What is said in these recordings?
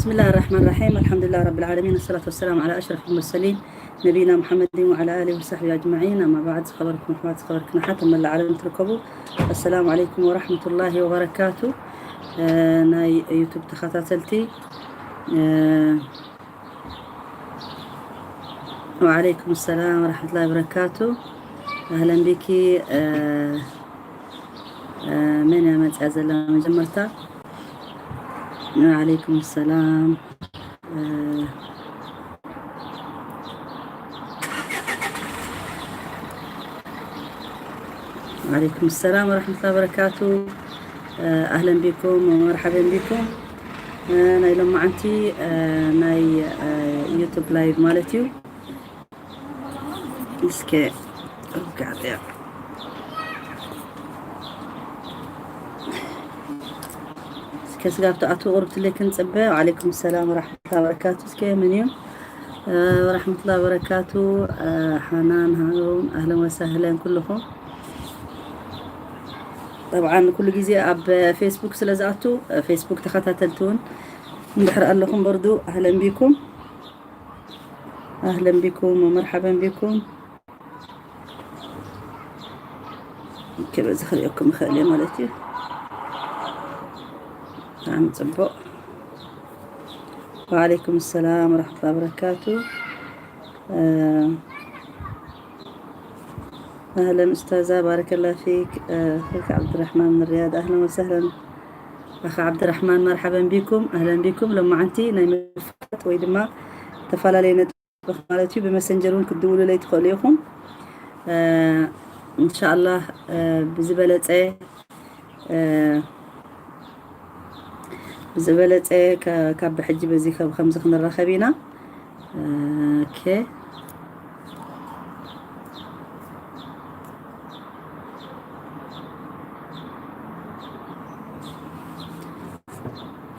بسم الله الرحمن الرحيم. الحمد لله رب العالمين، والصلاة والسلام على أشرف المرسلين نبينا محمد وعلى آله وصحبه أجمعين. أما بعد، ዝኸበርኩም ኣሕዋት፣ ዝኸበርክን ኣሓት ኣብ መላእ ዓለም ትርከቡ፣ السلام عليكم ورحمة الله وبركاته. እ፣ ናይ ዩቱብ ተኸታተልቲ፣ እ፣ وعليكم السلام ورحمة الله وبركاته. أهلا بك. እ፣ እ፣ መን እያ መፅያ ዘላ መጀመርታ? وعليكم السلام. እ፣ وعليكم السلام ورحمة الله وبركاته. እ፣ أهلا بكم ومرحبا بكم. እ፣ ናይ ሎማዓንቲ፣ እ፣ ናይ፣ እ፣ ዩቱብ ላይቭ ማለት እዩ። እስከ ርጋጽ እያ። እስከ ስጋብ ትኣትዉ ቁርብ ትለይ ክንጽበ። وعليكم السلام ورحمة الله وبركاته. እስከ መን እዩ? እ፣ ورحمة الله وبركاته። እ፣ ሓናን ሃሩን፣ أهلا وسهلا ኩልኹም። طبعا ኩሉ ግዜ ኣብ ፌስቡክ ስለ ዝኣቱ፣ እ፣ ፌስቡክ ተኸታተልቲ እውን እንድሕር ኣለኹም በርዱ፣ أهلا بكم. أهلا بكم ومرحبا بكم. ከበዚ ክሪኦኩም ይኽእል እየ ማለት እዩ። ብጣዕሚ ጽቡቕ። وعليكم السلام ورحمة الله وبركاته. እ፣ أهلا أستاذة، بارك الله فيك. እ፣ أخيك عبد الرحمن من الرياض، أهلا وسهلا. ኣኻ ዓብድራሕማን መርሓበን ቢኩም፣ ኣህለን ቢኩም። ሎማዓንቲ ናይ ምፍላጥ ወይ ድማ ተፈላለየ ነጥቢ ማለት እዩ፣ ብመሰንጀር እውን ክትድውሉለይ ትኽእሉ ኢኹም። እ፣ እንሻኣላህ፣ እ፣ ብዝበለፀ፣ እ፣ ብዝበለፀ ከ-፣ ካብ ብሕጂ በዚ ከ-፣ ከምዚ ክንራኸብ ኢና። ኦኬ።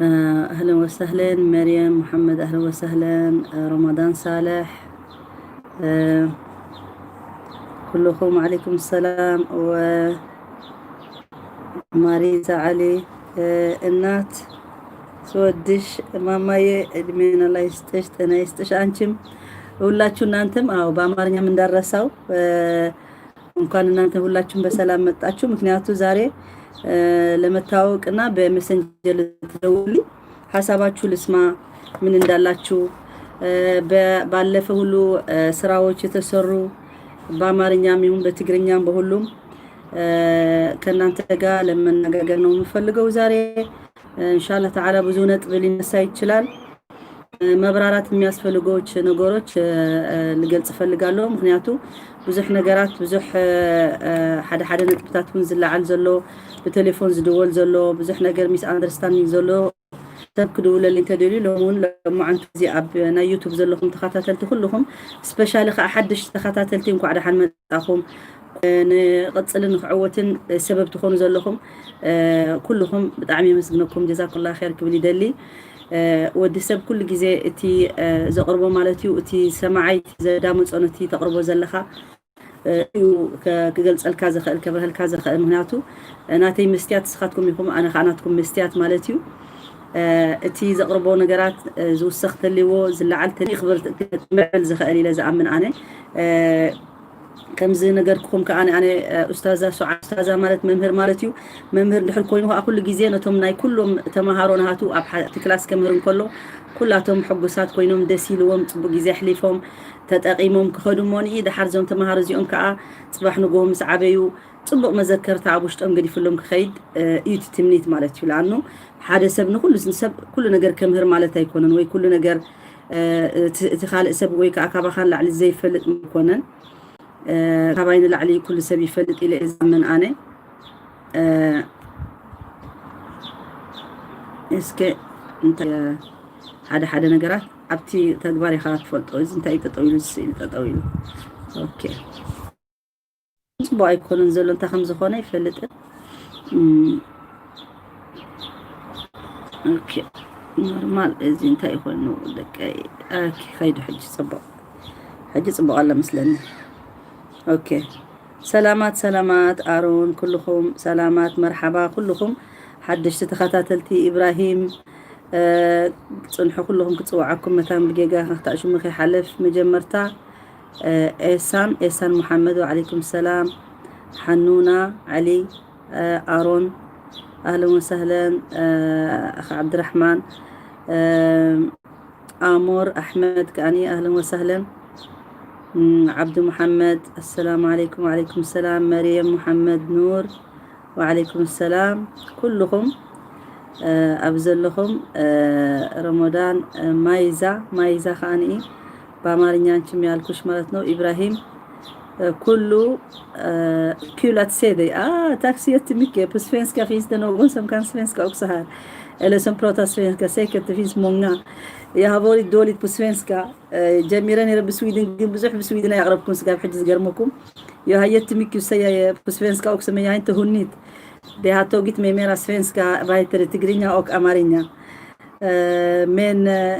እ፣ ኣህለን ወሰህለን መርየም መሓመድ፣ ኣህለን ወሰህለን፣ እ፣ ረመዳን ሳልሕ፣ እ፣ ኩልኹም ዓለይኩም ሰላም። ወ-፣ ማሪዛ ዓሊ፣ እ፣ እናት ስወድሽ ማማዬ እድሜን ኣላህ ይስጥሽ፣ ጤና ይስጥሽ። አንቺም ሁላችሁ እናንተም፣ አዎ፣ በአማርኛም እንዳረሳው፣ እ፣ እንኳን እናንተ ሁላችሁም በሰላም መጣችሁ። ምክንያቱ ዛሬ፣ እ፣ ለመታወቅና በመሰንጀር ልትደውሉልኝ ሀሳባችሁ ልስማ፣ ምን እንዳላችሁ፣ እ፣ በ-፣ ባለፈ ሁሉ፣ እ፣ ስራዎች የተሰሩ በአማርኛም ይሁን በትግርኛም በሁሉም፣ እ፣ ከእናንተ ጋር ለመነጋገር ነው የምፈልገው ዛሬ። እ፣ እንሻአላህ ተዓላ ብዙ ነጥብ ሊነሳ ይችላል። እ፣ መብራራት የሚያስፈልጎች ነገሮች፣ እ፣ እ፣ ልገልጽ እፈልጋለሁ። ምክንያቱ ብዙሕ ነገራት፣ ብዙሕ፣ እ፣ እ፣ ሓደ ሓደ ነጥብታት እውን ዝለዓል ዘሎ፣ ብቴሌፎን ዝድወል ዘሎ፣ ብዙሕ ነገር ሚስ ኣንደርስታንዲንግ ዘሎ፣ ሰብ ክድውለልኝ ተደልዩ፣ ሎሚ እውን ሎማዓንቲ እዚ ኣብ ናይ ዩቱብ ዘለኹም ተኸታተልቲ ኩልኹም፣ ስፔሻሊ ከዓ ሓድሽ ተኸታተልቲ እንኳዕ ደሓን መጻኹም። እ፣ ንቕጽልን ንክዕወትን ሰበብ ትኾኑ ዘለኹም፣ እ፣ ኩልኹም ብጣዕሚ የመስግነኩም። ጀዛኩላ ኸይር ክብል ይደሊ። እ፣ ወዲ ሰብ ኩሉ ግዜ እቲ፣ እ፣ ዘቕርቦ ማለት እዩ፣ እቲ ሰማዓይ ዘዳምጾ ነቲ ተቕርቦ ዘለኻ፣ እ፣ እዩ ከ-፣ ክገልጸልካ ዝኽእል፣ ከብርሀልካ ዝኽእል። ምክንያቱ፣ እ፣ ናተይ መስትያት ንስኻትኩም ኢኹም፣ ኣነ ከዓ ናትኩም መስትያት ማለት እዩ። እ፣ እቲ ዘቕርቦ ነገራት፣ እ፣ ዝውሰኽ ተልዎ፣ ዝለዓል ተልዎ፣ ክብር ት-፣ ክምዕብል ዝኽእል ኢለ ዝኣምን ኣነ። እ፣ ከምዚ ነገርኩኹም ከዓ ኣነ፣ ኣነ፣ እ፣ ኡስታዛ ሱዓ፣ ኡስታዛ ማለት መምህር ማለት እዩ። መምህር እንድሕር ኮይኑ ከዓ ኩሉ ግዜ ነቶም ናይ ኩሎም ተምሃሮ ናሃቱ ኣብ ሓ-፣ እቲ ክላስ ከምህር እንከሎ ኩላቶም ሕጉሳት ኮይኖም ደስ ኢልዎም ጽቡቅ ግዜ ኣሕሊፎም ተጠቂሞም ክኸዱ እሞኒ፣ ደሓር እዞም ተምሃሮ እዚኦም ከዓ ጽባሕ ንግሆ ምስ ዓበዩ ጽቡቅ መዘከርታ ኣብ ውሽጦም ገዲፍሎም ክኸይድ፣ እ፣ እዩ እቲ ትምኒት ማለት እዩ። ለኣኑ ሓደ ሰብ ንኩሉ ሰብ ኩሉ ነገር ከምህር ማለት ኣይኮነን፣ ወይ ኩሉ ነገር፣ እ፣ እቲ፣ እቲ ካልእ ሰብ ወይ ከዓ ካባኻ ንላዕሊ ዘይፈልጥ ኣይኮነን። እ፣ ካባይ ንላዕሊ ኩሉ ሰብ ይፈልጥ ኢለ እየ ዝኣምን ኣነ። እ፣ እስከ እንታይ ሓደ ሓደ ነገራት ኣብቲ ተግባር ኢኻ ትፈልጦ። እዚ እንታይ እዩ ጠጠው ኢሉ፣ እዚ ስእሊ ጠጠው ኢሉ። ኦኬ። ጽቡቅ ኣይኮነን ዘሎ፣ እንታይ ከም ዝኾነ ኣይፈልጥን። እም፣ ኦኬ፣ ኖርማል። እዚ እንታይ ይኾን ነው ደቀይ? ኦኬ፣ ከይዱ ሕጂ ጽቡቅ፣ ሕጂ ጽቡቅ ኣሎ መስለኒ። ኦኬ፣ ሰላማት፣ ሰላማት ኣሮን፣ ኩልኹም ሰላማት፣ መርሓባ ኩልኹም ሓደሽቲ ተኸታተልቲ። ኢብራሂም፣ ጽንሑ ኩልኹም ክጽውዓኩም መታን ብጌጋ ክትኣሽሙ ከይሓልፍ መጀመርታ ኤሳን ኤሳን መሓመድ ወዓለይኩም ሰላም ሓኑና ዓሊ ኣሮን ኣህለን ወሳህለን ኣኺ ዓብድራሕማን ኣሞር ኣሕመድ ከኣኒ ኣህለን ወሳህለን ዓብዱ መሓመድ ኣሰላሙ ዓለይኩም። ወዓለይኩም ሰላም መርየም መሓመድ ኑር ወዓለይኩም ሰላም ኩልኹም ኣብ ዘለኹም ረመዳን ማይዛ ማይዛ ከኣኒ በአማርኛ አንቺም ያልኩሽ ማለት ነው። ኢብራሂም ኩሉ ኪላት ሴደ ታክሲ የትሚኬ ፕስፌንስካ ፊንስ ደነጎን ሰምካን ስፌንስካ ኦክሰሃር ኤለሰን ፕሮታ ስፌንስካ ሴከት ፊንስ ሞንጋ የሃቦሪት ዶሊት ፕስፌንስካ ጀሚረ ነረ ብስዊድን ግን ብዙሕ ብስዊድን ኣየቕረብኩም ስጋብ ሕጂ ዝገርመኩም የሃየትሚኪ ሰያ ፕስፌንስካ ኦክሰመያ እንተ ሁኒት ቢሃቶጊት ሜሜራ ስፌንስካ ባይተሪ ትግርኛ ኦክ ኣማርኛ men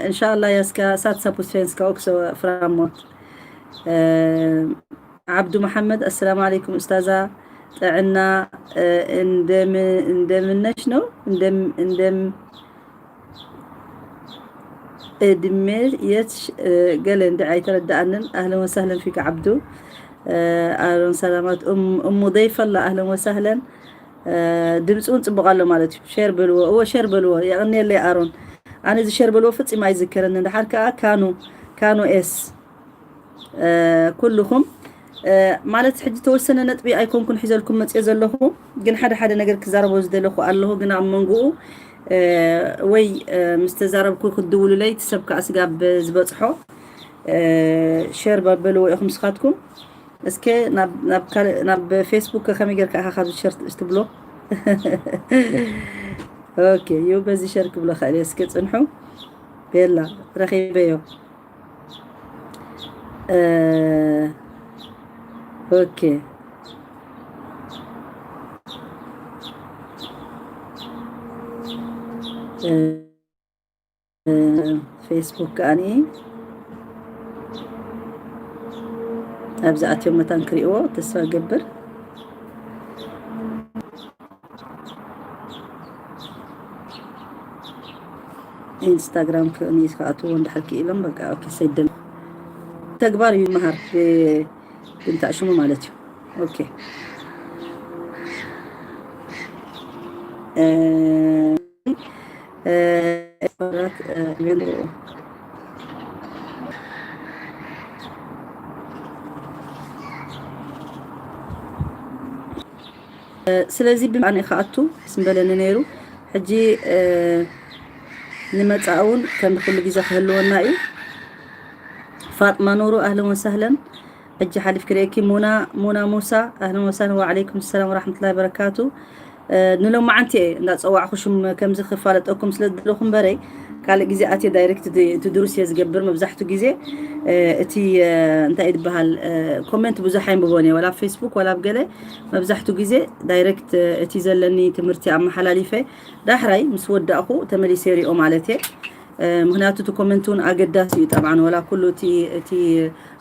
inshallah jag ska satsa på svenska också framåt. Abdu Muhammad, assalamu alaikum ustaza. ጥዕና እንደምነሽ ነው እንደም እድሜ የት ገለ እንዲ ኣይተረዳኣንን። ኣህለን ወሳህለን ፊክ ዓብዱ ኣሮን ሰላማት እሙ ደይፈላ ኣህለን ወሳህለን ድምፂ እውን ፅቡቅ ኣሎ ማለት እዩ። ሸር በልዎ እዎ ሸር በልዎ የቀንየለይ ኣሮን። ኣነ እዚ ሸር በልዎ ፍፂም ኣይዝከረኒ። ድሓር ከዓ ካኑ ካኑ ኤስ ኩልኹም ማለት ሕጂ ተወሰነ ነጥቢ ኣይኮንኩን ሒዘልኩም መፅኦ ዘለኹ ግን ሓደ ሓደ ነገር ክዛረቦ ዝደለኹ ኣለኹ ግን ኣብ መንጎኡ ወይ ምስ ተዛረብኩ ክድውሉለይ እቲ ሰብ ከዓ ስጋብ ዝበፅሖ ሸር በልዎ ኢኹም ስኻትኩም እስከ ናብ ፌስቡክ ከመይ ጌርካ ኢኻ ካብዚ ሸር ትብሎ ኦኬ ዩ በዚ ሸር ክብሎ ኸእል እስከ ፅንሑ ቤላ ረኺበዮ ኦኬ ፌስቡክ ከኣኒ ኣብዚ ኣትዮም መታን ክሪእዎ ተስፋ ገብር ኢንስታግራም ክእኒ ክኣትዎ እንድሕር ክኢሎም በቃ ኦኬ ሰይደም ተግባር እዩ ይመሃር ብንታእ ሽሙ ማለት እዩ ኦኬ ስለዚ ብማዕኒ ክኣቱ ስምበለኒ ነይሩ ሕጂ ንመፃእ እውን ከም ኩሉ ግዜ ክህልወና እዩ ፋጥማ ኑሩ ኣህለን ወሳህለን ሕጂ ሓሊፍ ክርእየኪ ሙና ሙና ሙሳ ኣህለን ወሳህለን ወዓለይኩም ሰላም ወራሕመቱላ በረካቱ ንሎማዓንቲ እየ እንዳፀዋዕኩ ሽም ከምዚ ክፋለጠኩም ስለ ዝደለኹ እምበረይ ካልእ ግዜ ኣትየ ዳይሬክት እቲ ድሩስ እየ ዝገብር መብዛሕቱ ግዜ እቲ እንታይ ዝበሃል ኮመንት ብዙሕ ኣይንብቦን እየ ወላ ኣብ ፌስቡክ ወላ ኣብ ገለ መብዛሕቱ ግዜ ዳይሬክት እቲ ዘለኒ ትምህርቲ ኣመሓላሊፈ ዳሕራይ ምስ ወዳእኹ ተመሊሰ ሪኦ ማለት እየ ምክንያቱ እቲ ኮመንት እውን ኣገዳሲ እዩ ጠብዓን ወላ ኩሉ እቲ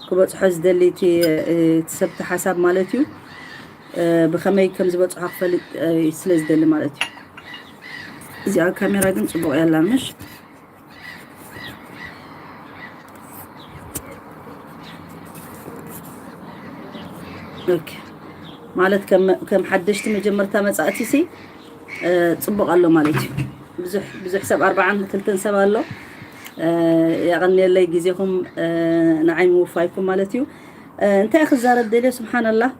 ክበፅሖ ዝደሊ እቲ ሰብቲ ሓሳብ ማለት እዩ ብኸመይ ከም ዝበፅሖ ክፈልጥ ስለ ዝደሊ ማለት እዩ እዚኣ ካሜራ ግን ፅቡቅ ያላ ምሽ ማለት ከም ሓደሽቲ መጀመርታ መፃእቲ ሲ ፅቡቅ ኣሎ ማለት እዩ ብዙሕ ሰብ ኣርባዓን ክልተን ሰብ ኣሎ የቐንየለይ ግዜኹም ንዓይ ምውፋይኩም ማለት እዩ እንታይ ክዛረብ ደልዮ ስብሓንላህ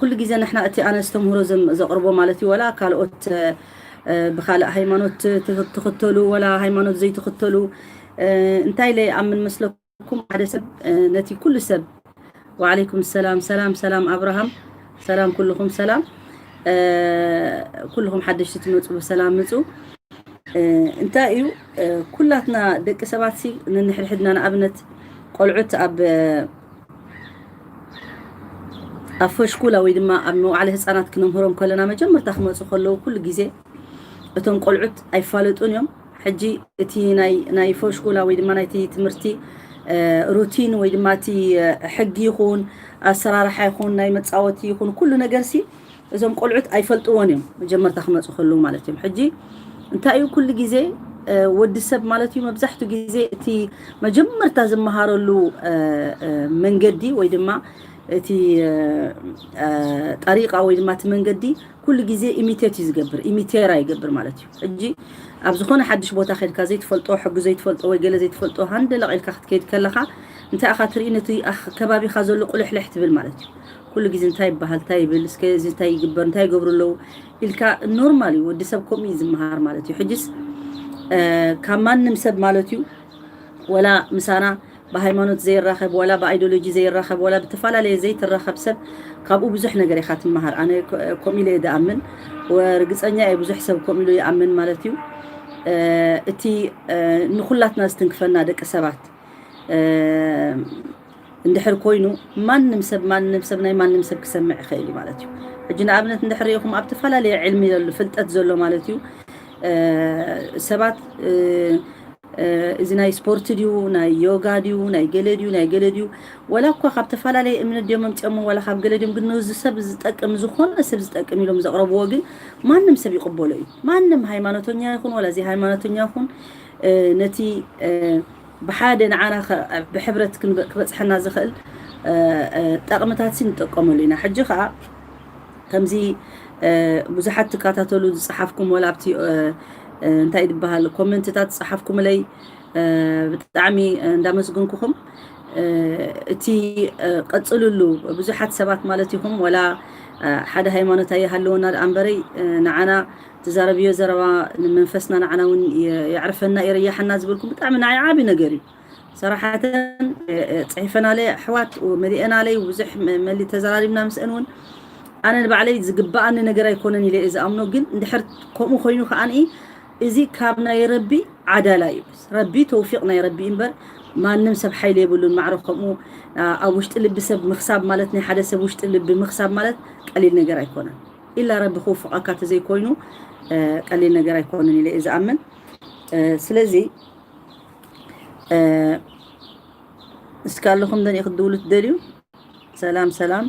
ኩሉ ግዜ ንሕና እቲ ኣነ ዝተምህሮ ዘቕርቦ ማለት እዩ ወላ ካልኦት ብካልእ ሃይማኖት ትኽተሉ ወላ ሃይማኖት ዘይትኽተሉ እንታይ ኢለ ይኣምን መስለኩም ሓደ ሰብ ነቲ ኩሉ ሰብ ወዓለይኩም ሰላም ሰላም ሰላም ኣብርሃም ሰላም ኩልኹም ሰላም ኩልኹም ሓደሽቲ ትመፁ ብሰላም ምፁ እንታይ እዩ ኩላትና ደቂ ሰባት ሲ ንንሕድሕድና ንኣብነት ቆልዑት ኣብ ኣብ ፈሽኩላ ወይ ድማ ኣብ መዋዕለ ህፃናት ክነምህሮም ከለና መጀመርታ ክመፁ ከለዉ ኩሉ ግዜ እቶም ቆልዑት ኣይፋለጡን እዮም ሕጂ እቲ ናይ ፈሽኩላ ወይ ድማ ናይቲ ትምህርቲ ሩቲን ወይ ድማ እቲ ሕጊ ይኹን ኣሰራርሓ ይኹን ናይ መፃወቲ ይኹን ኩሉ ነገር ሲ እዞም ቆልዑት ኣይፈልጥዎን እዮም መጀመርታ ክመፁ ከለዉ ማለት እዮም ሕጂ እንታይ እዩ ኩሉ ግዜ ወዲ ሰብ ማለት እዩ መብዛሕቱ ግዜ እቲ መጀመርታ ዝመሃረሉ መንገዲ ወይ ድማ እቲ ጠሪቃ ወይ ድማ እቲ መንገዲ ኩሉ ግዜ ኢሚቴት እዩ ዝገብር፣ ኢሚቴራ ይገብር ማለት እዩ። ሕጂ ኣብ ዝኾነ ሓድሽ ቦታ ከድካ ዘይትፈልጦ ሕጊ ዘይትፈልጦ ወይ ገለ ዘይትፈልጦ ሃንደ ለቒልካ ክትከይድ ከለኻ እንታይ ኢኻ ትርኢ? ነቲ ከባቢኻ ዘሎ ቁልሕልሕ ትብል ማለት እዩ። ኩሉ ግዜ እንታይ ይበሃል እንታይ ይብል እስከ እዚ እንታይ ይግበር እንታይ ይገብሩ ኣለዉ ኢልካ ኖርማል እዩ። ወዲ ሰብ ከምኡ እዩ ዝመሃር ማለት እዩ። ሕጅስ ካብ ማንም ሰብ ማለት እዩ ወላ ምሳና ብሃይማኖት ዘይራኸብ ዋላ ብኣይዲዮሎጂ ዘይራኸብ ዋላ ብተፈላለየ ዘይትራኸብ ሰብ ካብኡ ብዙሕ ነገር ኢኻ ትመሃር። ኣነ ከምኡ ኢለ እየ ዝኣምን። ርግፀኛ እየ ብዙሕ ሰብ ከምኡ ኢሉ ይኣምን ማለት እዩ። እቲ ንኩላትና ዝትንክፈና ደቂ ሰባት እንድሕር ኮይኑ ማንም ሰብ ማንም ሰብ ናይ ማንም ሰብ ክሰምዕ ይኽእል እዩ ማለት እዩ። ሕጂ ንኣብነት እንድሕር ሪኢኹም ኣብ ተፈላለየ ዕልሚ ዘሎ ፍልጠት ዘሎ ማለት እዩ ሰባት እዚ ናይ ስፖርት ድዩ ናይ ዮጋ ድዩ ናይ ገለ ድዩ ናይ ገለ ድዩ ወላ እኳ ካብ ተፈላለየ እምነት ድዮም መምፅኦሞ ዋላ ካብ ገለ ድዮም ግን ነዚ ሰብ ዝጠቅም ዝኾነ ሰብ ዝጠቅም ኢሎም ዘቕረብዎ ግን ማንም ሰብ ይቕበሎ እዩ። ማንም ሃይማኖተኛ ይኹን ዋላ ዘይሃይማኖተኛ ይኹን ነቲ ብሓደ ንዓና ብሕብረት ክበፅሐና ዝኽእል ጠቕምታት ሲ ንጥቀመሉ ኢና። ሕጂ ከዓ ከምዚ ብዙሓት ትከታተሉ ዝፀሓፍኩም ወላ ኣብቲ እንታይ ዝበሃል ኮመንትታት ዝፀሓፍኩምለይ ብጣዕሚ እንዳመስግንኩኹም እቲ ቀፅሉሉ ብዙሓት ሰባት ማለት ኢኹም ወላ ሓደ ሃይማኖት ኣይሃለወና ደኣ እምበረይ ንዓና ትዛረብዮ ዘረባ ንመንፈስና ንዓና እውን የዕርፈና የረያሓና ዝበልኩም ብጣዕሚ ንዓይ ዓቢ ነገር እዩ። ሰራሓተን ፅሒፈናለይ ኣሕዋት መሊአናለይ ብዙሕ መሊ ተዘራሪብና ምስአን እውን ኣነ ንባዕለይ ዝግበኣኒ ነገር ኣይኮነን ኢለ እየ ዝኣምኖ። ግን እንድሕር ከምኡ ኮይኑ ከዓኒ እዚ ካብ ናይ ረቢ ዓዳላ እዩ። ረቢ ተውፊቅ ናይ ረቢ እምበር ማንም ሰብ ሓይሊ የብሉን። ማዕረ ከምኡ ኣብ ውሽጢ ልቢ ሰብ ምክሳብ ማለት ናይ ሓደ ሰብ ውሽጢ ልቢ ምክሳብ ማለት ቀሊል ነገር ኣይኮነን። ኢላ ረቢ ክውፍቐካ ተዘይኮይኑ ቀሊል ነገር ኣይኮነን ኢለ እየ ዝኣምን። ስለዚ እስኪ ኣለኹም ደን ክትድውሉ ትደልዩ? ሰላም ሰላም።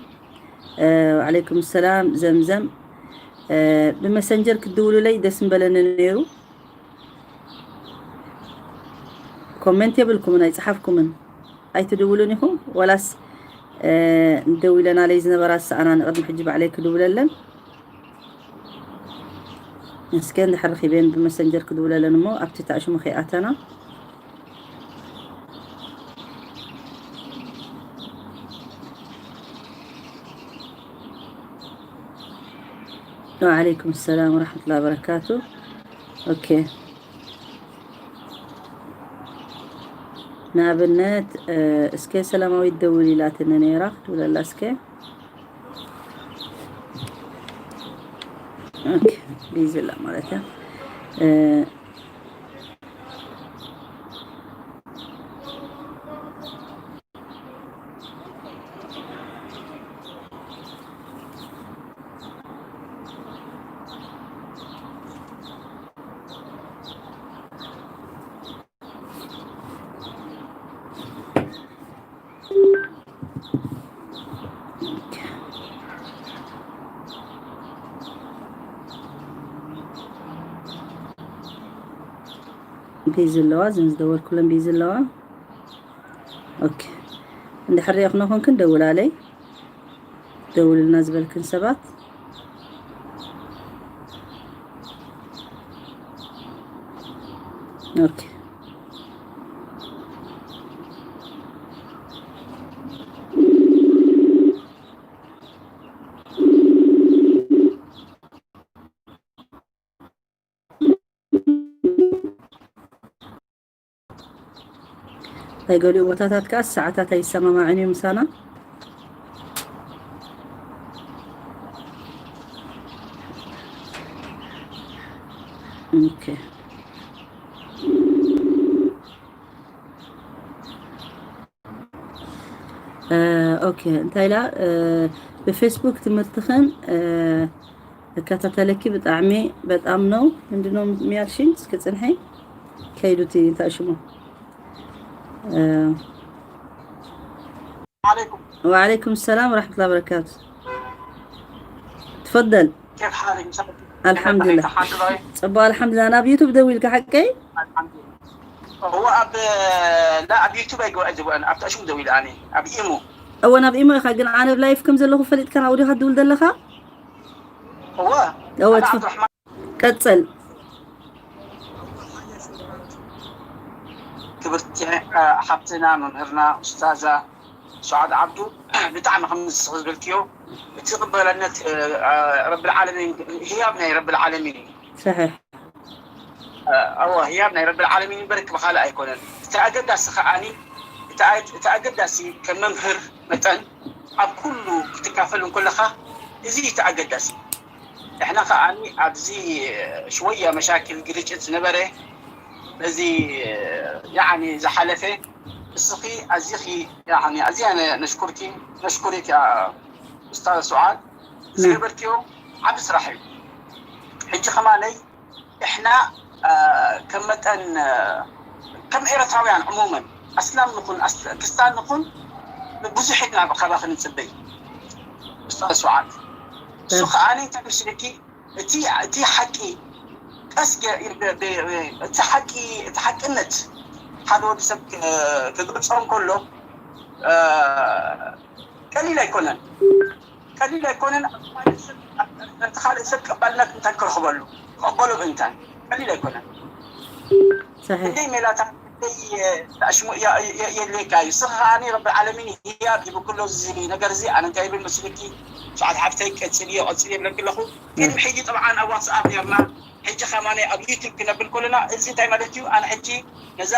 ወዓለይኩም ሰላም ዘምዘም። ብመሰንጀር ክትድውሉለይ ደስ ምበለኒ ነይሩ። ኮሜንት የብልኩምን ኣይፀሓፍኩምን። ኣይትድውሉን ኢኹም ወላስ ደዊለናለይ ዝነበራ ሰኣና ንቅድሚ ሕጂ ባዕለይ ክድውለለን እስከ እንድሕር ረኺበን ብመሰንጀር ክድውለለን እሞ ኣብቲ ታእሽሙ ከይኣተና። ወዓለይኩም ሰላም ወራሕመቱላ ወበረካቱ። ኦኬ ንኣብነት እስከ ሰላማዊት ደውል ኢላትኒ ነይራ ክድውለላ እስከ ቢዚ ኣላ ማለት እያ። ቢዚ ኣለዋ እዘን ዝደወልኩለን ቢዚ ኣለዋ። ኦኬ እንድሕር ሪእኽና ኮንክን ደውላለይ። ደውልልና ዝበልክን ሰባት ኦኬ ናይ ገሊኡ ቦታታት ከኣ ሰዓታት ኣይሰማማዕን እዩ ምሳና። ኦኬ እንታይ ኢላ ብፌስቡክ ትምህርትኽን እከታተለኪ ብጣዕሚ በጣም ነው ምንድነው የሚያልሽኝ እስኪ ጽንሐኝ ከይዱቲ እንታይ ሽሙ عليكم وعليكم السلام ورحمة الله وبركاته تفضل كيف حالك؟ مساء الخير. ኣልሓምዱሊላህ። ተሓትባይ ጽቡቕ ኣልሓምዱሊላህ። ናብ ዩቱብ ደዊልካ ሓቀይ? ኣልሓምዱሊላህ። እዎ ኣብ ላ ኣብ ዩቱብ ኣይገባእ ዝብአን ኣብታ ሽሙ ደዊለ ኣነ ኣብ ኢሞ እወ ናብ ኢሞ ኢኻ፣ ግን ኣነ ብ ላይፍ ከም ዘለኹ ፈሊጥካ ናብኡ ዲኻ ትድውል ዘለኻ? እዎ እወ ኣነ ትፍ- ዓብዱራሕማን ቀጽል። ክብርቲ ሓብትና መምህርና ኡስታዛ ሱዓድ ዓብዱ ብጣዕሚ ከም ንስኺ ዝበልክዮ እቲ ቅበለነት ረብል ዓለሚን ህያብ ናይ ረብል ዓለሚን እዩ። ሰሒሕ። እወ ህያብ ናይ ረብል ዓለሚን እምበር ክብኻልእ ኣይኮነን። እቲ ኣገዳሲ ከዓኒ እቲ ኣገዳሲ ከም መምህር መጠን ኣብ ኩሉ ክትካፈል እንከለኻ እዚ እቲ ኣገዳሲ። ንሕና ከዓኒ ኣብዚ ሽወያ መሻክል ግርጭት ዝነበረ በዚ ያኒ ዝሓለፈ እስኺ ኣዚኺ ያኒ ኣዝያ ነሽኩርኪ ነሽኩሪክ ኡስታዝ ሱዓድ ዝገበርክዮ ዓቢ ስራሕ እዩ። ሕጂ ከማነይ ንሕና ከም መጠን ከም ኤርትራውያን ዕሙመን ኣስላም ንኹን ክርስታን ንኹን ብዙሕ ኢና ካባኺ ንጽበይ ኡስታዝ ሱዓድ። እሱ ከዓኒ እንታይ መሲልኪ እቲ እቲ ሓቂ ቀስ ገ- ብ- ብ- እቲ ሓቂ እቲ ሓቅነት ሓደ ወዲ ሰብ ክ- ክገልጾ እንከሎ እ፣ ቀሊል ኣይኮነን ቀሊል ኣይኮነን። ኣብ ካልእ ሰብ- ነቲ ካልእ ሰብ ቀባልነት እንታይ ክረኽበሉ ክቕበሎ ምእንታን ቀሊል ኣይኮነን። ሰሒሕ። እንደይ ሜላታት እንደይ ኣሽሙ የድልየካ እዩ። ስኻ ከዓኒ ረቢ ዓለሚን ህያብ ሂቡ ኩሎ እዚ ነገር እዚ ኣነ እንታይ ይብል መስልኪ ሰዓት ሓፍተይ ቀጽልዮ ቀጽልዮ ይብለኪ ኣለኹ። ቅድሚ ሕጂ ጥብዓን ኣብ ዋትስኣፕ ነርና ሕጂ ከማነ ኣብ ዩቱብ ክነብል ከለና እዚ እንታይ ማለት እዩ? ኣነ ሕጂ ነዛ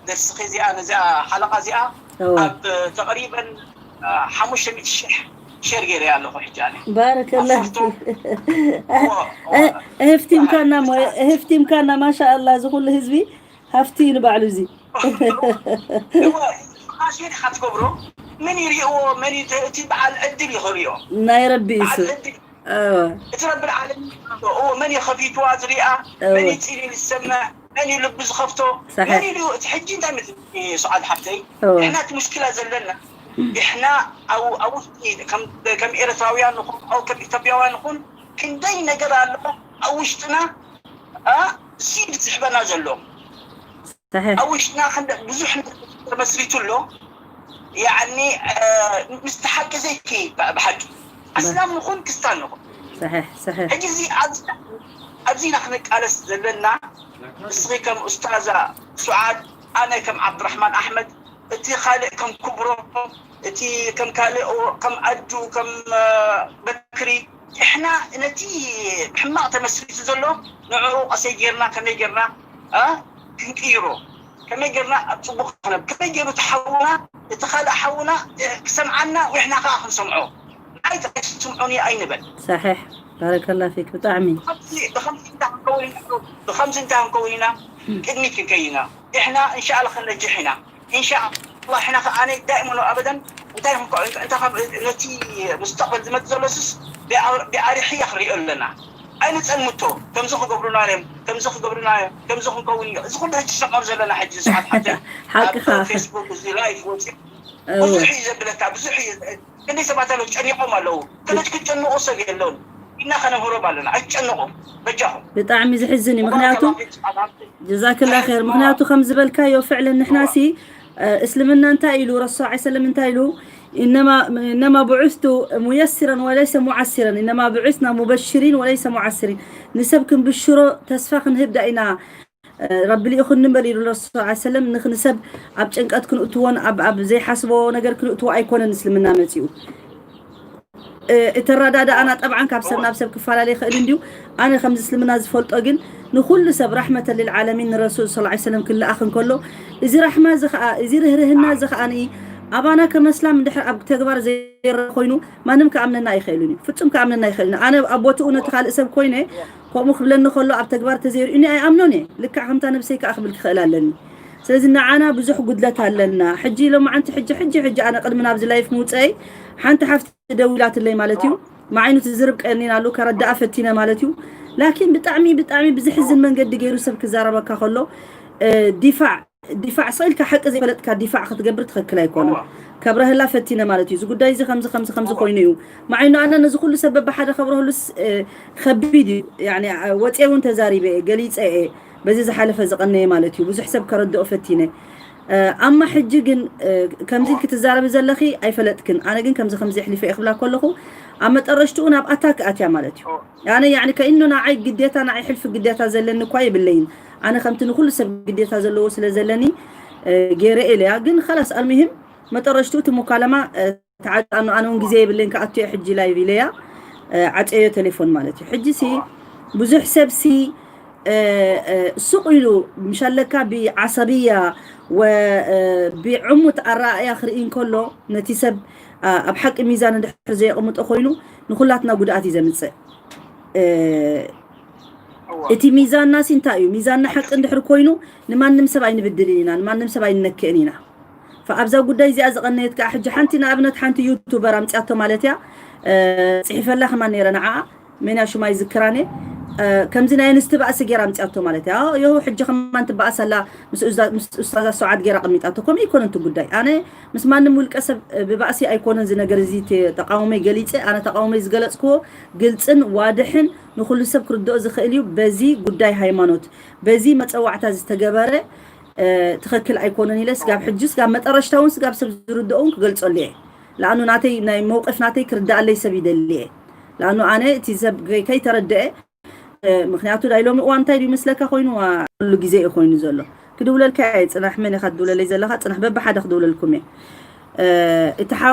ደርስኺ እዚኣ ነዚኣ ሓለቓ እዚኣ እወ። ኣብ ተቕሪበን ሓሙሽተ ሚእቲ ሽሕ ሸር ገይረ ኣለኹ ሕጂ ኣነ ባረከላ ኣሰርቶ ህፍቲምካና ሞ ህፍቲምካና ማሻኣላ እዚ ኩሉ ህዝቢ ሃፍቲ እዩ ንባዕሉ እዚ ፋሽን ኢኻ ትገብሮ መን ይሪእዎ መን እዩ እቲ በዓል ዕድል ይኽእልዮ ናይ ረቢ እዩ በዓል ስም ዕድል እወ እቲ ረቢ ዓለሚን እዎ መን እዩ ከፊትዋ ዝሪኣ እወ። መን እዩ ፂሊ ዝሰምዕ መን እዩ ልቢ ዝኸፍቶ ሰሒሕ። መን እዩ እቲ ሕጂ እንታይ ምት ሰዓድ ሓፍተይ እወ። ንሕና እቲ ሙሽኪላ ዘለና ንሕና ኣብ ኣብ ውሽጢ ከም ከም ኤርትራውያን ንኹን ኣብ ከም ኢትዮጵያውያን ንኹን ክንደይ ነገር ኣሎ ኣብ ውሽጥና እ፣ ሲድ ዝሕበና ዘሎ ሰሒሕ። ኣብ ውሽጥና ክንደ ብዙሕ ነገር ተመስሪቱ ኣሎ ያኒ እ፣ ምስቲ ሓቂ ዘይከይድ ብ- ብሓቂ ኣስላም ንኹን ክስታን ንኹን ሰሒሕ ሰሒሕ። ሕጂ እዚ ኣብዚ ኣብዚ ኢና ክንቃለስ ዘለና። እስኺ ከም ኡስታዛ ሱዓድ ኣነ ከም ዓብድራሕማን ኣሕመድ እቲ ካልእ ከም ክብሮም እቲ ከም ካልእ ከም ኣዱ ከም እ፣ በክሪ ንሕና ነቲ ብሕማቕ ተመስሪቱ ዘሎ ንዕኡ ቀሰይ ጌርና ከመይ ጌርና እ፣ ክንቅይሮ ከመይ ጌርና ኣብ ፅቡቅ ክነብ ከመይ ገይሩ እቲ ሓውና እቲ ካልእ ሓውና እ፣ ክሰምዓና ውሕና ከዓ ክንሰምዖ ንዓይ ጥራይ ስምዑኒ ኣይንበል። ሰሒሕ። ባረከላ ፊክ ብጣዕሚ ብኸምዚ ብኸምዚ እንታይ ክንከውን ኢና? ብኸምዚ እንታይ ክንከውን ኢና? ቅድሚት ክንከይድ ኢና። ንሕና እንሻላ ክንነጅሕ ኢና። እንሻላ ሕና ከዓነ ዳእመን ኣበደን እንታይ ክንከ- እንታይ ካብ ነቲ ሙስተቅበል ዝመፅእ ዘሎ ስስ ብኣ- ብኣሪሕያ ክንሪኦ ኣለና። ኣይንፀልምቶ ከምዚ ክገብሩና እዮም ከምዚ ክገብሩና እዮም ከምዚ ክንከውን እዩ እዚ ኩሉ ሕጂ ሰማም ዘለና ሕጂ ሰዓት ሓተ ሓቅኻ። ፌስቡክ እዚ ላይፍ ወፂ እወ። ብዙሕ እዩ ዘብለካ ብዙሕ እዩ ክንደይ ሰባት ኣለዉ ጨኒቆም ኣለዉ ክልት ክትጨንቁ ሰብ የለውን ኢና ከነምህሮም ኣለና ኣይትጨንቁ በጃኹም ብጣዕሚ ዝሕዝን እዩ ምክንያቱ ወባረከላሁ ፊክ። ጀዛክላ ኸይር ምክንያቱ ከም ዝበልካዮ ፍዕለን ንሕና ሲ እ፣ እስልምና እንታይ ኢሉ ረሱል ዐለይሂ ሰለም እንታይ ኢሉ إنما إنما بعثت ميسرا وليس معسرا إنما بعثنا مبشرين وليس معسرين ንሰብ ክንብሽሮ ተስፋ ክንህብ ዳ ኢና እ፣ ረቢ ልኢኹኒ እምበር ኢሉ ረሱል ዐለይሂ ሰለም ንኽ- ንሰብ ኣብ ጭንቀት ክንእትዎን ኣብ ኣብ ዘይሓስቦ ነገር ክንእትዎ ኣይኮነን እስልምና መፂኡ እ፣ እቲ ኣረዳድኣና ጠብዓን ካብ ሰብ ናብ ሰብ ክፈላለ ይኽእል እንድዩ ኣነ ከምዚ እስልምና ዝፈልጦ ግን ንኩሉ ሰብ ራሕመተ ልልዓለሚን ንረሱል ስ ሰለም ክልኣኽ እንከሎ እዚ ራሕማ እዚ ከዓ እዚ ርህርህና እዚ ከዓ ንኢ ኣባና ከም ኣስላም እንድሕር ኣብ ተግባር ዘይረ ኮይኑ ማንም ክኣምነና ኣይኽእልን እዩ ፍጹም ክኣምነና ኣይኽእልን ኣነ ኣብ ቦትኡ ነቲ ካልእ ሰብ ኮይነ ከምኡ ክብለኒ ከሎ ኣብ ተግባር ተዘይርእዩኒ ኣይኣምኖን እየ ልክዕ ከምታ ነብሰይ ከዓ ክብል ክኽእል ኣለኒ ስለዚ ንዓና ብዙሕ ጉድለት ኣለና ሕጂ ሎማዓንቲ ሕጂ ሕጂ ሕጂ ኣነ ቅድሚ ናብዚ ላይፍ ምውፀይ ሓንቲ ሓፍቲ ደዊላትለይ ማለት እዩ ማዓይኑ ትዝርብ ቀኒን ኣሉ ከረዳኣ ፈቲነ ማለት እዩ ላኪን ብጣዕሚ ብጣዕሚ ብዝሕዝን መንገዲ ገይሩ ሰብ ክዛረበካ ከሎ ዲፋዕ ዲፋዕ ስኢልካ ሓቂ ዘይፈለጥካ ዲፋዕ ክትገብር ትኽክል ኣይኮነ ከብረህላ ፈቲነ ማለት እዩ። እዚ ጉዳይ እዚ ከምዚ ከምዚ ከምዚ ኮይኑ እዩ። ማዕኑ ኣነ ነዚ ኩሉ ሰበብ ብሓደ ከብረህሉስ ከቢድ እዩ። ያኒ ወፅየ እውን ተዛሪበ እየ፣ ገሊፀ እየ። በዚ ዝሓለፈ ዝቐነየ ማለት እዩ። ብዙሕ ሰብ ከረድኦ ፈቲነ። ኣማ ሕጂ ግን ከምዚ ክትዛረቢ ዘለኺ ኣይፈለጥክን። ኣነ ግን ከምዚ ከምዚ ኣሕሊፈ እየ ክብላ ከለኹ ኣብ መጠረሽትኡ ናብ ኣታክ ኣትያ ማለት እዩ። ኣነ ያኒ ከኢኖ ንዓይ ግዴታ ንዓይ ሕልፊ ግዴታ ዘለኒ እኳ የብለይን። ኣነ ከምቲ ንኩሉ ሰብ ግዴታ ዘለዎ ስለ ዘለኒ ገይረ ኢለያ። ግን ኸላስ ኣልሙሂም መጠረሽትኡ እቲ ሙካለማ ተዓጣኑ። ኣነ እውን ግዜ የብለይን ክኣትዮ ሕጂ ላይቭ ኢለያ ዓፀዮ ቴሌፎን ማለት እዩ። ሕጂ ሲ ብዙሕ ሰብ ሲ ሱቕ ኢሉ ምሻለካ ብዓሰብያ ብዕሙት ኣረኣእያ ክርኢ እንከሎ ነቲ ሰብ ኣብ ሓቂ ሚዛን እንድሕር ዘየቕምጦ ኮይኑ ንኩላትና ጉድኣት እዩ ዘምፅእ። እቲ ሚዛንና ሲ እንታይ እዩ? ሚዛንና ሓቂ እንድሕር ኮይኑ ንማንም ሰብ ኣይንብድልን ኢና፣ ንማንም ሰብ ኣይንነክእን ኢና። ኣብዛ ጉዳይ እዚኣ ዝቐነየት ከዓ ሕጂ ሓንቲ ንኣብነት ሓንቲ ዩቱበር ኣምፅያቶ ማለት እያ። ፅሒፈላ ከማን ነይረ ንዓኣ፣ መን እያ ሽማ ይዝክራን እየ። ከምዚ ናይ ኣንስቲ ባእሲ ገይራ ኣምፅያቶ ማለት እያ። ዮ ሕጂ ከማን ትበኣስ ኣላ ምስ ኡስታዛ ሰዓድ ገይራ ኣቐሚጣቶ። ከምኡ ኣይኮነን እቲ ጉዳይ። ኣነ ምስ ማንም ውልቀ ሰብ ብባእሲ ኣይኮነን እዚ ነገር እዚ ተቃውሞይ ገሊፀ። ኣነ ተቃውሞይ ዝገለፅክዎ ግልፅን ዋድሕን ንኩሉ ሰብ ክርድኦ ዝኽእል እዩ። በዚ ጉዳይ ሃይማኖት በዚ መፀዋዕታ ዝተገበረ ትኽክል ኣይኮነን ኢለ ስጋብ ሕጂ ስጋብ መጠረሽታ እውን ስጋብ ሰብ ዝርድኦ እውን ክገልፀሉ እየ። ለኣኑ ናተይ ናይ መውቀፍ ናተይ ክርዳኣለይ ሰብ ይደሊ እየ። ለኣኑ ኣነ እቲ ሰብ ከይተረድአ ምክንያቱ ናይ ሎሚ እዋን እንታይ ድዩ መስለካ ኮይኑ ኩሉ ግዜ እዩ ኮይኑ ዘሎ። ክድውለልካ እየ ፅናሕ፣ መን ኢኻ ትድውለለይ ዘለኻ? ፅናሕ በብሓደ ክድውለልኩም እየ።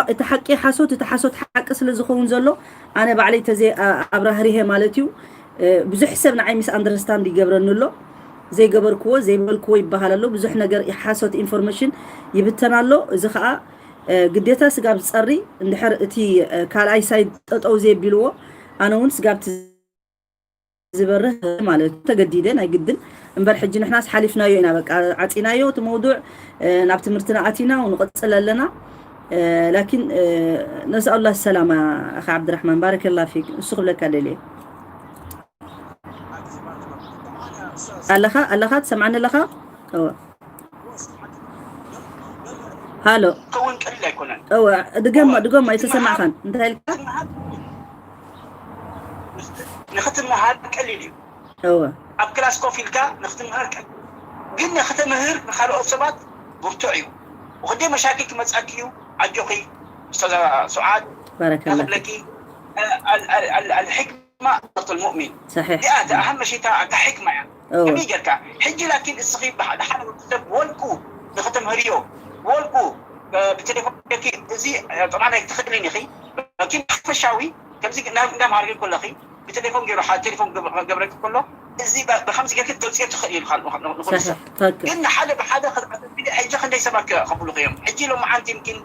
እቲ ሓቂ ሓሶት እቲ ሓሶት ሓቂ ስለ ዝኸውን ዘሎ ኣነ ባዕለይ ተዘይ ኣብራህሪሀ ማለት እዩ። ብዙሕ ሰብ ንዓይ ምስ ኣንደርስታንድ ይገብረኒ ኣሎ። ዘይገበርክዎ ዘይበልክዎ ይበሃል ኣሎ። ብዙሕ ነገር ሓሶት ኢንፎርሜሽን ይብተን ኣሎ። እዚ ከዓ ግዴታ ስጋብ ዝፀሪ እንድሕር እቲ ካልኣይ ሳይድ ጠጠው ዘየቢልዎ ኣነ እውን ስጋብ ዝበርህ ማለት ተገዲደ ናይ ግድን እምበር ሕጂ ንሕናስ ሓሊፍናዮ ኢና በቃ ዓፂናዮ እቲ መውዱዕ ናብ ትምህርትና ኣቲና ንቐፅል ኣለና። ላኪን ነስኣላ ሰላማ ኣኻ ዓብድራሕማን ባረከላ ፊክ እሱ ክብለካ ደልየ ኣለኻ ኣለኻ ትሰምዓኒ ኣለኻ? ሃሎ ከውን ቀሊል ኣይኮነን። እወ ድገማ ድገማ ኣይተሰማዕኻን እንታይ ኢልካ? ንክትመሃር ቀሊል እዩ። እወ ኣብ ክላስ ኮፍ ኢልካ ንክትመሃር ቀሊል ግን ንክትምህር ንካልኦት ሰባት ብርቱዕ እዩ። ወዲ መሻኪል ክመጻኪ እዩ። ኣጆኺ ኡስታዛ ሱዓድ ባረከላ ክብለኪ ኣልሕክማ ኣመረተል ሙእሚን صحيح እዚኣ እታ ኣሃም መሸታ እታ ሕክማ እያ። ከመይ ጌርካ ሕጂ ላኪን እስኺ ንሓደ ወዲ ሰብ ብወልቁ ንክትምህርዮ ብወልቁ ብቴሌፎን ጌርኪ እዚ ጠብዓን ኣይትኽእልን ኢኺ ላኪን ሓፈሻዊ ከምዚ እንዳምሃርኪ ከለኺ ብቴሌፎን ገይሩ ሓደ ቴሌፎን ገብረኪ ከሎ እዚ ብከምዚ ጌርኪ ተውፅኦ ትኽእል እዩ ንኹሉ ሰብ ግን ንሓደ ብሓደ ሕጂ ክንደይ ሰባት ከብሉኺ እዮም ሕጂ ሎማዓንቲ ይምኪን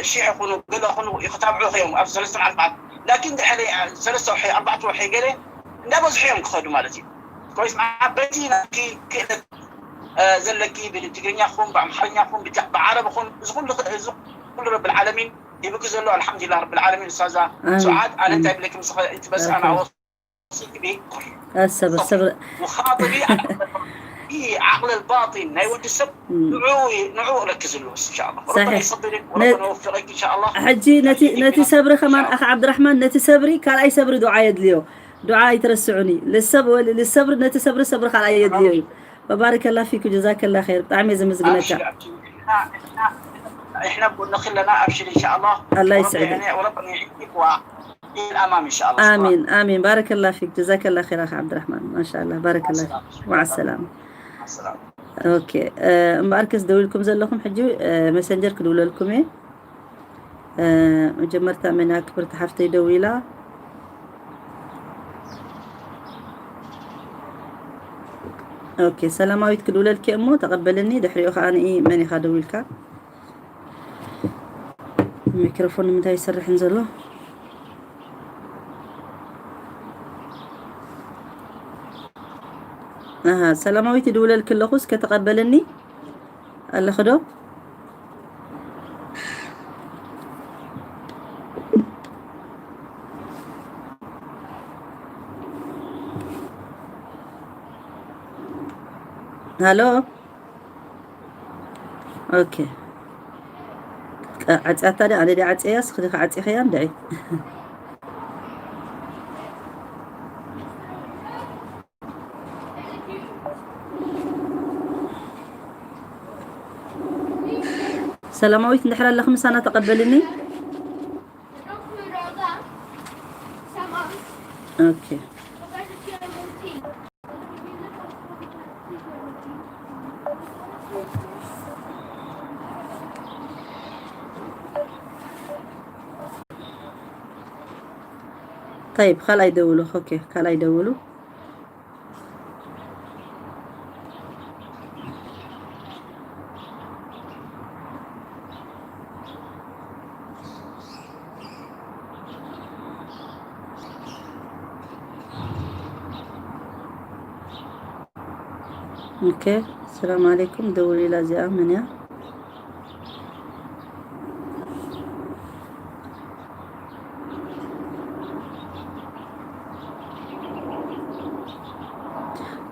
ሽሕ ይኹኑ ገለ ይኹኑ ክታብዑኺ እዮም ኣብ ሰለስተ ኣርባዕተ ላኪን ድሕሪ ሰለስተ ወርሒ ኣርባዕተ ወርሒ ገለ እንዳበዝሑ እዮም ክኸዱ ማለት እዩ። ኮይስ በቲ ናትኪ ክእለት ዘለኪ ብትግርኛ ኹን ብኣምሓርኛ ኹን ብዓረብ ኹን እዚ ኩሉ ረብል ዓለሚን ይብኪ ዘሎ ኣልሓምዱሊላህ ረብል ዓለሚን። ኡስታዛ ሱዓድ ኣነ እንታይ ብለኪ ምስ እቲ በስ ኣነ ኣወ ሰብር ሰብር وخاطبي ዓቕል ባጢን ናይ ወዲ ሰብ ንዑ ንዑ ረክዝሉ ኢንሻኣላህ። ረበና ይሰብርክ ወረበና ይወፍቀክ ኢንሻኣላህ። ሕጂ ነቲ ነቲ ሰብሪ ከማን ኣኻ ዓብድራሕማን ነቲ ሰብሪ ካልኣይ ሰብሪ ዱዓ የድልዮ። ዱዓ ኣይትረስዑኒ። ልሰብ ልሰብሪ ነቲ ሰብሪ ሰብሪ ካልኣይ የድልዮ እዩ። ወባረከላ ፊክ ጀዛከላ ኸይር። ብጣዕሚ እየ ዘመስግነካ። إحنا بنخلنا أبشر إن شاء الله. الله يسعدك. وربنا يعينك وإلى الأمام إن شاء الله. آمين آمين. بارك الله فيك جزاك الله خير أخ عبد الرحمن. ما شاء الله بارك الله فيك. مع السلامة. السلام. ኦኬ እምበኣርከስ ደው ኢልኩም ዘለኹም ሕጂ መሰንጀር ክድውለልኩም እየ። መጀመርታ መን እያ ክብርቲ ሓፍተይ ደው ኢላ? ኦኬ ሰላማዊት ክድውለልኪ እሞ ተቐበልኒ። ድሕሪኡ ከዓ ንኢ መን ኢኻ ደው ኢልካ? ሚክሮፎን ንምንታይ ይሰርሕን ዘሎ? ኣሃ ሰላማዊት ይድውለልኪ ኣለኹ እስከ ተቐበልኒ ኣለኺ ዶ? ሃሎ ኦኬ ዓጽያታ ድያ? ኣነ ድየ ዓጽየያ? እስኺ ዲኺ ዓጺኽያ እንድዒ? ሰላማዊት እንድሕር ኣለኺ ምሳና ተቐበልኒ። ኦኬ። طيب ካልኣይ ደውሉ። ኦኬ ካልኣይ ደውሉ። ኦኬ ሰላም ዓለይኩም። ደውሊላ እዚኣ መን እያ?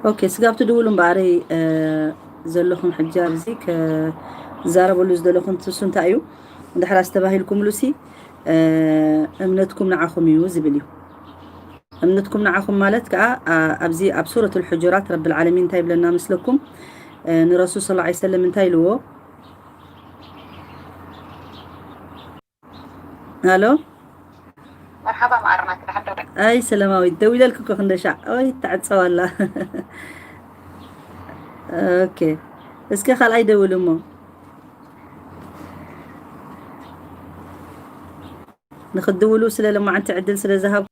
ኦኬ ስጋብ ትድውሉ እምበኣር ዘለኹም ሕጂ ኣብዚ ክዛረበሉ ዝደለኹ ንሱ እንታይ እዩ? እንድሕር ኣስተባሂልኩምሉ ሲ እምነትኩም ንዓኹም እዩ ዝብል እዩ። እምነትኩም ንዓኹም ማለት ከዓ ኣብዚ ኣብ ሱረት ልሕጁራት ረብል ዓለሚን እንታይ ይብለና መስለኩም? ንረሱል ስለ ላ ሰለም እንታይ ኢልዎ? ሃሎ መርሓባ ማዕርና ትዳሕዶ ኣይ ሰላማዊት ደው ኢለልክ እኮ ክንደሻ ኦይ ተዓፀዋላ። ኦኬ እስከ ካልኣይ ደውል እሞ ንክድውሉ ስለ ለማዓንቲ ዕድል ስለ ዝሃብ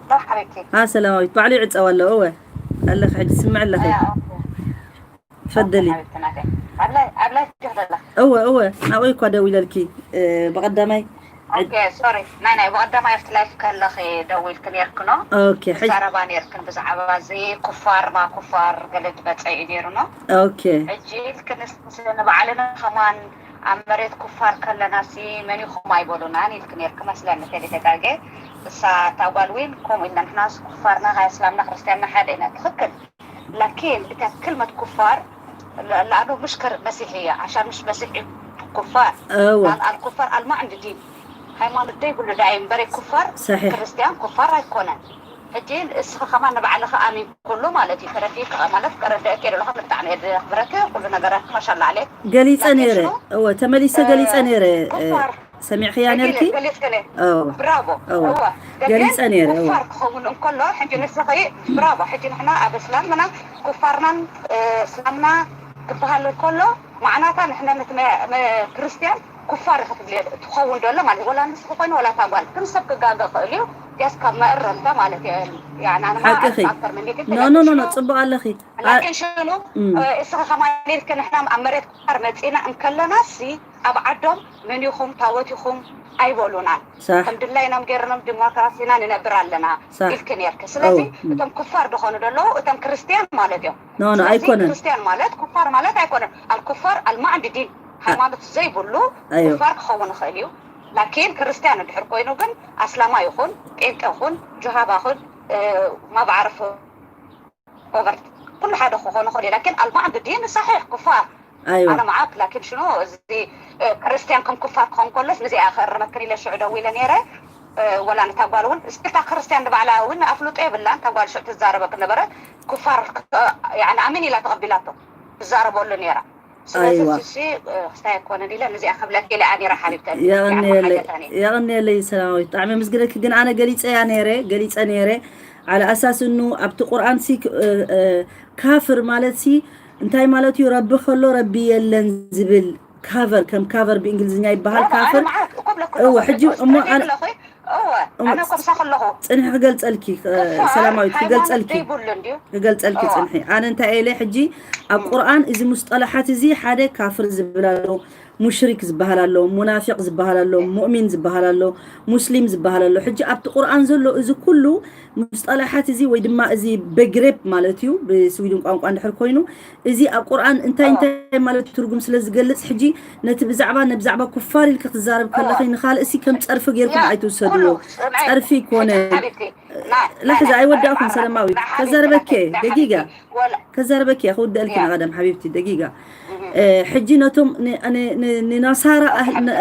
ዶ ሓቢብቲ ኣ ሰላማዊት ባዕሉ ይዕፀው ኣሎ። እወ ኣለኺ ሕጂ ስምዕ ኣለኺ ፈደሊ ኣብ ላይ ጆህ ደላ እወ እወ ናብይ እኳ ደው ኢለልኪ ብቐዳማይ ኦኬ ሶሪ ናይ ናይ ብቐዳማይ ኣብቲ ላይፍ ከለኺ ደዊልክ ነርክኖ ኦኬ ሕጂ ትዛረባ ነርክን ብዛዕባ እዚ ኩፋር ማ ኩፋር ገለ ትመፀ እዩ ነይሩ ኖ ኦኬ ሕጂ ኢልክንስ ንባዕልና ከማን ኣብ መሬት ኩፋር ከለና ሲ መን ኢኹም ኣይበሉናን ኢልክ ነርክ መስለኒ ተሊተጋጌ እሳ እታ ጓል ዊን ከምኡ ኢልና ንሕና ኩፋርና ካይ እስላምና ክርስትያንና ሓደ ኢና ትኽክል ላኪን እታ ክልመት ኩፋር ለኣኑ ምሽ መሲሕ እያ ዓሻን ምሽ መሲሕ ኩፋር እወ الكفار الماء عند دين ሃይማኖት ዘይብሉ ዳይ እምበረ ኩፋር صحيح ክርስትያን ኩፋር ኣይኮነን ሕጂ እስኺ ከማን ንባዕልኺ ኣሚን ኩሉ ማለት እዩ ተረዲእኪ ማለት ከረድአኪ የደለኹ ብጣዕሚ እየ ዘኽብረኪ ኩሉ ነገራት ማሻላ ዓሌክ ገሊፀ ነይረ እወ ተመሊሰ ገሊፀ ነይረ ሰሚዕኽያ ነርኪ ገሊፅክለ እወ ብራቮ እወ እወ ገሊፀ ነይረ እወ ኩፋር ክኸውን እንከሎ ሕጂ ንስኺ ብራቮ ሕጂ ንሕና ኣብ እስላምና ኩፋርናን እስላምና ክበሃል ከሎ ማዕናታ ንሕና ነቲ ክርስትያን ኩፋር ክትብል ትኸውን ዘሎ ማለት ወላ ንስኺ ኮይኑ ወላ ታጓል ግን ሰብ ክጋገ ክእል እዩ ያስ ካብ መእረምታ ማለት ያና ንማ ሓቅኺ ኣክተር መንገዲ ኖ ኖ ኖ ኖ ፅቡቅ ኣለኺ ላኪን ሽኑ እስኺ ከማን ኢልኪ ንሕና ኣብ መሬት ኩፋር መፂና እንከለና ሲ ኣብ ዓዶም መን ኢኹም ታወት ኢኹም ኣይበሉናን ሳሕ ከም ድላይናም ገይርኖም ዲሞክራሲና ንነብር ኣለና ሳሕ ኢልኪ ነርኪ ስለዚ እው። እቶም ኩፋር ዝኾኑ ዘለዉ እቶም ክርስትያን ማለት እዮም ኖ ኖ ስለዚ ኣይኮነን ክርስትያን ማለት ኩፋር ማለት ኣይኮነን ኣልኩፋር ኣልማዕንድ ዲን ሃይማኖት ዘይብሉ ኣዮ ኩፋር ክኸውን ይኽእል እዩ ላኪን ክርስትያን እንድሕር ኮይኑ ግን ኣስላማ ይኹን ጴንጤ ይኹን ጅሃባ ይኹን ማብዓርፍ ኦቨር ኩሉ ሓደ ክኾኑ ይኽእል እዩ ላኪን ኣልማዕንድ ዲን ሳሒሕ ኩፋር ኣይዋ ኣነ መዓክ ላኪን ሽኖ እዚ ክርስትያን ከም ኩፋር ክኸውን ከሎስ ንዚኣ ክእርመክን ኢለ ሽዑ ደው ኢለ ነይረ ወላ ነታ ጓል እውን እስክታ ክርስትያን ንባዕላ እውን ኣፍልጦ የብላን እታ ጓል ሽዑ ትዛረበ ክነበረ ኩፋር ኣሚን ኢላ ተቐቢላቶ ትዛረበሉ ነይራ ስለዚ ኣይዋ። እሺ ክስታይ ኣይኮነን ኢለ ንዚኣ ክብለክ ኢለ ኣኒራ ሓቢብተኒ የቐንየለይ የቐንየለይ ሰላማዊት ብጣዕሚ ምስግነኪ ግን ኣነ ገሊፀያ ነይረ ገሊፀ ነይረ ዓለ ኣሳስ እኑ ኣብቲ ቁርኣን ሲ ካፍር ማለት ሲ እንታይ ማለት እዩ ረቢ ከሎ ረቢ የለን ዝብል ካቨር ከም ካቨር ብእንግሊዝኛ ይበሃል ካፍር እወ ሕጂ እሞ ኣነ እወ ኣነ ከምሳ ከለኹ ፅንሒ ክገልፀልኪ ሰላማዊት ክገልፀልኪ ዘይብሉ እንድዩ ክገልፀልኪ ፅንሒ ኣነ እንታይ ኢለ ሕጂ ኣብ ቁርኣን እዚ ሙስጠላሓት እዚ ሓደ ካፍር ዝብል ኣሎ ሙሽሪክ ዝበሃል ኣሎ ሙናፊቅ ዝበሃል ኣሎ ሙእሚን ዝበሃል ኣሎ ሙስሊም ዝበሃል ኣሎ ሕጂ ኣብቲ ቁርኣን ዘሎ እዚ ኩሉ ሙስጠላሓት እዚ ወይ ድማ እዚ በግሬፕ ማለት እዩ ብስዊድን ቋንቋ እንድሕር ኮይኑ እዚ ኣብ ቁርኣን እንታይ እንታይ ማለት ትርጉም ስለ ዝገልፅ ሕጂ ነቲ ብዛዕባ ነብዛዕባ ኩፋር ኢልኪ ክትዛረብ ከለኺ ንኻልእ ሲ ከም ፀርፊ ጌርኩም ኣይትውሰድዎ ፀርፊ ይኮነ ላሕዚ ኣይወዳእኩም ሰለማዊት ከዛረበኪ ደጊጋ ከዛረበኪ ክውደእልኪ ንቐደም ሓቢብቲ ደጊጋ ሕጂ ነቶም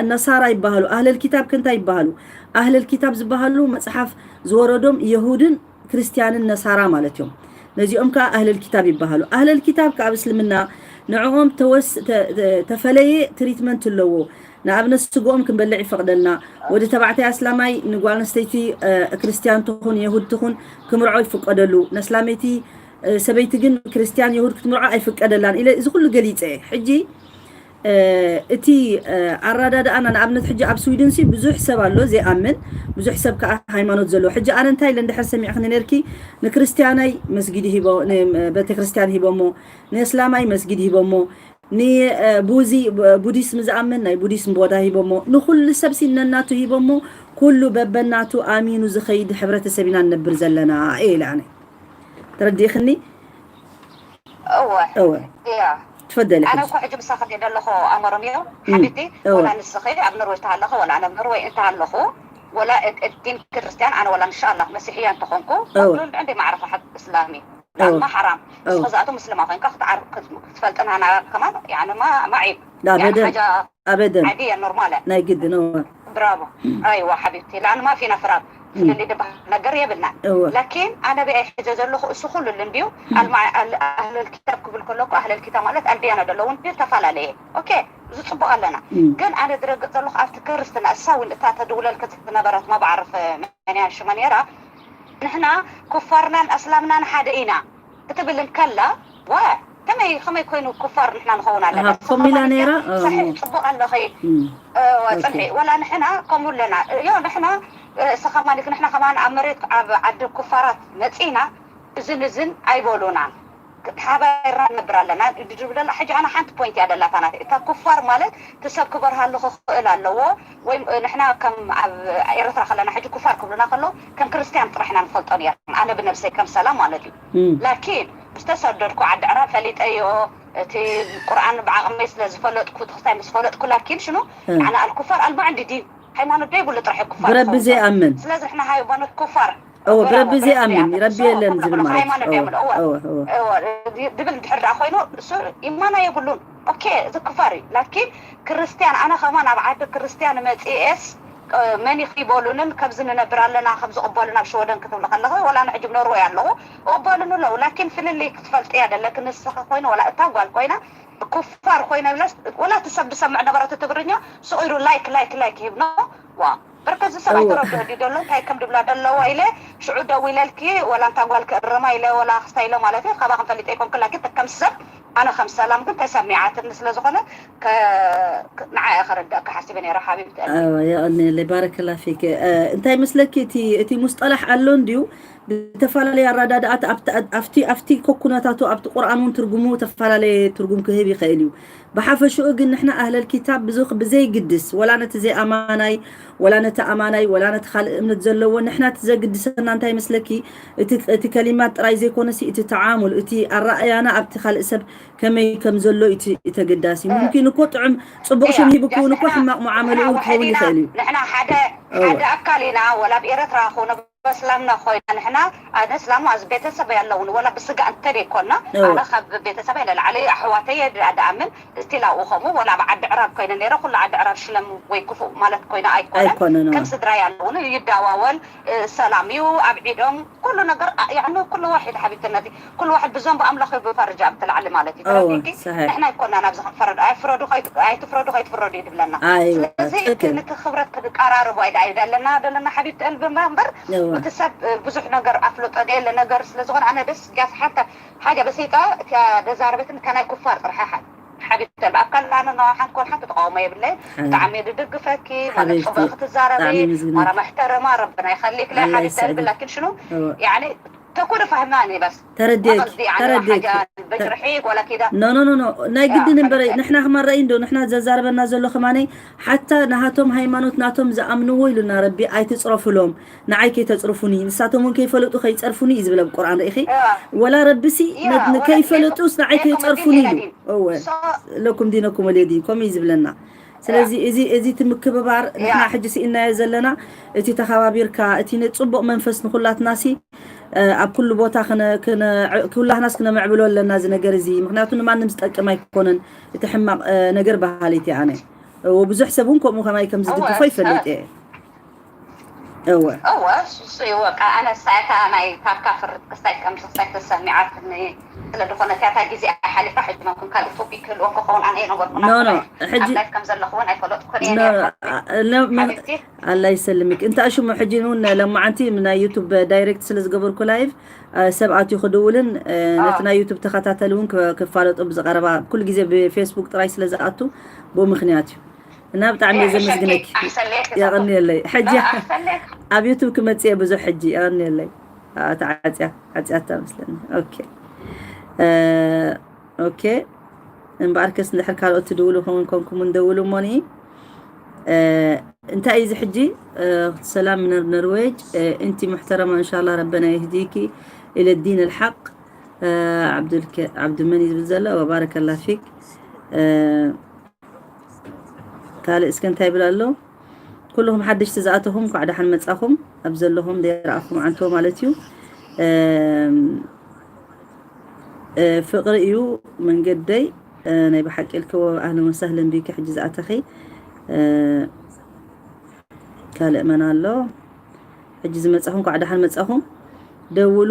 ንናሳራ ይበሃሉ፣ ኣህለል ኪታብ ከንታይ ይበሃሉ? ኣህለል ኪታብ ዝበሃሉ መፅሓፍ ዝወረዶም የሁድን ክርስትያንን ነሳራ ማለት እዮም። ነዚኦም ከዓ ኣህለል ኪታብ ይበሃሉ። ኣህለል ኪታብ ከዓ ኣብ እስልምና ንዕኦም ተፈለየ ትሪትመንት ኣለዎ። ንኣብነት ስግኦም ክንበልዕ ይፈቕደልና። ወዲ ተባዕታይ ኣስላማይ ንጓል ኣንስተይቲ ክርስትያን ትኹን የሁድ ትኹን ክምርዖ ይፍቀደሉ። ነስላመይቲ ሰበይቲ ግን ክርስትያን የሁድ ክትምርዖ ኣይፍቀደላን ኢለ እዚ ኩሉ ገሊፀ። ሕጂ እቲ ኣረዳድኣና ንኣብነት ሕጂ ኣብ ስዊድን ሲ ብዙሕ ሰብ ኣሎ ዘይኣምን፣ ብዙሕ ሰብ ከዓ ሃይማኖት ዘለዎ። ሕጂ ኣነ እንታይ ኢለ እንድሕር ሰሚዕክኒ ነርኪ፣ ንክርስትያናይ መስጊድ ሂቦ፣ ቤተክርስትያን ሂቦሞ፣ ንእስላማይ መስጊድ ሂቦሞ፣ ንቡዚ ቡዲስም ዝኣምን ናይ ቡዲስም ቦታ ሂቦሞ፣ ንኩሉ ሰብ ሲ ነናቱ ሂቦሞ፣ ኩሉ በበናቱ ኣሚኑ ዝኸይድ ሕብረተሰብ ኢና ንነብር ዘለና እየ ኢለ ኣነ። ተረዲእክኒ? እወ እወ ያ ትፈደሊ ኣነ ሕጂ እኮ ሕጂ ምሳኺ እንደ ኣለኹ ኣመሮም እዮ ሓቢቲ እወ። ወላ ንስኺ ኣብ ኖርወይ ተሃለኸ ወላ ኣነ ኣብ ኖርወይ እንተሃለኹ ወላ ዲን ክርስቲያን ኣነ ወላ እንሻላ መሲሕያ እንተኾንኩ እወ። እንደ ማዕረፋ ሓቂ እስላሚ እወ። ላማ ሓራም እወ። እስኸ ዝኣቶም ምስልማ ኮይንካ ክትዓርፍ ክትፈልጥና ናባካ ከማን ያዕኒ ማ ማዒብ ኣበደን ሓጃ ኣበደን ዓዲ እያ ኖርማል እያ ናይ ግድን እወ ብራቮ ኣይዋ ሓቢብቲ ላን ማ ፊና ፍራብ ፍልልይ ድበሃል ነገር የብልናን እወ ላኪን ኣነ ብኣይ ሕዘ ዘለኹ እሱ ኩሉ እንድዩ ኣህለል ኪታብ ክብል ከለኩ ኣህለል ኪታብ ማለት ኣልድያና ዘለዉ እንድዩ ተፈላለየ ኦኬ እዚ ፅቡቅ ኣለና እም። ግን ኣነ ዝረግፅ ዘለኹ ኣብቲ ክርስትና እሳ እውን እታ ተድውለልክ ዝነበረት መባዕርፍ መን ሽማ ነራ ንሕና ኩፋርናን ኣስላምናን ሓደ ኢና ክትብል እንከላ ዋ ከመይ ከመይ ኮይኑ ኩፋር ንሕና ንኸውን ኣለና ኣሃ፣ ኮሚላ ነይራ? እ፣ ሳሒሕ ሞ- ፅቡቅ ኣለኺ እም። እወ፣ ኦኬ። ፅንሒ ወላ ንሕና ከምኡ ኣለና እዮ ንሕና እ፣ እሳ ከማን ንሕና ከማን ኣብ መሬት ኣብ ዓዲ ኩፋራት መፂና እዝን እዝን ኣይበሉናን ሓባይራ ንነብር ኣለና ድብለላ ሕጂ ኣነ ሓንቲ ፖይንት እያ ደላታ ናት እታ ኩፋር ማለት እቲ ሰብ ክበርሃሉ ክኽእል ኣለዎ ወይ ንሕና ከም ኣብ ኤርትራ ከለና ሕጂ ኩፋር ክብሉና ከለዉ ከም ክርስትያን ጥራሕ ኢና ንፈልጦ ነርና ኣነ ብነብሰይ ከም ሰላም ማለት እዩ እም። ላኪን ምስ ተሰደድኩ ዓዲ ዕራብ ፈሊጠዮ እቲ ቁርኣን ብዓቕመይ ስለ ዝፈለጥኩ ትኽስታይ ምስ ፈለጥኩ ላኪን ሽኑ እም። ኣነ ኣልኩፋር ኣልማዕንዲ ዲን ሃይማኖት ዘይብሉ ጥራሕ እዩ ኩፋር ብረቢ ዝኸውን። ዘይኣምን ስለዚ ንሕና ሃይማኖት ኩፋር እወ ብራቮ፣ ብረቢ ብረቢ ዘይኣምን ዘይኣምን። ረቢ So፣ የለን ከምኡ ዝብል ከማን ማለት ሃይማኖት እወ የብሉ። እወ። እወ እወ እወ፣ ድብል ድሕር ደኣ ኮይኑ እሱ ኢማና የብሉን ኦኬ እዚ ኩፋር እዩ ላኪን ክርስትያን ኣነ ከማን ኣብ ዓዲ ክርስትያን መፅኤስ እ፣ መን ይኽይበሉንን ከምዚ ንነብር ኣለና ከም ዝቕበሉ ናብ ሽወደን ክትብሉ ከለኸ ወላ ንሕጂ ኖርወይ ኣለኹ እቕበሉን ኣለዉ ላኪን ፍልልይ ክትፈልጥያ ደለክ ንስኻ ኮይነ ወላ እታ ጓል ኮይና ኩፋር ኮይና ይብለስ ወላ እቲ ሰብ ዝሰምዕ ነበረ እቲ ትግርኛ ስቕ ኢሉ ላይክ ላይክ ላይክ ይህብኖ ዋ በርከዚ ሰብ እወ። ኣይተረድኦ ድዩ ደሎ እንታይ ከም ድብላ ደለዋ ኢለ ሽዑ ደው ኢለልኪ ወላ እንታ ጓል ክእርማ ኢለ ወላ ክስታ ኢለ ማለት እዩ ካባኽን ፈሊጠ ይኮንኩ ላኪን ከም ሰብ ኣነ ከም ሰላም ግን ተሰሚዓትኒ ስለ ዝኾነ ከ- ከ- ንዓኣ ከረዳእካ ሓሲበ ነይረ ሓቢብቲ ኣዎ የቐንየለይ ባረከላ ፊክ እ፣ እንታይ መስለኪ እቲ እቲ ሙስጠላሕ ኣሎ እንድዩ ብተፈላለየ ኣረዳድኣት ኣብቲ ኣብቲ ኣብቲ ኮኩነታቱ ኣብቲ ቁርኣን እውን ትርጉሙ ተፈላለየ ትርጉም ክህብ ይኽእል እዩ ብሓፈሽኡ ግን ንሕና ኣህለል ኪታብ ብዙ ብዘይግድስ ወላ ነቲ ዘይኣማናይ ወላ ነቲ ኣማናይ ወላ ነቲ ካልእ እምነት ዘለዎ ንሕና እቲ ዘግድሰና እንታይ መስለኪ እቲ እቲ ከሊማት ጥራይ ዘይኮነሲ እቲ ተዓሙል እቲ ኣረኣያና ኣብቲ ካልእ ሰብ ከመይ ከም ዘሎ እቲ ተገዳሲ ሙምኪን እኮ ጥዑም ፅቡቅ ሽም ሂብክውን እኮ ሕማቅ ሙዓመልኡ ክኸውን ይኽእል እዩ ንሕና ሓደ ሓደ ኣካል ኢና ወላ ኣብ ኤረትራ ኮነ በስላምና ኮይና ንሕና ኣነ እስላም ኣብዚ ቤተሰብ ኣለውን ወላ ብስጋ እንተደይኮና ኣነ ካብ ቤተሰብ ለላዕለ ኣሕዋተይ ድኣምን ስቲል ኣብኡ ከምኡ ወላ ኣብ ዓዲ ዕራብ ኮይነ ነረ ኩሉ ዓዲ ዕራብ ሽለም ወይ ክፉእ ማለት ኮይነ ኣይኮነን ኣይኮነን ከም ስድራይ ኣለውን ይዳዋወል ሰላም እዩ ኣብ ዒዶም ኩሉ ነገር ያዕኒ ኩሉ ዋሒድ ሓቢብትነቲ ኩሉ ዋሕድ ብዘንቡ ኣምላኽ እዩ ብፈርጃ ብትላዕሊ ማለት እዩ እወ፣ ተረዲእኪ ሰሒሕ። ንሕና ይኮና ናብዚ ክንፈርድ ኣይፍረዱ ከይት- ኣይትፍረዱ ከይትፍረዱ እዩ ድብለና ኣይወ፣ ስለዚ ትክክል። ነቲ ክብረት ክንቀራርቦ ኣይዳ እዩ ደለና ደለና ሓቢብቲ ቀልቢ እምበር እወ። እቲ ሰብ እ፣ ብዙሕ ነገር ኣፍልጦ ዘየለ ነገር ስለ ዝኾነ ኣነ ደስ ጋስ ሓንታ ሓጃ በሰይጣ እቲያ ደዛረበት እታ ናይ ኩፋር ጥርሓ ሓ- ሓቢብቲ ቀልቢ ኣብ ካልእ ኣነ ነዋ ሓንቲ ኮን ሓንቲ ተቃውሞ የብለይ ሓ- ብጣዕሚ እየ ድድግፈኪ ማለት ሓቢብቲ፣ ፅቡቅ ክትዛረቢ ብጣዕሚ ምስግና። ማራ መሕተረማ ረብና ይኸሊክ ኣላ ሓቢብቲ ይስዕድክ። ቀልቢ ላኪን ሽኑ እወ። ያዕኒ ተኩሉ ፋህማኒ በስ ተረዲእኪ፣ መቐልዲ ኣነ ተረዲእኪ። ሓጃ በጅርሒ ወላ ኪዳ ኖ ኖ ኖ ኖ ናይ ግድን እምበር ንሕና ከማን ረእይ እንዶ ንሕና ዘዛርበና ዘሎ ከማነይ ሓታ ናሃቶም ሃይማኖት ናቶም ዝኣምንዎ ኢሉና ረቢ ኣይትፅረፉሎም ንዓይ ከይተፅርፉኒ ንሳቶም እውን ከይፈለጡ ከይፀርፉኒ እዩ ዝብል ኣብ ቁርኣን ርኢኺ ወላ ረቢሲ ከይፈለጡስ ንዓይ ከይፀርፉኒ ኢሉ እወ ለኩም ዲነኩም ወልየ ዲን ከምኡ እዩ ዝብለና ስለዚ እዚ እዚ እቲ ምክብባር ንሕና ሕጂ ስኢናዮ ዘለና እቲ ተኸባቢርካ እቲ ንፅቡቕ መንፈስ ንኩላትናሲ ኣብ ኩሉ ቦታ ኩላህናስ ክነምዕብሎ ኣለና እዚ ነገር እዚ። ምክንያቱ ንማንም ዝጠቅም ኣይኮነን እቲ ሕማቕ ነገር በሃሊት እየ ኣነ። ብዙሕ ሰብ እውን ከምኡ ከማይ ከም ዝድግፎ ይፈልጥ እየ። እወ እወ እሱ እሱ እወ ቃ ኣነ ሳይታ ናይ ታካ ፍርድ ክሳይ ከም ክሳይ ተሰሚዓትኒ ስለ ዝኾነ እታ ግዜ ሓሊፋ ሕጂ መኩን ካልእ ቶፒክ ክህልዎ ክኸውን ኣነ የነበርኩ ኖ ኖ ሕጂ ላይፍ ከም ዘለኹ እውን ኣይፈለጥኩን እየ ነይረ ሓቢብቲ ኣላ ይሰልምክ እንታ ሽሙ ሕጂ እውን ለማዓንቲ ናይ ዩቱብ ዳይሬክት ስለ ዝገበርኩ ላይቭ ሰብ ኣትዩ ክድውልን ነቲ ናይ ዩቱብ ተኸታተሊ እውን ክፋለጡ ብዝቀረባ ኩሉ ግዜ ብፌስቡክ ጥራይ ስለ ዝኣቱ ብኡ ምክንያት እዩ እና ብጣዕሚ እየ ዘመስግነኪ። የቐንየለይ። ሕጂ ኣብ ዩቱብ ክመፅእ እየ ብዙሕ ሕጂ የቐንየለይ። ተዓፅያ ዓፅያታ መስለኒ። ኦኬ ኦኬ። እምበኣርከስ እንድሕር ካልኦት ትድውሉ ከውን ኮንኩም እንደውሉ እሞኒ እንታይ እዩ እዚ ሕጂ? ሰላም ነር ነርዌጅ እንቲ ሙሕተረማ እንሻላ ረበና የህዲኪ ኢለ ዲን ልሓቅ። ዓብዱልመን እዩ ዝብል ዘሎ። ወባረከላ ፊክ። ካልእ እስከ እንታይ ይብል ኣሎ? ኩልኹም ሓደሽቲ ዝኣተኹም እንኳዕ ደሓን መጻኹም። ኣብ ዘለኹም ዘይረኣኹም ዓንቶ ማለት እዩ። ፍቕሪ እዩ መንገደይ። ናይ ብሓቂ ኢልክዎ ኣህለን ወሳህለን ቢኪ ሕጂ ዝኣተኺ። ካልእ መን ኣሎ? ሕጂ ዝመጻኹም እንኳዕ ደሓን መጻኹም። ደውሉ።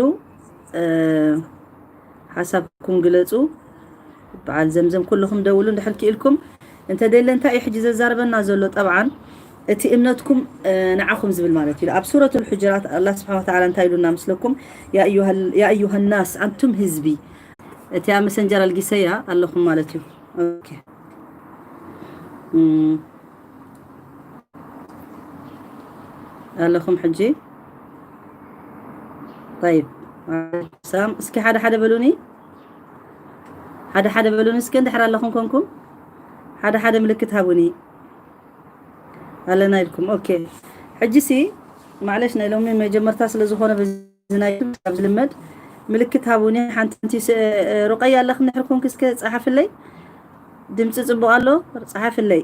ሓሳብኩም ግለፁ። በዓል ዘምዘም ኩልኹም ደውሉ እንድሕር ክኢልኩም። እንተ ደለ እንታይ እዩ ሕጂ ዘዛርበና ዘሎ? ጠብዓን እቲ እምነትኩም ንዓኹም ዝብል ማለት እዩ። ኣብ ሱረቱል ሑጅራት ኣላህ ስብሓነ ወተዓላ እንታይ ኢሉና ምስለኩም? ያ ኣዩሃ ናስ ኣንቱም ህዝቢ። እቲኣ መሰንጀር ኣልጊሰያ ኣለኹም ማለት እዩ። ኦኬ ኣለኹም ሕጂ طيب ሰላም እስኪ ሓደ ሓደ በሉኒ ሓደ ሓደ በሉኒ እስኪ እንድሕር ኣለኹም ኮንኩም ሓደ ሓደ ምልክት ሃቡኒ ኣለና ኢልኩም ኦኬ ሕጂ ሲ ማዕለሽ ናይ ሎሚ መጀመርታ ስለ ዝኾነ በዚ ናይ ካብ ዝልመድ ምልክት ሃቡኒ ሓንቲ ሩቀያ ኣለኽ እንድሕር ኮንክ እስከ ጸሓፍለይ ድምፂ ፅቡቅ ኣሎ ፀሓፍለይ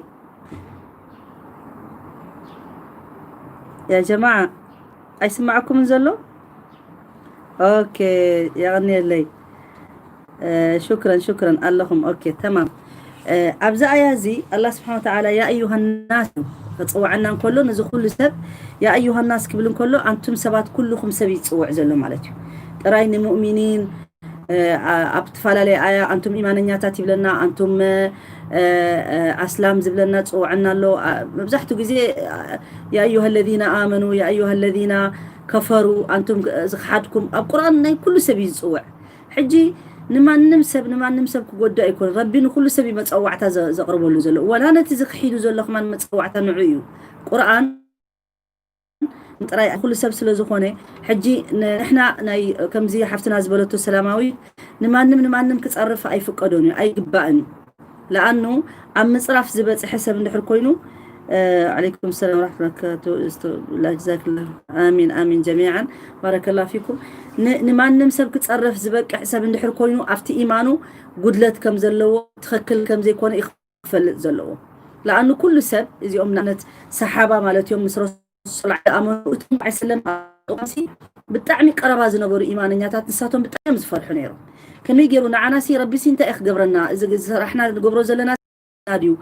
يا جماعة ኣይስማዕኩምን ዘሎ ኦኬ የቐንየለይ ሽክረን ሽክረን ኣለኹም ኦኬ ተማም ኣብዚ ኣያ እዚ ኣላ ስብሓን ወተዓላ ያ ኣዩሃ ናስ ክፅውዐና እንከሎ ነዚ ኩሉ ሰብ ያ ኣዩሃ ናስ ክብል እንከሎ ኣንቱም ሰባት ኩልኹም ሰብ ይፅውዕ ዘሎ ማለት እዩ ጥራይ ንሙእሚኒን ኣብ ትፈላለየ ኣያ ኣንቱም ኢማነኛታት ይብለና ኣንቱም ኣስላም ዝብለና ዝፅውዐና ኣሎ መብዛሕትኡ ግዜ يا أيها الذين آمنوا يا أيها الذين كفروا ኣንቱም ዝክሓድኩም ኣብ ቁርኣን ናይ ኩሉ ሰብ እዩ ዝፅውዕ ሕጂ ንማንም ሰብ ንማንም ሰብ ክጎድእ ኣይኮነ ረቢ ንኩሉ ሰብ እዩ መፀዋዕታ ዘቅርበሉ ዘሎ ወላ ነቲ ዝክሒዱ ዘሎ ከማን መፀዋዕታ ንዑ እዩ ቁርኣን ጥራይ ኩሉ ሰብ ስለ ዝኾነ ሕጂ ንሕና ናይ ከምዚ ሓፍትና ዝበለቶ ሰላማዊት ንማንም ንማንም ክፀርፍ ኣይፍቀዶን እዩ ኣይግባእን እዩ ለኣኑ ኣብ ምፅራፍ ዝበፅሐ ሰብ እንድሕር ኮይኑ عليكم السلام ورحمة الله وبركاته جزاك الله آمين آمين جميعا بارك الله فيكم ንማንም ሰብ ክፀርፍ ዝበቅዕ ሰብ እንድሕር ኮይኑ ኣብቲ ኢማኑ ጉድለት ከም ዘለዎ ትኽክል ከም ዘይኮነ ክፈልጥ ዘለዎ ለኣኑ ኩሉ ሰብ እዚኦም ንኣብነት ሰሓባ ማለት እዮም ምስ ረሱል ዝኣመኑ እቶም በዓል ሰለም ኣጥቆምሲ ብጣዕሚ ቀረባ ዝነበሩ ኢማነኛታት ንሳቶም ብጣዕሚ እዮም ዝፈርሑ ነይሮም ከመይ ገይሩ ንዓናሲ ረቢሲ እንታይ እዩ ክገብረና እዚ ዝሰራሕና ንገብሮ ዘለና ድዩ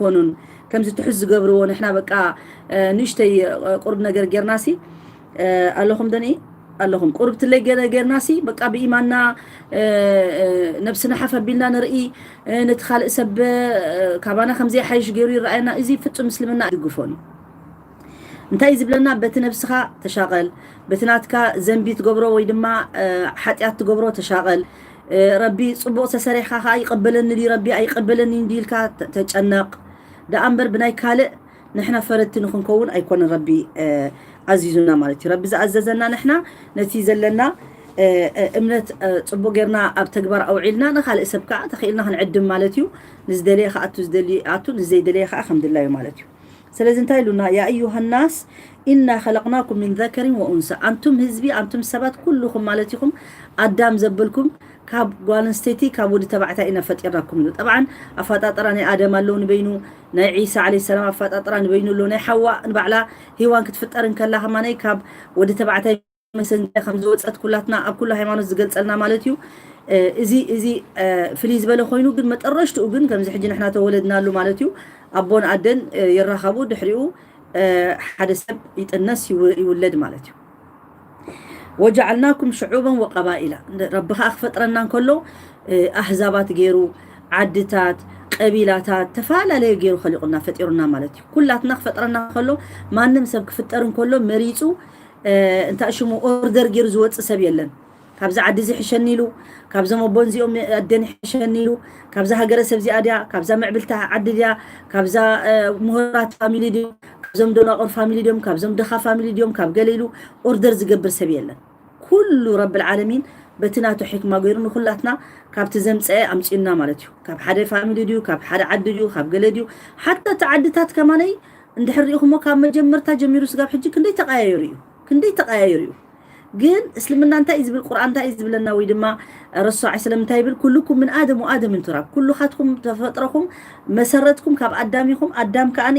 ኮኑን ከምዚ ትሑዝ ዝገብርዎ ንሕና በቃ ንእሽተይ ቁርብ ነገር ጌርናሲ ኣለኹም ዶኒ ኣለኹም ቁርብ ትለይ ገለ ጌርናሲ በቃ ብኢማና ነብስና ሓፍ ኣቢልና ንርኢ ነቲ ካልእ ሰብ ካባና ከምዘይሓይሽ ገይሩ ይረኣየና እዚ ፍጹም ምስልምና ኣይድግፎን እዩ እንታይ ዝብለና በቲ ነብስኻ ተሻቐል በቲ ናትካ ዘንቢ ትገብሮ ወይ ድማ ሓጢኣት ትገብሮ ተሻቐል ረቢ ፅቡቕ ተሰሪሕካ ከዓ ይቐበለኒ ድዩ ረቢ ኣይቐበለኒ ድዩ ኢልካ ተጨነቕ ደኣ እምበር ብናይ ካልእ ንሕና ፈረድቲ ንክንከውን ኣይኮነን ረቢ ኣዚዙና ማለት እዩ ረቢ ዝኣዘዘና ንሕና ነቲ ዘለና እምነት ፅቡቅ ጌርና ኣብ ተግባር ኣውዒልና ንካልእ ሰብ ከዓ ተኽኢልና ክንዕድም ማለት እዩ ንዝደለየ ከኣቱ ዝደሊ ኣቱ ንዘይደለየ ከዓ ከም ድላዩ ማለት እዩ ስለዚ እንታይ ኢሉና ያ ኣዩሃ ናስ ኢና ከለቅናኩም ምን ዘከሪን ወኡንሳ ኣንቱም ህዝቢ ኣንቱም ሰባት ኩልኹም ማለት ኢኹም ኣዳም ዘበልኩም ካብ ጓል ኣንስተይቲ ካብ ወዲ ተባዕታይ ኢና ፈጢርናኩም ኢሉ ጠብዓን ኣፈጣጥራ ናይ ኣደም ኣለዉ ንበይኑ ናይ ዒሳ ዓለ ሰላም ኣፈጣጥራ ንበይኑ ኣሎ ናይ ሓዋ ንባዕላ ሂዋን ክትፍጠር እንከላ ከማነይ ካብ ወዲ ተባዕታይ መሰንገያ ከም ዝወፀት ኩላትና ኣብ ኩሉ ሃይማኖት ዝገልፀልና ማለት እዩ። እዚ እዚ ፍልይ ዝበለ ኮይኑ ግን መጠረሽትኡ ግን ከምዚ ሕጂ ንሕና ተወለድናሉ ማለት እዩ። ኣቦን ኣደን ይራኸቡ፣ ድሕሪኡ ሓደ ሰብ ይጥነስ ይውለድ ማለት እዩ። ወጀዓልናኩም ሽዑበን ወቀባኢላ፣ ረቢ ከዓ ክፈጥረና እንከሎ ኣህዛባት ገይሩ፣ ዓድታት፣ ቀቢላታት ተፈላለየ ገይሩ ከሊቁና ፈጢሩና ማለት እዩ። ኩላትና ክፈጥረና ከሎ፣ ማንም ሰብ ክፍጠር እንከሎ መሪፁ እንታይ ሽሙ ኦርደር ገይሩ ዝወፅእ ሰብ የለን። ካብዛ ዓዲ እዚ ሕሸኒ ኢሉ፣ ካብዞም ኣቦን እዚኦም ኣደን ሕሸኒ ኢሉ፣ ካብዛ ሃገረ ሰብ እዚኣ ድያ፣ ካብዛ ምዕብልቲ ዓዲ ድያ፣ ካብዛ ምሁራት ፋሚሊ ድዮም፣ ካብዞም ደናቁር ፋሚሊ ድዮም፣ ካብዞም ድኻ ፋሚሊ ድዮም፣ ካብ ገለ ኢሉ ኦርደር ዝገብር ሰብ የለን። ኩሉ ረብል ዓለሚን በቲ ናቱ ሕክማ ገይሩ ንኩላትና ካብቲ ዘምፀአ ኣምፅኡና ማለት እዩ። ካብ ሓደ ፋሚሊ ድዩ፣ ካብ ሓደ ዓዲ ድዩ፣ ካብ ገለ ድዩ፣ ሓታ እቲ ዓድታት ከማነይ እንድሕር ሪኢኹሞ ካብ መጀመርታ ጀሚሩ ስጋብ ሕጂ ክንደይ ተቀያየሩ እዩ፣ ክንደይ ተቀያየሩ እዩ። ግን እስልምና እንታይ እዩ ዝብል፣ ቁርኣን እንታይ እዩ ዝብለና? ወይ ድማ ረሱል ሰለላሁ ዐለይሂ ወሰለም እንታይ ይብል? ኩልኩም ምን ኣደም ወኣደም ምን ቱራብ፣ ኩልኻትኩም ተፈጥሮኹም መሰረትኩም ካብ ኣዳም ኢኹም፣ ኣዳም ከኣኒ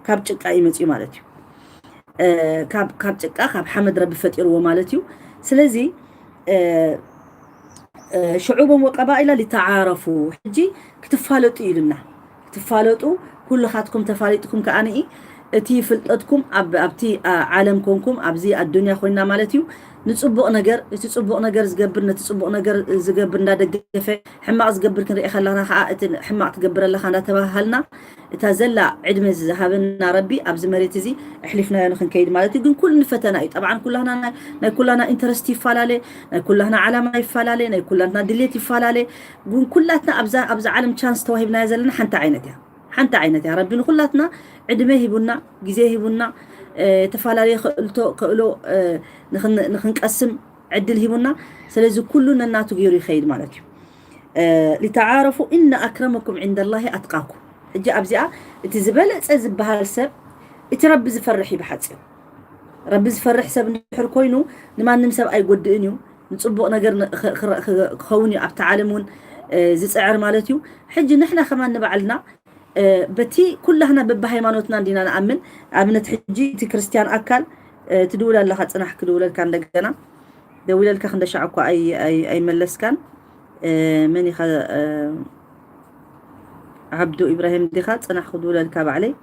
ካብ ጭቃ እዩ መፅኡ ማለት እዩ። ካብ ጭቃ ካብ ሓመድ ረቢ ፈጢርዎ ማለት እዩ። ስለዚ ሽዑቦም ወቀባኢላ ሊተዓረፉ፣ ሕጂ ክትፋለጡ ኢሉና። ክትፋለጡ፣ ኩልኻትኩም ተፋሊጥኩም ከኣ ንኢ እቲ ፍልጠትኩም ኣብቲ ዓለም ኮንኩም ኣብዚ ኣዱንያ ኮይና ማለት እዩ። ንጽቡቕ ነገር፣ እቲ ጽቡቕ ነገር ዝገብር ነቲ ጽቡቕ ነገር ዝገብር እንዳደገፈ፣ ሕማቕ ዝገብር ክንርኢ ከለና ከኣ እቲ ሕማቕ ትገብር ኣለኻ እንዳተባሃልና፣ እታ ዘላ ዕድመ ዝሃበና ረቢ ኣብዚ መሬት እዚ ኣሕሊፍናዮ ንክንከይድ ማለት እዩ። ግን ኩሉ ንፈተና እዩ። ጠብዓን ኩላህና ናይ ኩላና ኢንተረስት ይፈላለ፣ ናይ ኩላህና ዓላማ ይፈላለ፣ ናይ ኩላትና ድሌት ይፈላለ። ግን ኩላትና ኣብዛ ኣብዛ ዓለም ቻንስ ተዋሂብናዮ ዘለና ሓንቲ ዓይነት እያ፣ ሓንቲ ዓይነት እያ። ረቢ ንኩላትና ዕድመ ሂቡና፣ ግዜ ሂቡና፣ ተፈላለየ ክእልቶ ክእሎ ንክንቀስም ዕድል ሂቡና። ስለዚ ኩሉ ነናቱ ገይሩ ይኸይድ ማለት እዩ። ሊተዓረፉ ኢነ ኣክረመኩም ዒንደላሂ ኣትቃኩም። ሕጂ ኣብዚኣ እቲ ዝበለፀ ዝበሃል ሰብ እቲ ረቢ ዝፈርሕ እዩ ብሓፂሩ። ረቢ ዝፈርሕ ሰብ እንድሕር ኮይኑ ንማንም ሰብ ኣይጎድእን እዩ። ንፅቡቕ ነገር ክኸውን እዩ ኣብቲ ዓለም እውን ዝፅዕር ማለት እዩ። ሕጂ ንሕና ከማን ንባዕልና በቲ ኩላህና በብሃይማኖትና እንዲና ንኣምን። ኣብነት ሕጂ እቲ ክርስትያን ኣካል ትድውል ኣለኻ፣ ፅናሕ ክድውለልካ እንደገና ደዊለልካ ክንደሻዕ እኳ ኣይመለስካን። መን ኢኻ? ዓብዱ ኢብራሂም ዲኻ? ጽናሕ ክድውለልካ ባዕለይ።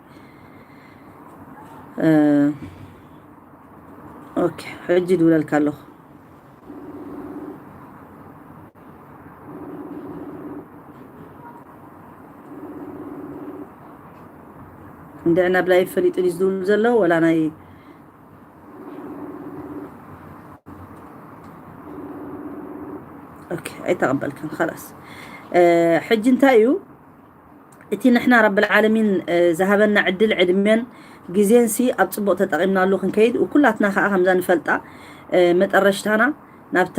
ኦኬ፣ ሕጂ ድውለልካ ኣለኹ። እንድዕና ብላይ ፈሊጡ ድዩ ዝድውል ዘሎ ወላ ናይ ኦኬ፣ ኣይተቐበልካን። ኸላስ ሕጂ እንታይ እዩ እቲ ንሕና ረብል ዓለሚን ዝሃበና ዕድል ዕድሜን ግዜን ሲ ኣብ ጽቡቕ ተጠቒምናሉ ክንከይድ፣ ኩላትና ከኣ ከምዛ ንፈልጣ መጠረሽታና ናብታ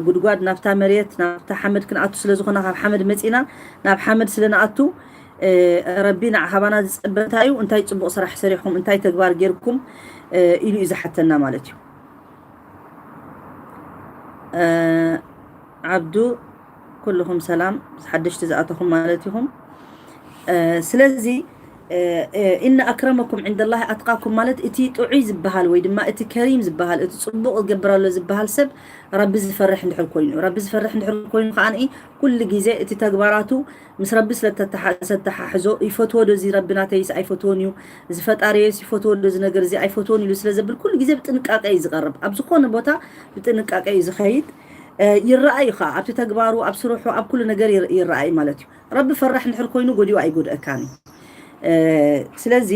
ጉድጓድ፣ ናብታ መሬት፣ ናብታ ሓመድ ክንኣቱ ስለ ዝኾና ካብ ሓመድ መጺና ናብ ሓመድ ስለ ንኣቱ ረቢ ንዓ ካባና ዝጸበ እንታይ እዩ? እንታይ ጽቡቕ ስራሕ ሰሪሕኩም፣ እንታይ ተግባር ጌርኩም ኢሉ እዩ ዝሓተና ማለት እዩ። ዓብዱ ኩልኹም ሰላም፣ ሓደሽቲ ዝኣተኹም ማለት ኢኹም። ስለዚ ኢነ ኣክረመኩም ዕንደላሂ ኣትቃኩም ማለት እቲ ጥዑይ ዝበሃል ወይ ድማ እቲ ከሪም ዝበሃል፣ እቲ ጽቡቕ ዝገብር ኣሎ ዝበሃል ሰብ ረቢ ዝፈርሕ እንድሕር ኮይኑ፣ ረቢ ዝፈርሕ እንድሕር ኮይኑ ከኣ ኩሉ ግዜ እቲ ተግባራቱ ምስ ረቢ ስለ ተተሓ-፣ ዝተሓሕዞ ይፈትዎ ዶ እዚ ረቢ ናተይስ ኣይፈትዎን እዩ፣ እዚ ፈጣሪየስ ይፈትዎ ዶ እዚ ነገር እዚ ኣይፈትዎን ኢሉ ስለ ዘብል ኩሉ ግዜ ብጥንቃቄ እዩ ዝቐርብ። ኣብ ዝኾነ ቦታ ብጥንቃቄ እዩ ዝኸይድ። ይረኣይ እዩ ከዓ ኣብቲ ተግባሩ፣ ኣብ ስርሑ፣ ኣብ ኩሉ ነገር ይር-፣ ይረኣይ ማለት እዩ። ረቢ ፈራሕ እንድሕር ኮይኑ ጎዲኡ ኣይጎድኣካን እዩ። ስለዚ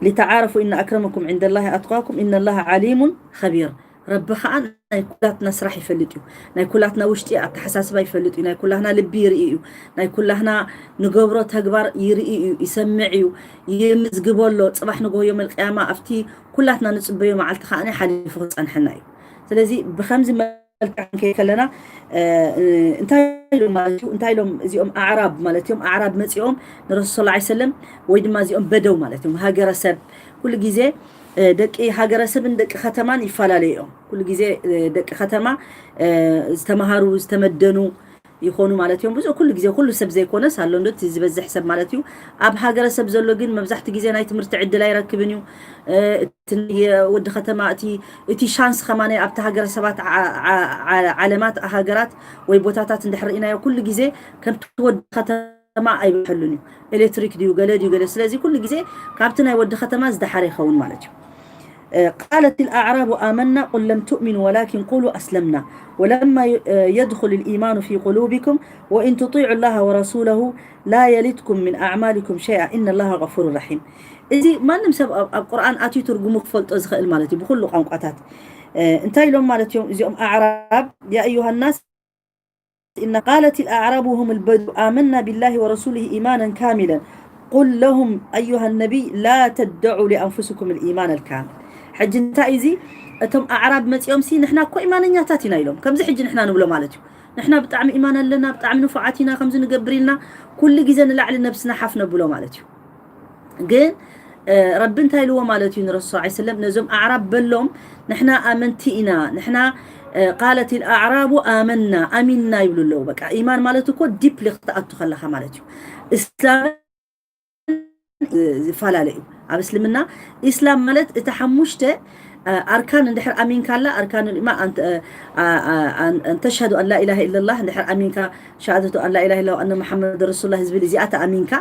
ሊተዓረፉ ኢነ ኣክረመኩም ዕንደላሂ ኣትቃኩም ኢነላሂ ዓሊሙን ኸቢር። ረቢ ከዓ ናይ ኩላትና ስራሕ ይፈልጥ እዩ። ናይ ኩላትና ውሽጢ ኣተሓሳስባ ይፈልጥ እዩ። ናይ ኩላህና ልቢ ይርኢ እዩ። ናይ ኩላህና ንገብሮ ተግባር ይርኢ እዩ፣ ይሰምዕ እዩ፣ ይምዝግቦ ኣሎ። ጽባሕ ንግሆ ዮም ኣልቅያማ ኣብቲ ኩላትና ንጽበዮ መዓልቲ ከዓ ሓሊፉ ክጸንሐና እዩ። ስለዚ ብኸምዚ መልክዕ ክንከይድ ከለና እንታይ ኢሎም ማለት እዩ? እንታይ ኢሎም እዚኦም ኣዕራብ ማለት እዮም? ኣዕራብ መጺኦም ንረሱል ሰለላሁ ዐለይሂ ወሰለም ወይ ድማ እዚኦም በደው ማለት እዮም፣ ሃገረሰብ። ኩሉ ግዜ ደቂ ሃገረሰብን ደቂ ከተማን ይፈላለዩ እዮም። ኩሉ ግዜ ደቂ ከተማ ዝተማሃሩ፣ ዝተመደኑ፣ ይኾኑ ማለት እዮም። ብዙ ኩሉ ግዜ ኩሉ ሰብ ዘይኮነስ ኣሎ እንዶ እቲ ዝበዝሕ ሰብ ማለት እዩ። ኣብ ሃገረሰብ ዘሎ ግን መብዛሕትኡ ግዜ ናይ ትምህርቲ ዕድል ኣይረክብን እዩ። እቲ ወዲ ከተማ እቲ እቲ ሻንስ ከማነ ኣብቲ ሃገረሰባት ዓለማት ሃገራት ወይ ቦታታት እንድሕር ርኢናዮ ኩሉ ግዜ ከምቲ ወዲ ከተማ ኣይበሐሉን እዩ። ኤሌክትሪክ ድዩ ገለ ድዩ ገለ ስለዚ ኩሉ ግዜ ካብቲ ናይ ወዲ ከተማ ዝደሓረ ይኸውን ማለት እዩ። قالت الأعراب آمنا قل لم تؤمنوا ولكن قولوا أسلمنا ولما يدخل الإيمان في قلوبكم وإن تطيعوا الله ورسوله لا يلتكم من أعمالكم شيئا إن الله غفور رحيم። እዚ ማንም ሰብ ኣብ ቁርኣን ኣትዩ ትርጉሙ ክፈልጦ ዝኽእል ማለት እዩ ብኩሉ ቋንቋታት። እንታይ ኢሎም ማለት እዮም እዚኦም ኣዕራብ يا أيها الناس إن قالت الأعراب وهم البدو آمنا بالله ورسوله إيمانا كاملا قل لهم أيها النبي لا تدعوا لأنفسكم الإيمان الكامل። ሕጂ እንታይ እዚ እቶም ኣዕራብ መጺኦም ሲ ንሕና እኮ ኢማነኛታት ኢና ኢሎም ከምዚ ሕጂ ንሕና ንብሎ ማለት እዩ። ንሕና ብጣዕሚ ኢማን ኣለና ብጣዕሚ ንፉዓት ኢና ከምዚ ንገብር ኢልና ኩሉ ግዜ ንላዕሊ ነብስና ሓፍ ነብሎ ማለት እዩ። ግን ረቢ እንታይ ኢልዎ ማለት እዩ ንረሱል ስ ሰለም ነዞም ኣዕራብ በሎም ንሕና ኣመንቲ ኢና ንሕና قالت الأعراب آمنا ኣሚንና ይብሉ ኣለዉ። በቃ ኢማን ማለት እኮ ዲፕሊ ክትኣቱ ከለኻ ማለት እዩ። እስላምን ዝፈላለ እዩ። ኣብ እስልምና ኢስላም ማለት እቲ ሓሙሽተ ኣርካን እንድሕር ኣሚንካ ኣላ ኣርካን ልማ أن تشهد أن لا إله إلا الله እንድሕር ኣሚንካ ሸሃደቱ أن لا إله إلا الله وأن محمدا رسول الله ዝብል እዚኣ ተኣሚንካ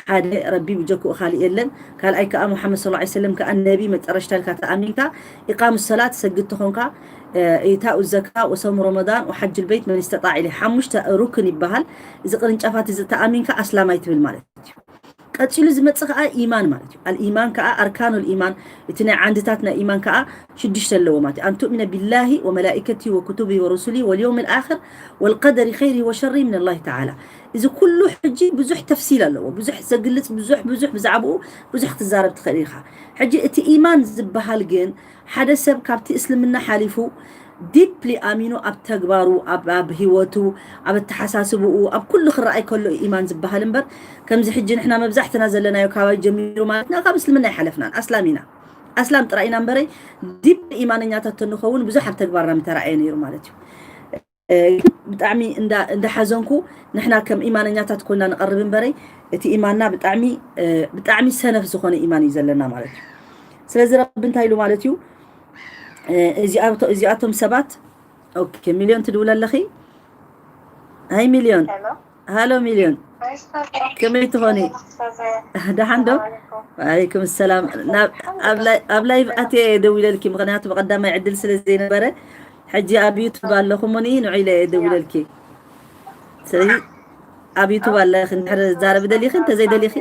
ሓደ ረቢ ብጀክኡ ካልእ የለን ካልኣይ ከዓ ሙሓመድ صلى الله عليه وسلم ከዓ ነቢ መጨረሽታ ኢልካ ተኣሚንካ ኢቃም ሰላት ሰግድ ተኾንካ ኢታኡ ዘካ ወሰሙ ረመዳን ወሓጅ ልበይት መን ስተጣዕ ኢለ ሓሙሽተ ሩክን ይበሃል። እዚ ቅርንጫፋት እዚ ተኣሚንካ ኣስላማይ ትብል ማለት እዩ። ቀፂሉ ዝመፅእ ከዓ ኢማን ማለት እዩ። ኣልኢማን ከዓ ኣርካኑ ልኢማን እቲ ናይ ዓንድታት ናይ ኢማን ከዓ ሽዱሽተ ኣለዎ ማለት እዩ። أن تؤمن بالله وملائكته وكتبه ورسله واليوم الآخر والقدر خيره وشره من الله تعالى። እዚ ኩሉ ሕጂ ብዙሕ ተፍሲል ኣለዎ። ብዙሕ ዘግልፅ ብዙሕ ብዙሕ ብዛዕባኡ ብዙሕ ክትዛረብ ትኽእል ኢኻ። ሕጂ እቲ ኢማን ዝበሃል ግን ሓደ ሰብ ካብቲ እስልምና ሓሊፉ ዲፕሊ ኣሚኑ ኣብ ተግባሩ ኣብ ህይወቱ ኣብ ኣተሓሳስብኡ ኣብ ኩሉ ክረኣይ ከሎ ኢማን ዝበሃል እምበር ከምዚ ሕጂ ንሕና መብዛሕትና ዘለናዮ ካባይ ጀሚሩ ማለትና ካብ እስልምና ይሓለፍናን ኣስላም ኢና ኣስላም ጥራይ ኢና እምበረይ ዲፕሊ ኢማነኛታት ተንኸውን ብዙሕ ኣብ ተግባርና ምተረኣየ ነይሩ ማለት እዩ። ብጣዕሚ እንዳሓዘንኩ ንሕና ከም ኢማነኛታት ኮይና ንቐርብ እምበረይ እቲ ኢማንና ብጣዕሚ ብጣዕሚ ሰነፍ ዝኾነ ኢማን እዩ ዘለና ማለት እዩ። ስለዚ ረቢ እንታይ ኢሉ ማለት እዩ እዚኣቶም ሰባት ኦኬ ሚልዮን ትድውል ኣለኺ ሃይ ሚልዮን ሃሎ ሚልዮን ከመይ ትኾኒ ደሓን ዶ ወዓለይኩም ሰላም ኣብ ላይቭ ኣትየ እየ ደዊለልኪ ምኽንያቱ ብቐዳማይ ዕድል ስለ ዘይነበረ ሕጂ ኣብ ዩቱብ ኣለኹ ሞኒ ንዑ ኢለ እየ ደዊለልኪ ስለዚ ኣብ ዩቱብ ኣለኺ እንድሕር ዛረቢ ደሊኺ እንተዘይደሊኺ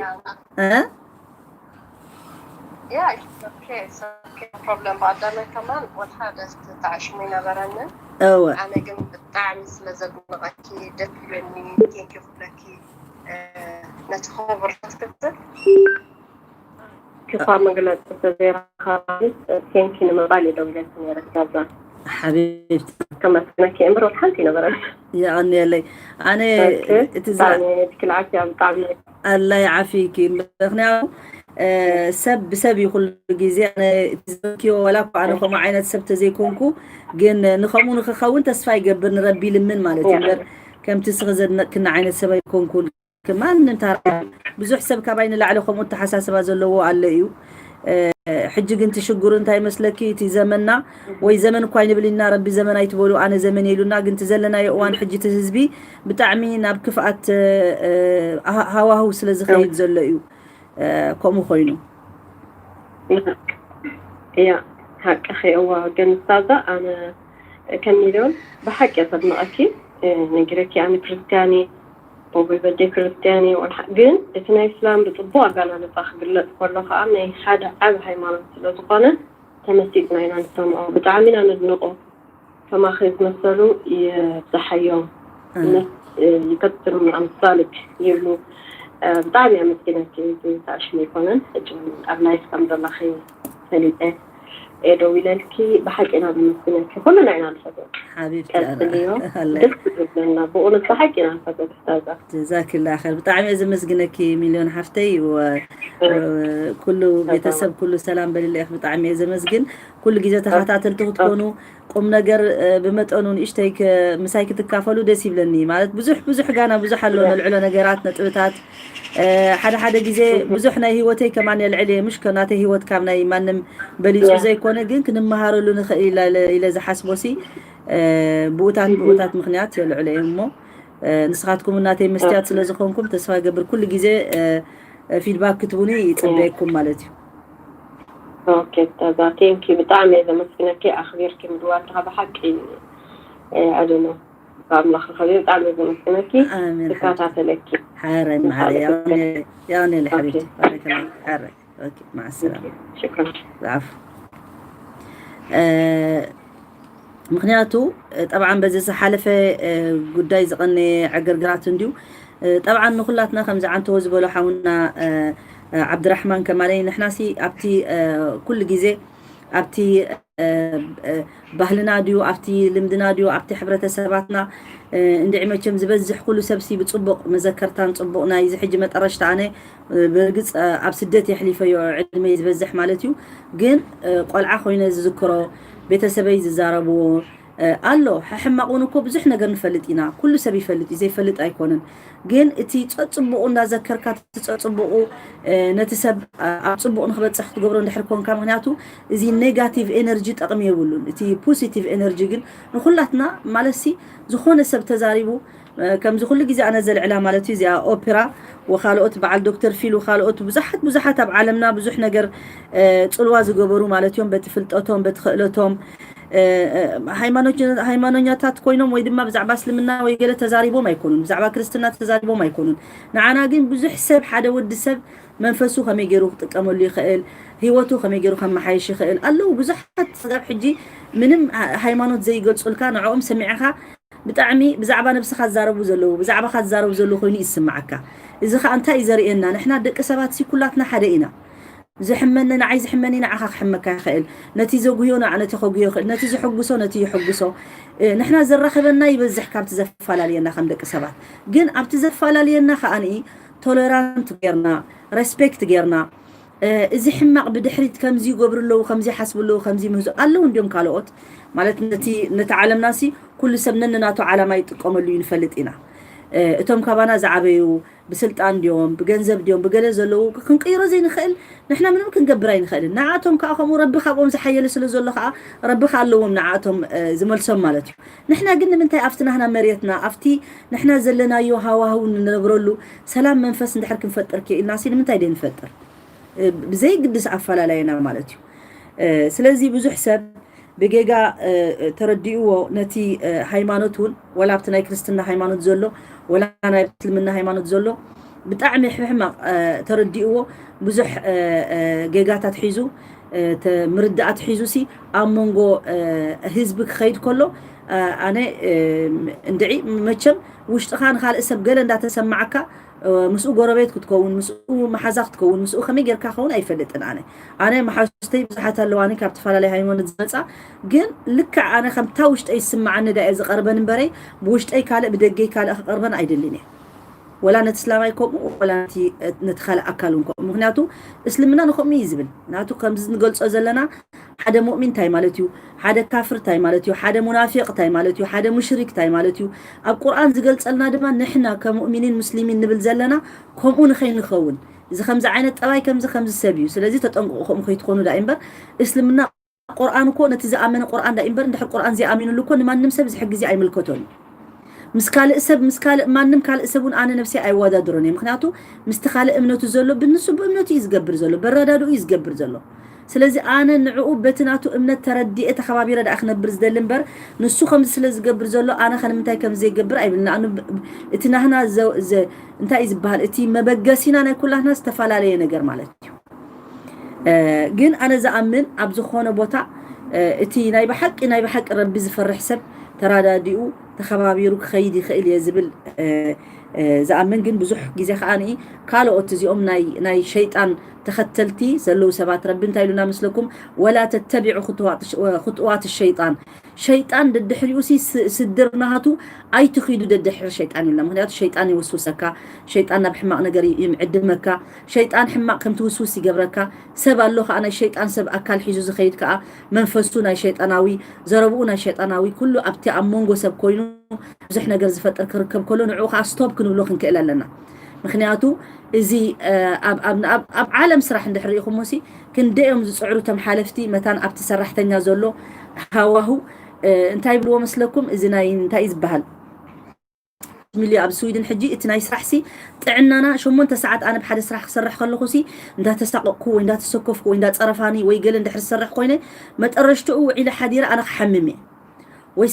Yeah, it's okay, it's okay, no problem. ብቐዳማይ ከማን ወላ ሓደ ተጣዕሽሙ ይነበረንን እወ ኣነ ግን ብጣዕሚ ስለ ዘድንቐኪ ደስ ይብለኒ። ቴንኪ ክብለኪ ነቲ ክቡር ክትክትል ክፋ መግለፂ ተዘይረኻባኒ ቴንኪ ንምባል እየ ደዊለኪ ነይረ። ጋዛ ሓቢብቲ ከመስግነኪ እምበር ወላ ሓንቲ ይነበረን። የቐንየለይ ኣነ ኦኬ፣ እቲ ዝራ ብጣዕሚ ክልዓት እያ ብጣዕሚ ኣላ ይዓፊኪ ምክንያቱ ሰብ ብሰብ እዩ ኩሉ ግዜ ኣነ እቲ ዝበልክዮ ዋላ እኮ ኣነ ከምኡ ዓይነት ሰብ ተዘይኮንኩ ግን ንከምኡ ንክኸውን ተስፋ ይገብር ንረቢ ይልምን ማለት እዩ እምበር ከምቲ ስኺ ዘድነቅክኒ ዓይነት ሰብ ኣይኮንኩን ማንም ታራ ብዙሕ ሰብ ካባይ ንላዕሊ ከምኡ ተሓሳስባ ዘለዎ ኣሎ እዩ ሕጂ ግን ትሽግሩ እንታይ መስለኪ እቲ ዘመንና ወይ ዘመን እኳ ይንብል ኢና ረቢ ዘመን ኣይትበሉ ኣነ ዘመን ኢሉና ግን ዘለናዮ እዋን ሕጂ እቲ ህዝቢ ብጣዕሚ ናብ ክፍኣት ሃዋህው ስለ ዝኸይድ ዘሎ እዩ ከምኡ ኮይኑ እያ ሓቅኺ እዋ ግን ሳዛ ኣነ ከሚልዮን ብሓቂ እየ ዘድንቐኪ ነጊረኪ ኣነ ክርስትያን እየ ኣቦይ በዴ ክርስትያን እየ ግን እቲ ናይ እስላም ብፅቡቅ ኣጋላልፃ ክግለፅ ከሎ ከዓ ናይ ሓደ ዓብ ሃይማኖት ስለ ዝኾነ ተመሲጥና ኢና ንሰምዖ ብጣዕሚ ኢና ነድንቆ ከማኺ ዝመሰሉ ይብዝሓዮም እምነት ይከትሉ ኣምሳልክ ይብሉ ብጣዕሚ ኣመስግነኪ እዚ ተኣሽሙ ይኮነን ሕጂ ኣብ ላይፍ ከም ዘለኺ ፈሊጠ እየ ደው ኢለልኪ። ብሓቂ ኢና ዘመስግነኪ። ኩልና ኢና ንፈትወኪ። ሓቢብቲ ቀጽልዮ። ኣላ ደስ ዝብለና ብእውነት ብሓቂ ኢና ንፈትወኪ ስታዛ። ጀዛኪላ ኸይር። ብጣዕሚ እየ ዘመስግነኪ ሚልዮን ሓፍተይ። ወ- ኩሉ ቤተሰብ ኩሉ ሰላም በልለይ። ብጣዕሚ እየ ዘመስግን። ኩሉ ግዜ ተኸታተልቲ ክትኮኑ ቁም ነገር እ፣ ብመጠኑ ንእሽተይ ከ- ምሳይ ክትካፈሉ ደስ ይብለኒ። ማለት ብዙሕ ብዙሕ ጋና ብዙሕ ኣሎ ነልዕሎ ነገራት ነጥብታት እ፣ ሓደ ሓደ ግዜ ብዙሕ ናይ ህይወተይ ከማን የልዕል እየ። ምሽ ከም ናተይ ህይወት ካብ ናይ ማንም በሊፁ ዘይኮነ ግን ክንመሃረሉ ንኽእል ኢለ ኢለ ዝሓስቦ ሲ እ፣ ብኡታት ብኡታት ምኽንያት የልዕሎ እየ እሞ እ፣ ንስኻትኩም እናተይ መስትያት ስለ ዝኾንኩም ተስፋ ይገብር ኩሉ ግዜ እ፣ ፊድባክ ክትቡኒ ይፅበየኩም ማለት እዩ። ኦኬ ስታዛ፣ ቴንኪ። ብጣዕሚ እየ ዘመስግነኪ ኣኽቢርኪ ምድዋልካ ብሓቂ። ኣደነ ብኣምላኽ ኸቢ ብጣዕሚ እየ ዘመስግነኪ። ኣሜን ሓብቲ። ትከታተለኪ። ሓረይ ማዓረይ ንኻልእ ያውኔ ያውኔ ለይ ሓቢብቲ ኦኬ። ባረከላ ሓረይ ኦኬ ማዓሰላም ሽክራን። ብዓፉ እ፣ ምክንያቱ እ፣ ጠብዓን በዚ ዝሓለፈ እ፣ ጉዳይ ዝቐነየ ዕግርግራት እንድዩ እ፣ ጠብዓን ንኩላትና ከምዚ ዓንተዎ ዝበሎ ሓውና እ፣ እ፣ ዓብድራሕማን ከማለይ ንሕናሲ ኣብቲ እ፣ ኩሉ ግዜ ኣብቲ እ፣ እ፣ ባህልና ድዩ ኣብቲ ልምድና ድዩ ኣብቲ ሕብረተሰባትና እ፣ እንድዒ መቸም ዝበዝሕ ኩሉ ሰብሲ ብፅቡቕ መዘከርታን ፅቡቕ ናይ እዚ ሕጂ መጠረሽታ ኣነ እ፣ ብርግፅ እ፣ ኣብ ስደት የሕሊፈዮ ዕድመይ ዝበዝሕ ማለት እዩ ግን እ፣ ቆልዓ ኮይነ ዝዝክሮ ቤተሰበይ ዝዛረብዎ እ፣ ኣሎ ሕሕማቕ እውን እኮ ብዙሕ ነገር ንፈልጥ ኢና ኩሉ ሰብ ይፈልጥ እዩ ዘይፈልጥ ኣይኮነን ግን እቲ ፀፅቡቑ እንዳዘከርካ እቲ ፀፅቡቑ እ፣ ነቲ ሰብ እ፣ ኣብ ፅቡቕ ንክበፅሕ ክትገብሮ እንድሕር ኮንካ ምክንያቱ እዚ ኔጋቲቭ ኤነርጂ ጠቕሚ የብሉን እቲ ፖሲቲቭ ኤነርጂ ግን ንኩላትና ማለት ሲ ዝኾነ ሰብ ተዛሪቡ እ፣ ከምዚ ኩሉ ግዜ ኣነ ዘልዕላ ማለት እዩ እዚኣ ኦፕራ ወካልኦት በዓል ዶክተር ፊል ወካልኦት ብዙሓት ብዙሓት ኣብ ዓለምና ብዙሕ ነገር እ፣ ፅልዋ ዝገበሩ ማለት እዮም በቲ ፍልጠቶም በቲ ክእለቶም እ፣ እ፣ ሃይማኖት- ሃይማኖኛታት ኮይኖም ወይ ድማ ብዛዕባ እስልምና ወይ ገለ ተዛሪቦም ኣይኮኑን ብዛዕባ ክርስትና ተዛሪቦም ኣይኮኑን ንዓና ግን ብዙሕ ሰብ ሓደ ወዲ ሰብ መንፈሱ ከመይ ገይሩ ክጥቀመሉ ይኽእል ህይወቱ ከመይ ገይሩ ከመሓየሽ ይኽእል ኣለዉ ብዙሓት ስጋብ ሕጂ ምንም ሃ- ሃይማኖት ዘይገልፁልካ ንዕኦም ሰሚዕኻ ብጣዕሚ ብዛዕባ ነብስኻ ዝዛረቡ ዘለዉ ብዛዕባኻ ዝዛረቡ ዘለዉ ኮይኑ ይስማዓካ እዚ ከዓ እንታይ እዩ ዘርእየና ንሕና ደቂ ሰባት ሲ ኩላትና ሓደ ኢና ዝሕመኒ ንዓይ ዝሕመኒ ንዓኻ ክሕመካ ይኽእል ነቲ ዘጉህዮ ንዓ ነቲ ከጉዮ ይኽእል ነቲ ዝሕጉሶ ነቲ ይሕጉሶ እ፣ ንሕና ዘራኸበና ይበዝሕ ካብቲ ዘፈላለየና ከም ደቂ ሰባት ግን ኣብቲ ዘፈላለየና ከዓ ንኢ ቶለራንት ጌርና ሬስፔክት ጌርና እ፣ እዚ ሕማቕ ብድሕሪት ከምዚ ይገብሩ ኣለዉ ከምዚ ይሓስቡ ኣለዉ ከምዚ ይምህዙ ኣለዉ እንዲዮም ካልኦት ማለት ነቲ ነቲ ዓለምና ሲ ኩሉ ሰብ ነንናቱ ዓላማ ይጥቀመሉ እዩ ንፈልጥ ኢና እ፣ እቶም ካባና ዝዓበዩ ብስልጣን ድዮም ብገንዘብ ድዮም ብገለ ዘለዉ ክንቅይሮ ዘይንኽእል ንሕና ምንም ክንገብር ኣይንኽእልን ንዓቶም ከዓ ከምኡ ረቢ ካብኦም ዝሓየለ ስለ ዘሎ ከዓ ረቢ ከዓ ኣለዎም ንዓቶም እ፣ ዝመልሶም ማለት እዩ ንሕና ግን ንምንታይ ኣብቲ ናህና መሬትና ኣብቲ ንሕና ዘለናዮ ሃዋህው ንነብረሉ ሰላም መንፈስ እንድሕር ክንፈጥር ክኢልና ሲ ንምንታይ ደይ ንፈጥር እ፣ ብዘይግድስ ኣፈላለየና ማለት እዩ እ፣ ስለዚ ብዙሕ ሰብ ብጌጋ እ፣ ተረዲእዎ ነቲ እ፣ ሃይማኖት እውን ወላ ኣብቲ ናይ ክርስትና ሃይማኖት ዘሎ ወላ ናይ እስልምና ሃይማኖት ዘሎ ብጣዕሚ ሕማቕ እ፣ ተረዲእዎ ብዙሕ እ፣ እ፣ ጌጋታት ሒዙ እ፣ ተ- ምርዳእት ሒዙ ሲ ኣብ መንጎ እ፣ ህዝቢ ክኸይድ ከሎ እ፣ ኣነ እ፣ እንድዒ መቸም ውሽጥኻ ንካልእ ሰብ ገለ እንዳተሰማዓካ እ፣ ምስኡ ጎረቤት ክትከውን ምስኡ መሓዛ ክትከውን ምስኡ ከመይ ጌርካ ክኸውን ኣይፈልጥን ኣነ ኣነ መሓዙተይ ብዙሓት ኣለዋኒ ካብ ተፈላለየ ሃይማኖት ዝመፃ ግን ልክዕ ኣነ ከምታ ውሽጠይ ዝስምዓኒ ዳ እየ ዝቐርበን እምበረይ ብውሽጠይ ካልእ ብደገይ ካልእ ክቐርበን ኣይደልን እየ ወላ ነቲ እስላማይ ከምኡ ወላ ነቲ ነቲ ካልእ ኣካል እውን ከምኡ ምክንያቱ እስልምና ንከምኡ እዩ ዝብል ናቱ ከምዚ ንገልፆ ዘለና ሓደ ሙእሚን እንታይ ማለት እዩ ሓደ ካፍር እንታይ ማለት እዩ ሓደ ሙናፊቅ እንታይ ማለት እዩ ሓደ ሙሽሪክ እንታይ ማለት እዩ ኣብ ቁርኣን ዝገልፀልና ድማ ንሕና ከሙእሚኒን ሙስሊሚን ንብል ዘለና ከምኡ ንኸይንኸውን እዚ ከምዚ ዓይነት ጠባይ ከምዚ ከምዚ ሰብ እዩ ስለዚ ተጠንቅቑ ከምኡ ከይትኾኑ ዳ እምበር እስልምና ቁርኣን እኮ ነቲ ዝኣመነ ቁርኣን ዳ እምበር እንድሕር ቁርኣን ዘይኣሚኑሉ እኮ ንማንም ሰብ ዝሕግዚ ኣይምልከቶን እዩ ምስ ካልእ ሰብ ምስ ካልእ ማንም ካልእ ሰብ እውን ኣነ ነብሰይ ኣይወዳድሮን እየ ምክንያቱ ምስቲ ካልእ እምነቱ ዘሎ ብንሱ ብእምነቱ እዩ ዝገብር ዘሎ በረዳድኡ እዩ ዝገብር ዘሎ ስለዚ ኣነ ንዕኡ በቲ ናቱ እምነት ተረዲኤ ተኸባቢረ ደኣ ክነብር ዝደሊ እምበር ንሱ ከምዚ ስለ ዝገብር ዘሎ ኣነ ከ ንምንታይ ከም ዘይገብር ኣይብል ንኣኑ እቲ ናህና እንታይ እዩ ዝበሃል እቲ መበገሲና ናይ ኩላትና ዝተፈላለየ ነገር ማለት እዩ ግን ኣነ ዝኣምን ኣብ ዝኾነ ቦታ እቲ ናይ ብሓቂ ናይ ብሓቂ ረቢ ዝፈርሕ ሰብ ተራዳዲኡ ተኸባቢሩ ክኸይድ ይኽእል እየ ዝብል ዝኣምን ግን ብዙሕ ግዜ ከዓ ካልኦት እዚኦም ናይ ሸይጣን ተኸተልቲ ዘለዉ ሰባት ረቢ እንታይ ኢሉና መስለኩም? ወላ ተተቢዑ ክጥዋት ሸይጣን፣ ሸይጣን ደድሕሪኡ ሲ ስድር ናሃቱ ኣይትኺዱ ደድሕሪ ሸይጣን ኢልና። ምክንያቱ ሸይጣን ይውስውሰካ፣ ሸይጣን ናብ ሕማቕ ነገር ይምዕድመካ፣ ሸይጣን ሕማቕ ከም ትውስውስ ይገብረካ። ሰብ ኣሎ ከዓ ናይ ሸይጣን ሰብ ኣካል ሒዙ ዝኸይድ ከዓ መንፈሱ ናይ ሸይጣናዊ፣ ዘረብኡ ናይ ሸይጣናዊ፣ ኩሉ ኣብቲ ኣብ መንጎ ሰብ ኮይኑ ብዙሕ ነገር ዝፈጥር ክርከብ ከሎ ንዕኡ ከዓ ስቶፕ ክንብሎ ክንክእል ኣለና። ምክንያቱ እዚ ኣብ ዓለም ስራሕ እንድሕር ርኢኹሞ ሲ ክንደዮም ዝፅዕሩ ቶም ሓለፍቲ መታን ኣብቲ ሰራሕተኛ ዘሎ ሃዋሁ እንታይ ይብልዎ መስለኩም? እዚ ናይ እንታይ እዩ ዝበሃል? ሚሊ ኣብ ስዊድን ሕጂ እቲ ናይ ስራሕ ሲ ጥዕናና ሸሞንተ ሰዓት ኣነ ብሓደ ስራሕ ክሰርሕ ከለኹ ሲ እንዳተሳቀቅኩ ወይ እንዳተሰከፍኩ ወይ እንዳፀረፋኒ ወይ ገለ እንድሕር ዝሰርሕ ኮይነ መጠረሽትኡ ውዒለ ሓዲረ ኣነ ክሓምም እየ ወይ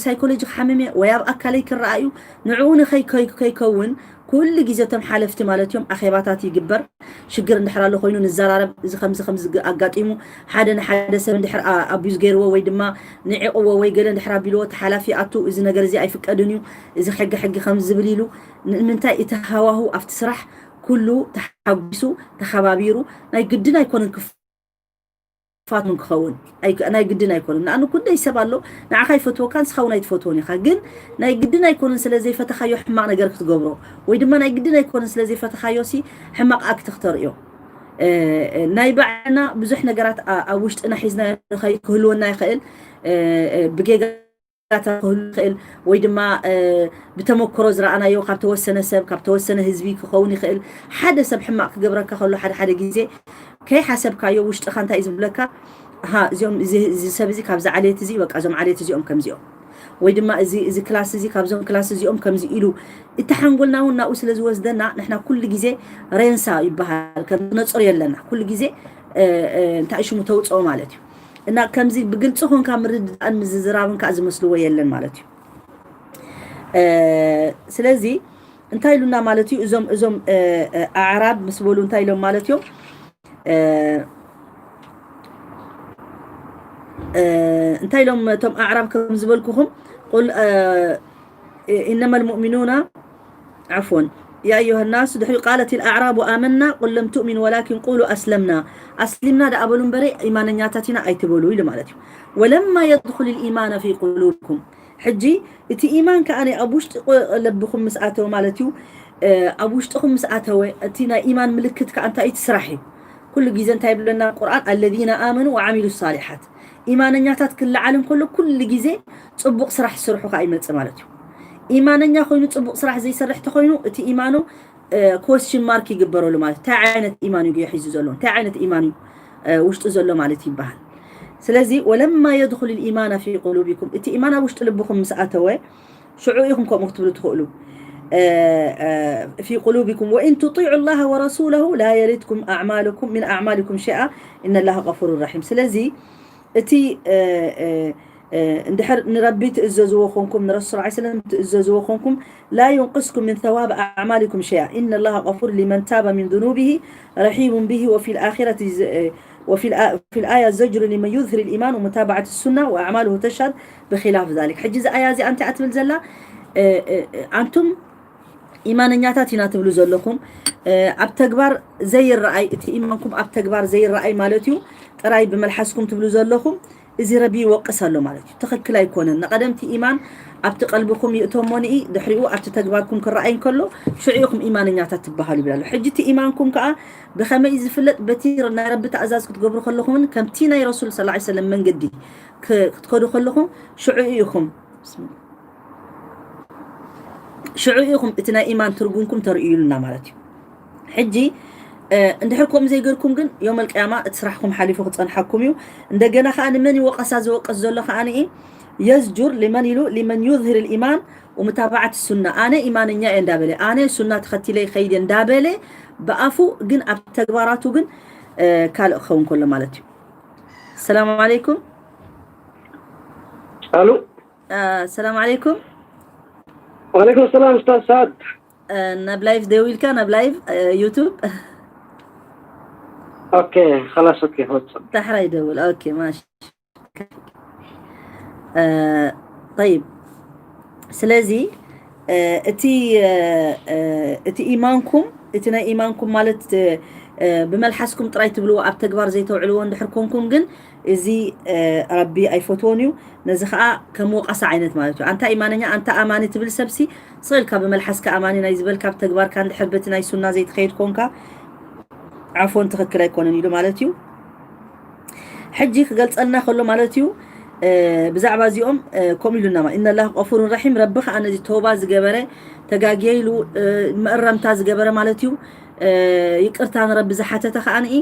ሳይኮሎጂ ክሓምም እየ ወይ ኣብ ኣካለይ ክረኣዩ ንዕኡ ንኸይከይከውን ኩሉ ግዜ ቶም ሓለፍቲ ማለት እዮም ኣኼባታት ይግበር። ሽግር እንድሕር ኣሎ ኮይኑ ንዘራረብ፣ እዚ ከምዚ ከምዚ ኣጋጢሙ ሓደ ንሓደ ሰብ እንድሕር ኣቢዝ ገይርዎ ወይ ድማ ንዒቕዎ ወይ ገለ እንድሕር ኣቢልዎ እቲ ሓላፊ ኣቱ እዚ ነገር እዚ ኣይፍቀድን እዩ፣ እዚ ሕጊ ሕጊ ከም ዝብል ኢሉ ንምንታይ እቲ ሃዋሁ ኣብቲ ስራሕ ኩሉ ተሓጒሱ ተኸባቢሩ ናይ ግድን ኣይኮነን ክፋት ምን ክኸውን ናይ ግድን ኣይኮነን። ንኣኑ ኩደይ ሰብ ኣሎ ንዓኻ ይፈትወካ ንስኻ እውን ኣይትፈትዎን ኢኻ። ግን ናይ ግድን ኣይኮነን ስለ ዘይፈተኻዮ ሕማቕ ነገር ክትገብሮ ወይ ድማ ናይ ግድን ኣይኮነን ስለ ዘይፈተኻዮ ሲ ሕማቕ ኣክት ክተርእዮ ናይ ባዕልና ብዙሕ ነገራት ኣብ ውሽጥና ሒዝና ክህልወና ይኽእል። ብጌጋ ክህሉ ይኽእል ወይ ድማ ብተመክሮ ዝረኣናዮ ካብ ተወሰነ ሰብ ካብ ተወሰነ ህዝቢ ክኸውን ይኽእል። ሓደ ሰብ ሕማቕ ክገብረካ ከሎ ሓደ ሓደ ግዜ ከይሓሰብካዮ ውሽጥኻ እንታይ እዩ ዝብለካ? እዚኦም እዚ ሰብ እዚ ካብዚ ዓሌት እዚ በቃ እዞም ዓሌት እዚኦም ከምዚኦም ወይ ድማ እዚ እዚ ክላስ እዚ ካብዞም ክላስ እዚኦም ከምዚ ኢሉ እቲ ሓንጎልና እውን ናብኡ ስለ ዝወስደና ንሕና ኩሉ ግዜ ሬንሳ ይበሃል ከም ነፅርዮ ኣለና ኩሉ ግዜ እንታይ ሽሙ ተውፅኦ ማለት እዩ። እና ከምዚ ብግልፂ ኮንካ ምርድዳእን ምዝዝራብን ከዓ ዝመስልዎ የለን ማለት እዩ። ስለዚ እንታይ ኢሉና ማለት እዩ? እዞም እዞም ኣዕራብ ምስ በሉ እንታይ ኢሎም ማለት እዮም? እንታይ ኢሎም እቶም ኣዕራብ ከም ዝበልኩኹም ቁል ኢነማ ልሙእሚኑና ዓፍወን ያ ኣዩሃ ናስ ድሕሪ ቃለት ልኣዕራቡ ኣመና ቁል ለም ትእሚኑ ወላኪን ቁሉ ኣስለምና ኣስሊምና ደኣ በሉ እምበረ ኢማነኛታት ኢና ኣይትበሉ ኢሉ ማለት እዩ። ወለማ የድኹል ልኢማነ ፊ ቁሉብኩም ሕጂ እቲ ኢማን ከዓ ኣብ ውሽጢ ለብኹም ምስ ኣተወ ማለት እዩ። ኣብ ውሽጥኹም ምስ ኣተወ እቲ ናይ ኢማን ምልክት ከዓ እንታይ እቲ ስራሕ እዩ። ኩሉ ግዜ እንታይ ይብለና ቁርኣን ኣለዚነ ኣመኑ ወዓሚሉ ሳሊሓት ኢማነኛታት ክለዓል እንከሎ ኩሉ ግዜ ፅቡቕ ስራሕ ዝስርሑ ከዓ ይመፅእ ማለት እዩ። ኢማነኛ ኮይኑ ፅቡቕ ስራሕ ዘይሰርሕ ተኮይኑ እቲ ኢማኑ ኮስችን ማርክ ይግበረሉ ማለት እንታይ ዓይነት ኢማን እዩ ሒዙ ዘሎ እንታይ ዓይነት ኢማን እዩ ውሽጡ ዘሎ ማለት ይበሃል። ስለዚ ወለማ የድኹል ልኢማና ፊ ቁሉቢኩም እቲ ኢማን ኣብ ውሽጢ ልብኹም ምስ ኣተወ ሽዑ ኢኹም ከምኡ ክትብሉ ትኽእሉ። ፊ ቁሉቢኩም ወኢን ትጢዑ ላሃ ወረሱለሁ ላ የሊትኩም ኣዕማልኩም ምን ኣዕማልኩም ሸይኣ ኢነ ላሃ ቀፉሩ ራሒም። ስለዚ እቲ እንድሕር ንረቢ ትእዘዝዎ ኮንኩም ንረሱል ስ ሰለም ትእዘዝዎ ኮንኩም ላ ዩንቅስኩም ምን ተዋብ ኣዕማልኩም ሸይኣ ኢነ ላሃ ቀፉር ሊመን ታበ ምን ذኑብሂ ረሒሙን ብሂ ወፊ ልኣኺረት وفي الآ- في الآية زجر لمن يظهر الإيمان ومتابعة السنة وأعماله تشهد بخلاف ذلك ሕጂ እዚ ኣያ እዚኣ እንታይ እያ ትብል ዘላ ኣንቱም ኢማነኛታት ኢና ትብሉ ዘለኹም ኣብ ተግባር ዘይረኣይ እቲ ኢማንኩም ኣብ ተግባር ዘይረኣይ ማለት እዩ ጥራይ ብመልሓስኩም ትብሉ ዘለኹም እዚ ረቢ ይወቅስ ኣሎ ማለት እዩ ትኽክል ኣይኮነን ንቐደምቲ ኢማን ኣብቲ ቀልብኹም ይእቶ እሞ ንኢ ድሕሪኡ ኣብቲ ተግባርኩም ክረኣይ እንከሎ ሽዑ ኢኹም ኢማነኛታት ትበሃሉ ይብል ኣሎ ሕጂ እቲ ኢማንኩም ከዓ ብኸመይ ዝፍለጥ በቲ ናይ ረቢ ተኣዛዝ ክትገብሩ ከለኹምን ከምቲ ናይ ረሱል ስ ሰለም መንገዲ ክትከዱ ከለኹም ሽዑ ኢኹም ሽዑ ኢኹም እቲ ናይ ኢማን ትርጉምኩም ተርእዩልና ማለት እዩ ሕጂ እንድሕር ከምኡ ዘይገርኩም ግን ዮም ኣልቅያማ እቲ ስራሕኩም ሓሊፉ ክፀንሓኩም እዩ እንደገና ከዓ ንመን ይወቀሳ ዝወቀስ ዘሎ ከዓ ንኢ የዝጁር ሊመን ኢሉ ሊመን ዩዝሂር ልኢማን ወሙታባዓት ሱና ኣነ ኢማነኛ እየ እንዳበለ ኣነ ሱና ተኸቲለ ይኸይድ እየ እንዳበለ ብኣፉ ግን ኣብ ተግባራቱ ግን ካልእ ክኸውን ከሎ ማለት እዩ ሰላም ዓለይኩም ኣሉ ሰላም ዓለይኩም ወዓለይኩም ሰላም ኡስታዝ ሳድ ናብ ላይቭ ደው ኢልካ ናብ ላይቭ ዩቱብ ኦኬ خلاص ኦኬ ወጽእ ዳሕራይ ደውል ኦኬ ማሽ طيب ስለዚ እቲ እቲ ኢማንኩም፣ እቲ ናይ ኢማንኩም ማለት ብመልሓስኩም ጥራይ ትብልዎ፣ ኣብ ተግባር ዘይተውዕልዎ እንድሕር ኮንኩም ግን፣ እዚ ረቢ ኣይፈትዎን እዩ። ነዚ ከዓ ከም ወቀሳ ዓይነት ማለት እዩ። ኣንታ ኢማነኛ፣ ኣንታ ኣማኒ ትብል ሰብሲ፣ ስቕ ኢልካ ብመልሓስካ ኣማኒ ናይ ዝበልካ፣ ኣብ ተግባርካ እንድሕር በቲ ናይ ሱና ዘይትኸይድ ኮንካ፣ ዓፎን ትኽክል ኣይኮነን ኢሉ ማለት እዩ። ሕጂ ክገልጸልና ከሎ ማለት እዩ፣ ብዛዕባ እዚኦም ከምኡ ኢሉና፣ ኢነላህ ገፉሩን ረሒም፣ ረቢ ከዓ ነዚ ተውባ ዝገበረ፣ ተጋግየ ኢሉ መእረምታ ዝገበረ ማለት እዩ፣ ይቅርታ ንረቢ ዝሓተተ ከዓ ንኢ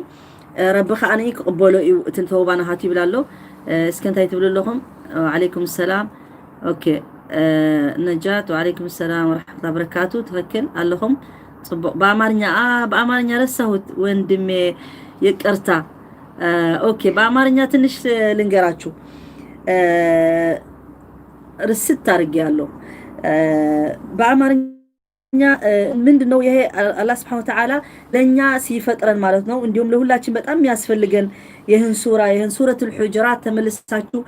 ረቢ ከዓ ንኢ ክቕበሎ እዩ፣ እቲ ተውባ ናኻት ይብል ኣሎ። እስከ እንታይ ትብሉ ኣለኹም? ወዓለይኩም ሰላም። ኦኬ፣ ነጃት፣ ወዓለይኩም ሰላም ወረሕመቱላሂ ወበረካቱ። ትኽክል ኣለኹም። ጽቡቕ። ብኣማርኛ፣ ኣ፣ ብኣማርኛ ረሳሁት ወንድሜ፣ ይቅርታ። ኦኬ፣ ብኣማርኛ ትንሽ ልንገራችሁ። ርስት አድርጌያለሁ። በአማርኛ ምንድን ነው ይሄ? አላህ ስብሐነ ወተዓላ ለእኛ ሲፈጥረን ማለት ነው። እንዲሁም ለሁላችን በጣም የሚያስፈልገን ይህን ሱራ፣ ይህን ሱረቱል ሑጁራት ተመልሳችሁ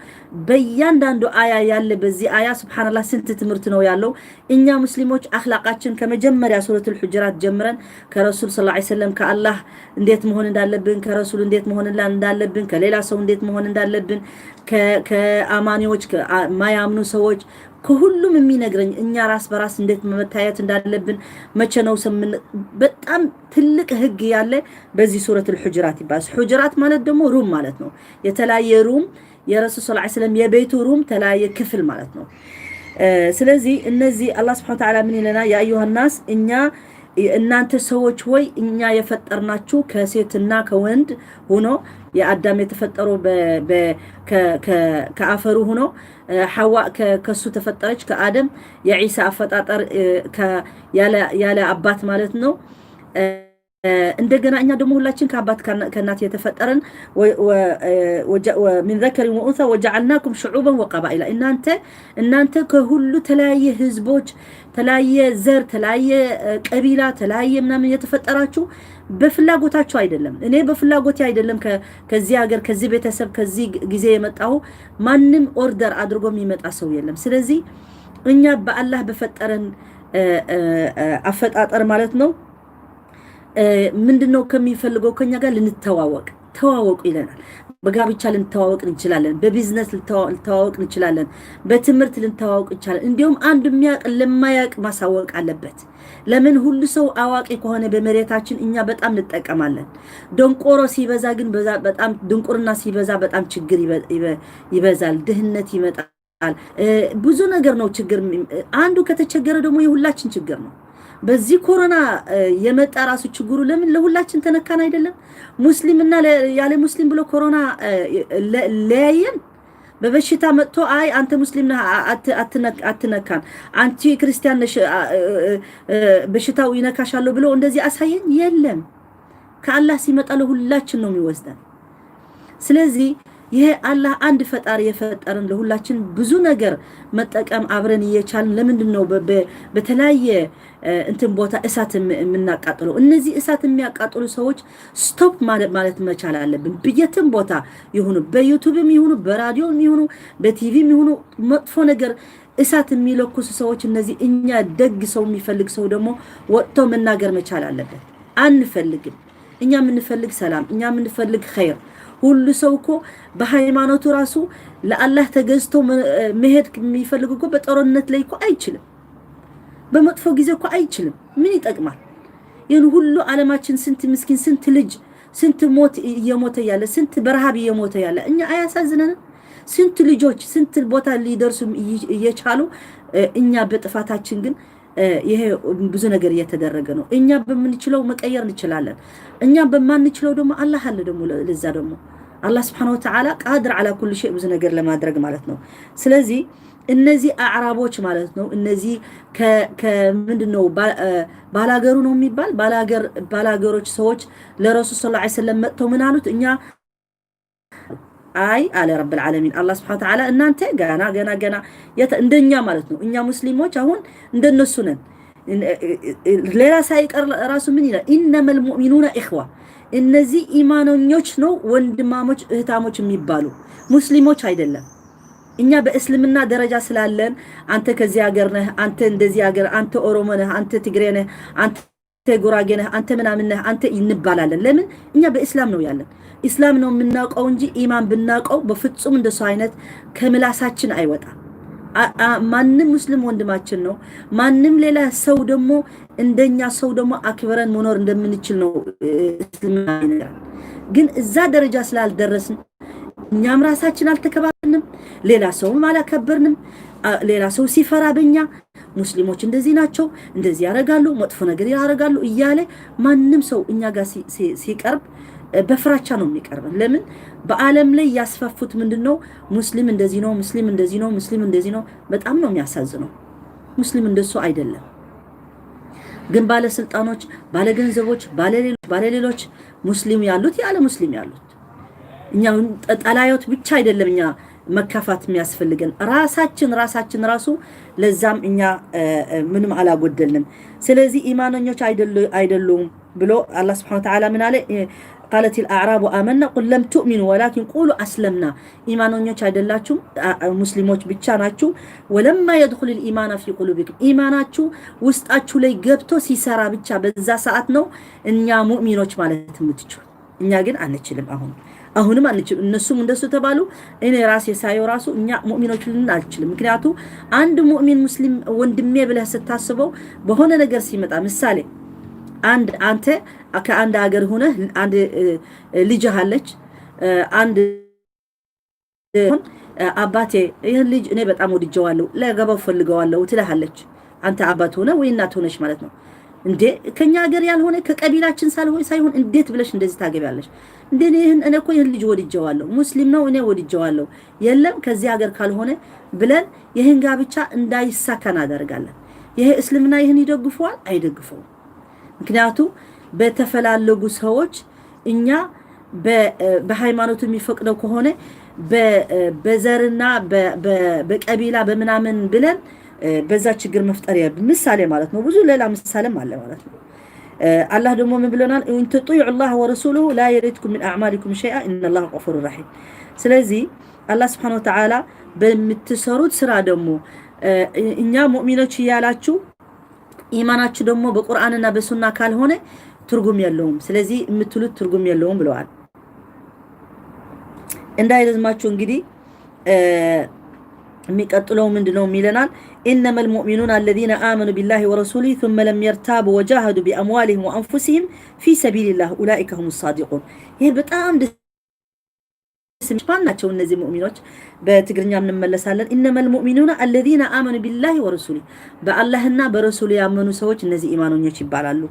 በእያንዳንዱ አያ ያለ፣ በዚህ አያ ሱብሓነላህ ስንት ትምህርት ነው ያለው። እኛ ሙስሊሞች አኽላቃችን ከመጀመሪያ ሱረቱል ሑጁራት ጀምረን ከረሱል ሰለላሁ ዐለይሂ ወሰለም ከአላህ እንዴት መሆን እንዳለብን፣ ከረሱል እንዴት መሆን እንዳ-፣ እንዳለብን፣ ከሌላ ሰው እንዴት መሆን እንዳለብን፣ ከ-፣ ከአማኒዎች፣ ከ-፣ አ-፣ ማያምኑ ሰዎች፣ ከሁሉም የሚነግረኝ፣ እኛ ራስ በራስ እንዴት መታየት እንዳለብን፣ መቼ ነው ስምን-፣ በጣም ትልቅ ህግ ያለ በዚህ ሱረቱል ሑጁራት ይባላል። ሑጁራት ማለት ደግሞ ሩም ማለት ነው። የተለያየ ሩም፣ የረሱል ሰለላሁ ዐለይሂ ወሰለም የቤቱ ሩም ተለያየ ክፍል ማለት ነው። እ፣ ስለዚህ እነዚህ አላህ ስብሐነ ወተዓላ ምን ይለናል? ያ አዩሃ ናስ፣ እኛ፣ እናንተ ሰዎች ሆይ፣ እኛ የፈጠርናችሁ ከሴትና ከወንድ ሆኖ፣ የአዳም የተፈጠረው በ-፣ በ-፣ ከ-፣ ከ-፣ ከአፈሩ ሆኖ፣ እ፣ ሐዋ ከ-፣ ከሱ ተፈጠረች፣ ከአደም። የዒሳ አፈጣጠር፣ እ፣ ከ-፣ ያለ፣ ያለ አባት ማለት ነው። እ፣ እንደገና እኛ ደግሞ ሁላችን ከአባት ከና-፣ ከእናት የተፈጠርን ወ-፣ ወ-፣ እ፣ ወጀ-፣ ወ-፣ ሚን ዘከሪን ወኡንሳ ወጀዐልናኩም ሽዑበን ወቀባኢላ። እናንተ፣ እናንተ ከሁሉ ተለያየ ህዝቦች፣ ተለያየ ዘር፣ ተለያየ፣ እ፣ ቀቢላ፣ ተለያየ ምናምን የተፈጠራችሁ በፍላጎታችሁ አይደለም። እኔ በፍላጎቴ አይደለም ከ-፣ ከዚህ ሀገር፣ ከዚህ ቤተሰብ፣ ከዚህ ግ-፣ ጊዜ የመጣሁ። ማንም ኦርደር አድርጎ የሚመጣ ሰው የለም። ስለዚህ እኛ በአላህ በፈጠረን፣ እ፣ እ፣ እ፣ አፈጣጠር ማለት ነው። እ፣ ምንድን ነው ከሚፈልገው? ከኛ ጋር ልንተዋወቅ፣ ተዋወቁ ይለናል። በጋብቻ ልንተዋወቅ እንችላለን፣ በቢዝነስ ልንተዋ-፣ ልንተዋወቅ እንችላለን፣ በትምህርት ልንተዋወቅ እንችላለን። እንዲሁም አንዱ የሚያውቅ ለማያውቅ ማሳወቅ አለበት። ለምን? ሁሉ ሰው አዋቂ ከሆነ በመሬታችን እኛ በጣም እንጠቀማለን። ደንቆሮ ሲበዛ ግን በዛ፣ በጣም ድንቁርና ሲበዛ በጣም ችግር ይበ-፣ ይበ-፣ ይበዛል፣ ድህነት ይመጣል። እ፣ ብዙ ነገር ነው ችግር የሚ-፣ አንዱ ከተቸገረ ደግሞ የሁላችን ችግር ነው። በዚህ ኮሮና፣ እ፣ የመጣ ራሱ ችግሩ ለምን ለሁላችን ተነካን አይደለም? ሙስሊምና ለ-፣ ያለ ሙስሊም ብሎ ኮሮና፣ እ፣ ለ-፣ ለያየን። በበሽታ መጥቶ አይ አንተ ሙስሊም ነህ፣ አ-፣ አት-፣ አትነክ-፣ አትነካን፣ አንቺ ክርስቲያን ነሽ፣ አ-፣ እ-፣ እ-፣ እ-፣ በሽታው ይነካሻለሁ ብሎ እንደዚህ አሳየን የለም። ከአላህ ሲመጣ ለሁላችን ነው የሚወስደን። ስለዚህ ይሄ አላህ አንድ ፈጣሪ የፈጠረን ለሁላችን ብዙ ነገር መጠቀም አብረን እየቻልን ለምንድን ነው በ-፣ በ-፣ በተለያየ፣ እ፣ እንትን ቦታ እሳት የም-፣ የምናቃጥለው? እነዚህ እሳት የሚያቃጥሉ ሰዎች ስቶፕ ማለት፣ ማለት መቻል አለብን። በየትም ቦታ ይሁኑ፣ በዩቱብም ይሁኑ፣ በራዲዮም ይሁኑ፣ በቲቪም ይሁኑ፣ መጥፎ ነገር እሳት የሚለኩሱ ሰዎች እነዚህ። እኛ ደግ ሰው የሚፈልግ ሰው ደግሞ ወጥቶ መናገር መቻል አለበት። አንፈልግም። እኛ የምንፈልግ ሰላም፣ እኛ የምንፈልግ ኸይር። ሁሉ ሰው እኮ በሃይማኖቱ ራሱ ለአላህ ተገዝቶ መ-፣ መሄድ የሚፈልግ እኮ በጦርነት ላይ እኮ አይችልም። በመጥፎ ጊዜ እኮ አይችልም። ምን ይጠቅማል? ይህን ሁሉ ዓለማችን ስንት ምስኪን፣ ስንት ልጅ፣ ስንት ሞት እየሞተ ያለ፣ ስንት በረሃብ እየሞተ ያለ እኛ አያሳዝነንም? ስንት ልጆች ስንት ቦታ ሊደርሱ እይ-፣ እየቻሉ፣ እ፣ እኛ በጥፋታችን ግን፣ እ፣ ይሄ ብዙ ነገር እየተደረገ ነው። እኛ በምንችለው መቀየር እንችላለን። እኛ በማንችለው ደግሞ አላህ አለ ደግሞ ለ-፣ ለዛ ደግሞ አላህ ስብሐነ ወተዓላ ቃድር ዐላ ኩል ሸይ ብዙ ነገር ለማድረግ ማለት ነው። ስለዚህ እነዚህ አዕራቦች ማለት ነው፣ እነዚህ ከ-፣ ከምንድን ነው ባ-፣ እ፣ ባላገሩ ነው የሚባል ባላገር፣ ባላገሮች ሰዎች ለረሱል ሰለላሁ ዐለይሂ ወሰለም መጥተው ምን አሉት? እኛ አይ አለ ረብል ዓለሚን አላህ ስብሐነ ወተዓላ፣ እናንተ ገና፣ ገና፣ ገና የተ-፣ እንደኛ ማለት ነው። እኛ ሙስሊሞች አሁን እንደነሱ ነን። እን-፣ እ-፣ እ-፣ እ-፣ ሌላ ሳይቀር ራሱ ምን ይላል? ኢነመል ሙእሚኑነ ኢኽዋ፣ እነዚህ ኢማኖኞች ነው ወንድማሞች እህታሞች የሚባሉ፣ ሙስሊሞች አይደለም። እኛ በእስልምና ደረጃ ስላለን አንተ ከዚህ ሀገር ነህ፣ አንተ እንደዚህ ሀገር፣ አንተ ኦሮሞ ነህ፣ አንተ ትግሬ ነህ፣ አንተ ጉራጌ ነህ፣ አንተ ምናምን ነህ፣ አንተ እንባላለን። ለምን? እኛ በእስላም ነው ያለን። ኢስላም ነው የምናውቀው እንጂ ኢማን ብናውቀው በፍጹም እንደሱ አይነት ከምላሳችን አይወጣም። አ- አ- ማንም ሙስሊም ወንድማችን ነው። ማንም ሌላ ሰው ደግሞ እንደኛ ሰው ደግሞ አክብረን መኖር እንደምንችል ነው፣ እ፣ እስልምና ይነግራል። ግን እዛ ደረጃ ስላልደረስን እኛም ራሳችን አልተከባበርንም፣ ሌላ ሰውም አላከበርንም። አ፣ ሌላ ሰው ሲፈራ በኛ ሙስሊሞች እንደዚህ ናቸው፣ እንደዚህ ያደርጋሉ፣ መጥፎ ነገር ያደርጋሉ እያለ ማንም ሰው እኛ ጋር ሲ- ሲ- ሲቀርብ፣ እ፣ በፍራቻ ነው የሚቀርበን። ለምን? በዓለም ላይ ያስፋፉት ምንድን ነው? ሙስሊም እንደዚህ ነው፣ ሙስሊም እንደዚህ ነው፣ ሙስሊም እንደዚህ ነው። በጣም ነው የሚያሳዝነው። ሙስሊም እንደሱ አይደለም። ግን ባለስልጣኖች፣ ባለገንዘቦች፣ ባለሌሎች፣ ባለሌሎች ሙስሊም ያሉት ያለ ሙስሊም ያሉት እኛ አሁን ጠ- ጠላዮት ብቻ አይደለም እኛ መካፋት የሚያስፈልገን ራሳችን ራሳችን ራሱ ለዛም እኛ እ፣ እ፣ ምንም አላጎደልንም። ስለዚህ ኢማነኞች አይደሉ- አይደሉም ብሎ አላህ ስብሐነ ወተዓላ ምን አለ? እ፣ قالت الأعراب آمنا قل لم تؤمنوا ولكن قولوا أسلمنا ኢማኖኞች አይደላችሁም፣ አ- አ- ሙስሊሞች ብቻ ናችሁ። ولما يدخل الإيمان في قلوبكم ኢማናችሁ ውስጣችሁ ላይ ገብቶ ሲሰራ ብቻ በዛ ሰዓት ነው እኛ ሙእሚኖች ማለት የምትችሉ። እኛ ግን አንችልም። አሁን አሁንም አንችልም። እነሱም እንደሱ ተባሉ። እኔ ራሴ ሳየው ራሱ እኛ ሙእሚኖች ልን አልችልም። ምክንያቱ አንድ ሙእሚን ሙስሊም ወንድሜ ብለህ ስታስበው በሆነ ነገር ሲመጣ ምሳሌ አንድ አንተ ከአንድ ሀገር ሆነህ አንድ እ፣ ልጅህ አለች እ፣ አንድ እ፣ አባቴ ይህን ልጅ እኔ በጣም ወድጀዋለሁ፣ ላገባው ፈልገዋለሁ ትልሃለች። አንተ አባት ሆነ ወይ እናት ሆነች ማለት ነው። እንዴ ከኛ ሀገር ያልሆነ ከቀቢላችን ሳልሆን ሳይሆን እንዴት ብለሽ እንደዚህ ታገቢያለሽ? እንዴ እኔ ይህን እኔ እኮ ይህን ልጅ ወድጀዋለሁ፣ ሙስሊም ነው፣ እኔ ወድጀዋለሁ። የለም ከዚህ ሀገር ካልሆነ ብለን ይህን ጋብቻ እንዳይሳካ እናደርጋለን። ይሄ እስልምና ይህን ይደግፈዋል? አይደግፈውም። ምክንያቱ በተፈላለጉ ሰዎች እኛ በ- በሃይማኖቱ የሚፈቅደው ከሆነ በ- በዘርና በ- በ- በቀቢላ በምናምን ብለን እ፣ በዛ ችግር መፍጠር ያ- ምሳሌ ማለት ነው። ብዙ ሌላ ምሳሌም አለ ማለት ነው። እ፣ አላህ ደግሞ ምን ብለናል? إن تطيعوا الله ورسوله لا يلتكم من أعمالكم شيئا إن الله غفور رحيم። ስለዚህ አላህ ስብሐነ ወተዓላ በምትሰሩት ስራ ደግሞ እ፣ እኛ ሙእሚኖች እያላችሁ ኢማናችሁ ደግሞ በቁርአንና በሱና ካልሆነ ትርጉም የለውም። ስለዚህ የምትሉት ትርጉም የለውም ብለዋል። እንዳይረዝማችሁ እንግዲህ እ፣ የሚቀጥለው ምንድን ነው የሚለናል? إنما المؤمنون الذين آمنوا بالله ورسوله ثم لم يرتابوا وجاهدوا بأموالهم وأنفسهم في سبيل الله أولئك هم الصادقون። ይሄ በጣም ደስ የሚል ማን ናቸው እነዚህ ሙእሚኖች? በትግርኛ እንመለሳለን። إنما المؤمنون الذين آمنوا بالله ورسوله በአላህና በረሱሉ ያመኑ ሰዎች እነዚህ ኢማኖኞች ይባላሉ።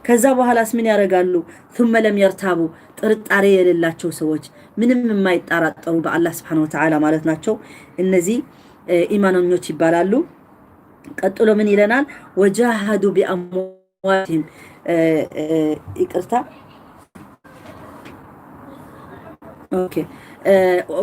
ከዛ በኋላስ ምን ያደርጋሉ? ثم لم يرتابوا ጥርጣሬ የሌላቸው ሰዎች ምንም የማይጠራጠሩ በአላህ ስብሐነ ወተዓላ ማለት ናቸው። እነዚህ እ፣ ኢማኖኞች ይባላሉ። ቀጥሎ ምን ይለናል? وجاهدوا بأموالهم እ፣ እ፣ ይቅርታ ኦኬ እ፣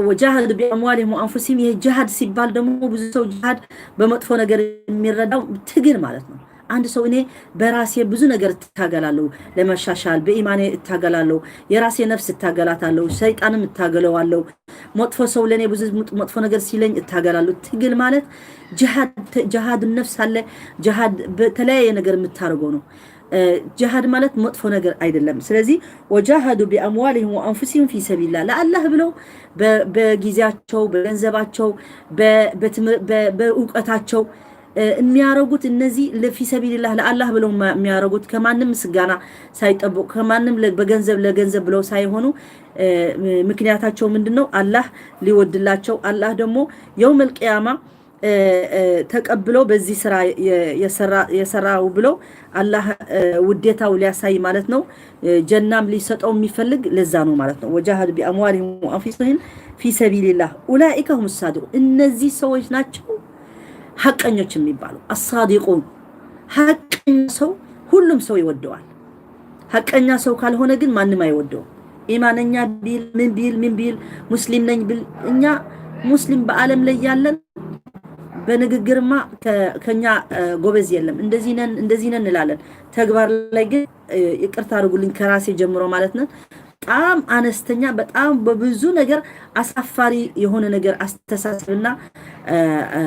وجاهدوا بأموالهم وأنفسهم ይሄ ጅሃድ ሲባል ደግሞ ብዙ ሰው ጅሃድ በመጥፎ ነገር የሚረዳው ትግል ማለት ነው። አንድ ሰው እኔ በራሴ ብዙ ነገር እታገላለሁ ለመሻሻል፣ በኢማኔ እታገላለሁ፣ የራሴ ነፍስ እታገላታለሁ፣ ሰይጣንም እታገለዋለሁ፣ መጥፎ ሰው ለእኔ ብዙ መጥፎ ነገር ሲለኝ እታገላለሁ። ትግል ማለት ጅሃድ፣ ተ- ጅሃድ ነፍስ አለ፣ ጅሃድ በተለያየ ነገር የምታደርገው ነው። እ፣ ጅሃድ ማለት መጥፎ ነገር አይደለም። ስለዚህ وجاهدوا بأموالهم وأنفسهم في سبيل الله ለአላህ ብለው በ- በጊዜያቸው በገንዘባቸው በ- በትምህር- በ- በእውቀታቸው እ፣ የሚያረጉት እነዚህ ለፊ ሰቢልላህ ለአላህ ብለው ማ- የሚያረጉት ከማንም ምስጋና ሳይጠብቁ ከማንም ለ- በገንዘብ ለገንዘብ ብለው ሳይሆኑ እ፣ ምክንያታቸው ምንድን ነው? አላህ ሊወድላቸው አላህ ደግሞ የውመል ቅያማ እ፣ እ፣ ተቀብሎ በዚህ ስራ የ- የሰራ- የሰራው ብለው አላህ እ፣ ውዴታው ሊያሳይ ማለት ነው። እ፣ ጀናም ሊሰጠው የሚፈልግ ለዛ ነው ማለት ነው። وجاهدوا بأموالهم وأنفسهم في سبيل الله أولئك هم الصادقون እነዚህ ሰዎች ናቸው ሐቀኞች የሚባሉ አሳዲቁን። ሐቀኛ ሰው ሁሉም ሰው ይወደዋል። ሐቀኛ ሰው ካልሆነ ግን ማንም አይወደውም። ኢማነኛ ቢል ምን ቢል ምን ቢል ሙስሊም ነኝ ቢል እኛ ሙስሊም በዓለም ላይ ያለን በንግግርማ ከ- ከኛ እ፣ ጎበዝ የለም። እንደዚህ ነን እንደዚህ ነን እንላለን። ተግባር ላይ ግን እ፣ ይቅርታ አድርጉልኝ ከራሴ ጀምሮ ማለት ነው በጣም አነስተኛ፣ በጣም በብዙ ነገር አሳፋሪ የሆነ ነገር አስተሳሰብና፣ እ፣ እ፣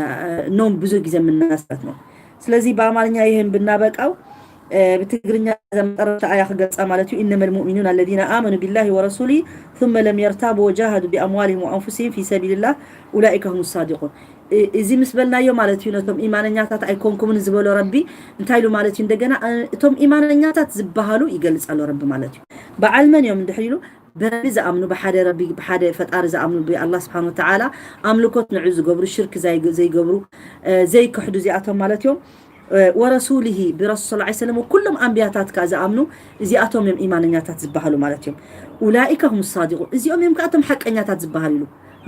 ነው ብዙ ጊዜ የምናሳት ነው። ስለዚህ በአማርኛ ይህን ብናበቃው፣ እ፣ ብትግርኛ መጠረታ አያ ክገልጻ ማለት እዩ። إنما المؤمنون الذين آمنوا بالله ورسوله ثم لم يرتابوا وجاهدوا بأموالهم وأنفسهم في سبيل الله أولئك هم الصادقون። እ-፣ እዚ ምስ በልናዮ ማለት እዩ፣ ነቶም ኢማነኛታት ኣይኮንኩምን ዝበሎ ረቢ እንታይ ኢሉ ማለት እዩ? እንደገና፣ እ፣ እቶም ኢማነኛታት ዝበሃሉ ይገልጽ ኣሎ ረቢ ማለት እዩ። በዓል መን እዮም እንድሕር ኢሉ፣ ብረቢ ዝኣምኑ፣ ብሓደ ረቢ፣ ብሓደ ፈጣሪ ዝኣምኑ፣ ብኣላህ ስብሓን ወተዓላ ኣምልኮት ንዑ ዝገብሩ፣ ሽርክ ዘይ-፣ ዘይገብሩ፣ እ፣ ዘይክሕዱ እዚኣቶም ማለት እዮም። እ፣ ወረሱሊሂ፣ ብረሱል ሰለላሁ ዐለይሂ ወሰለም፣ ኩሎም ኣንብያታት ከኣ ዝኣምኑ፣ እዚኣቶም እዮም ኢማነኛታት ዝበሃሉ ማለት እዮም። ኡላኢከ ሁም ሳዲቁን፣ እዚኦም እዮም ከኣ እቶም ሓቀኛታት ዝበሃሉ ኢሉ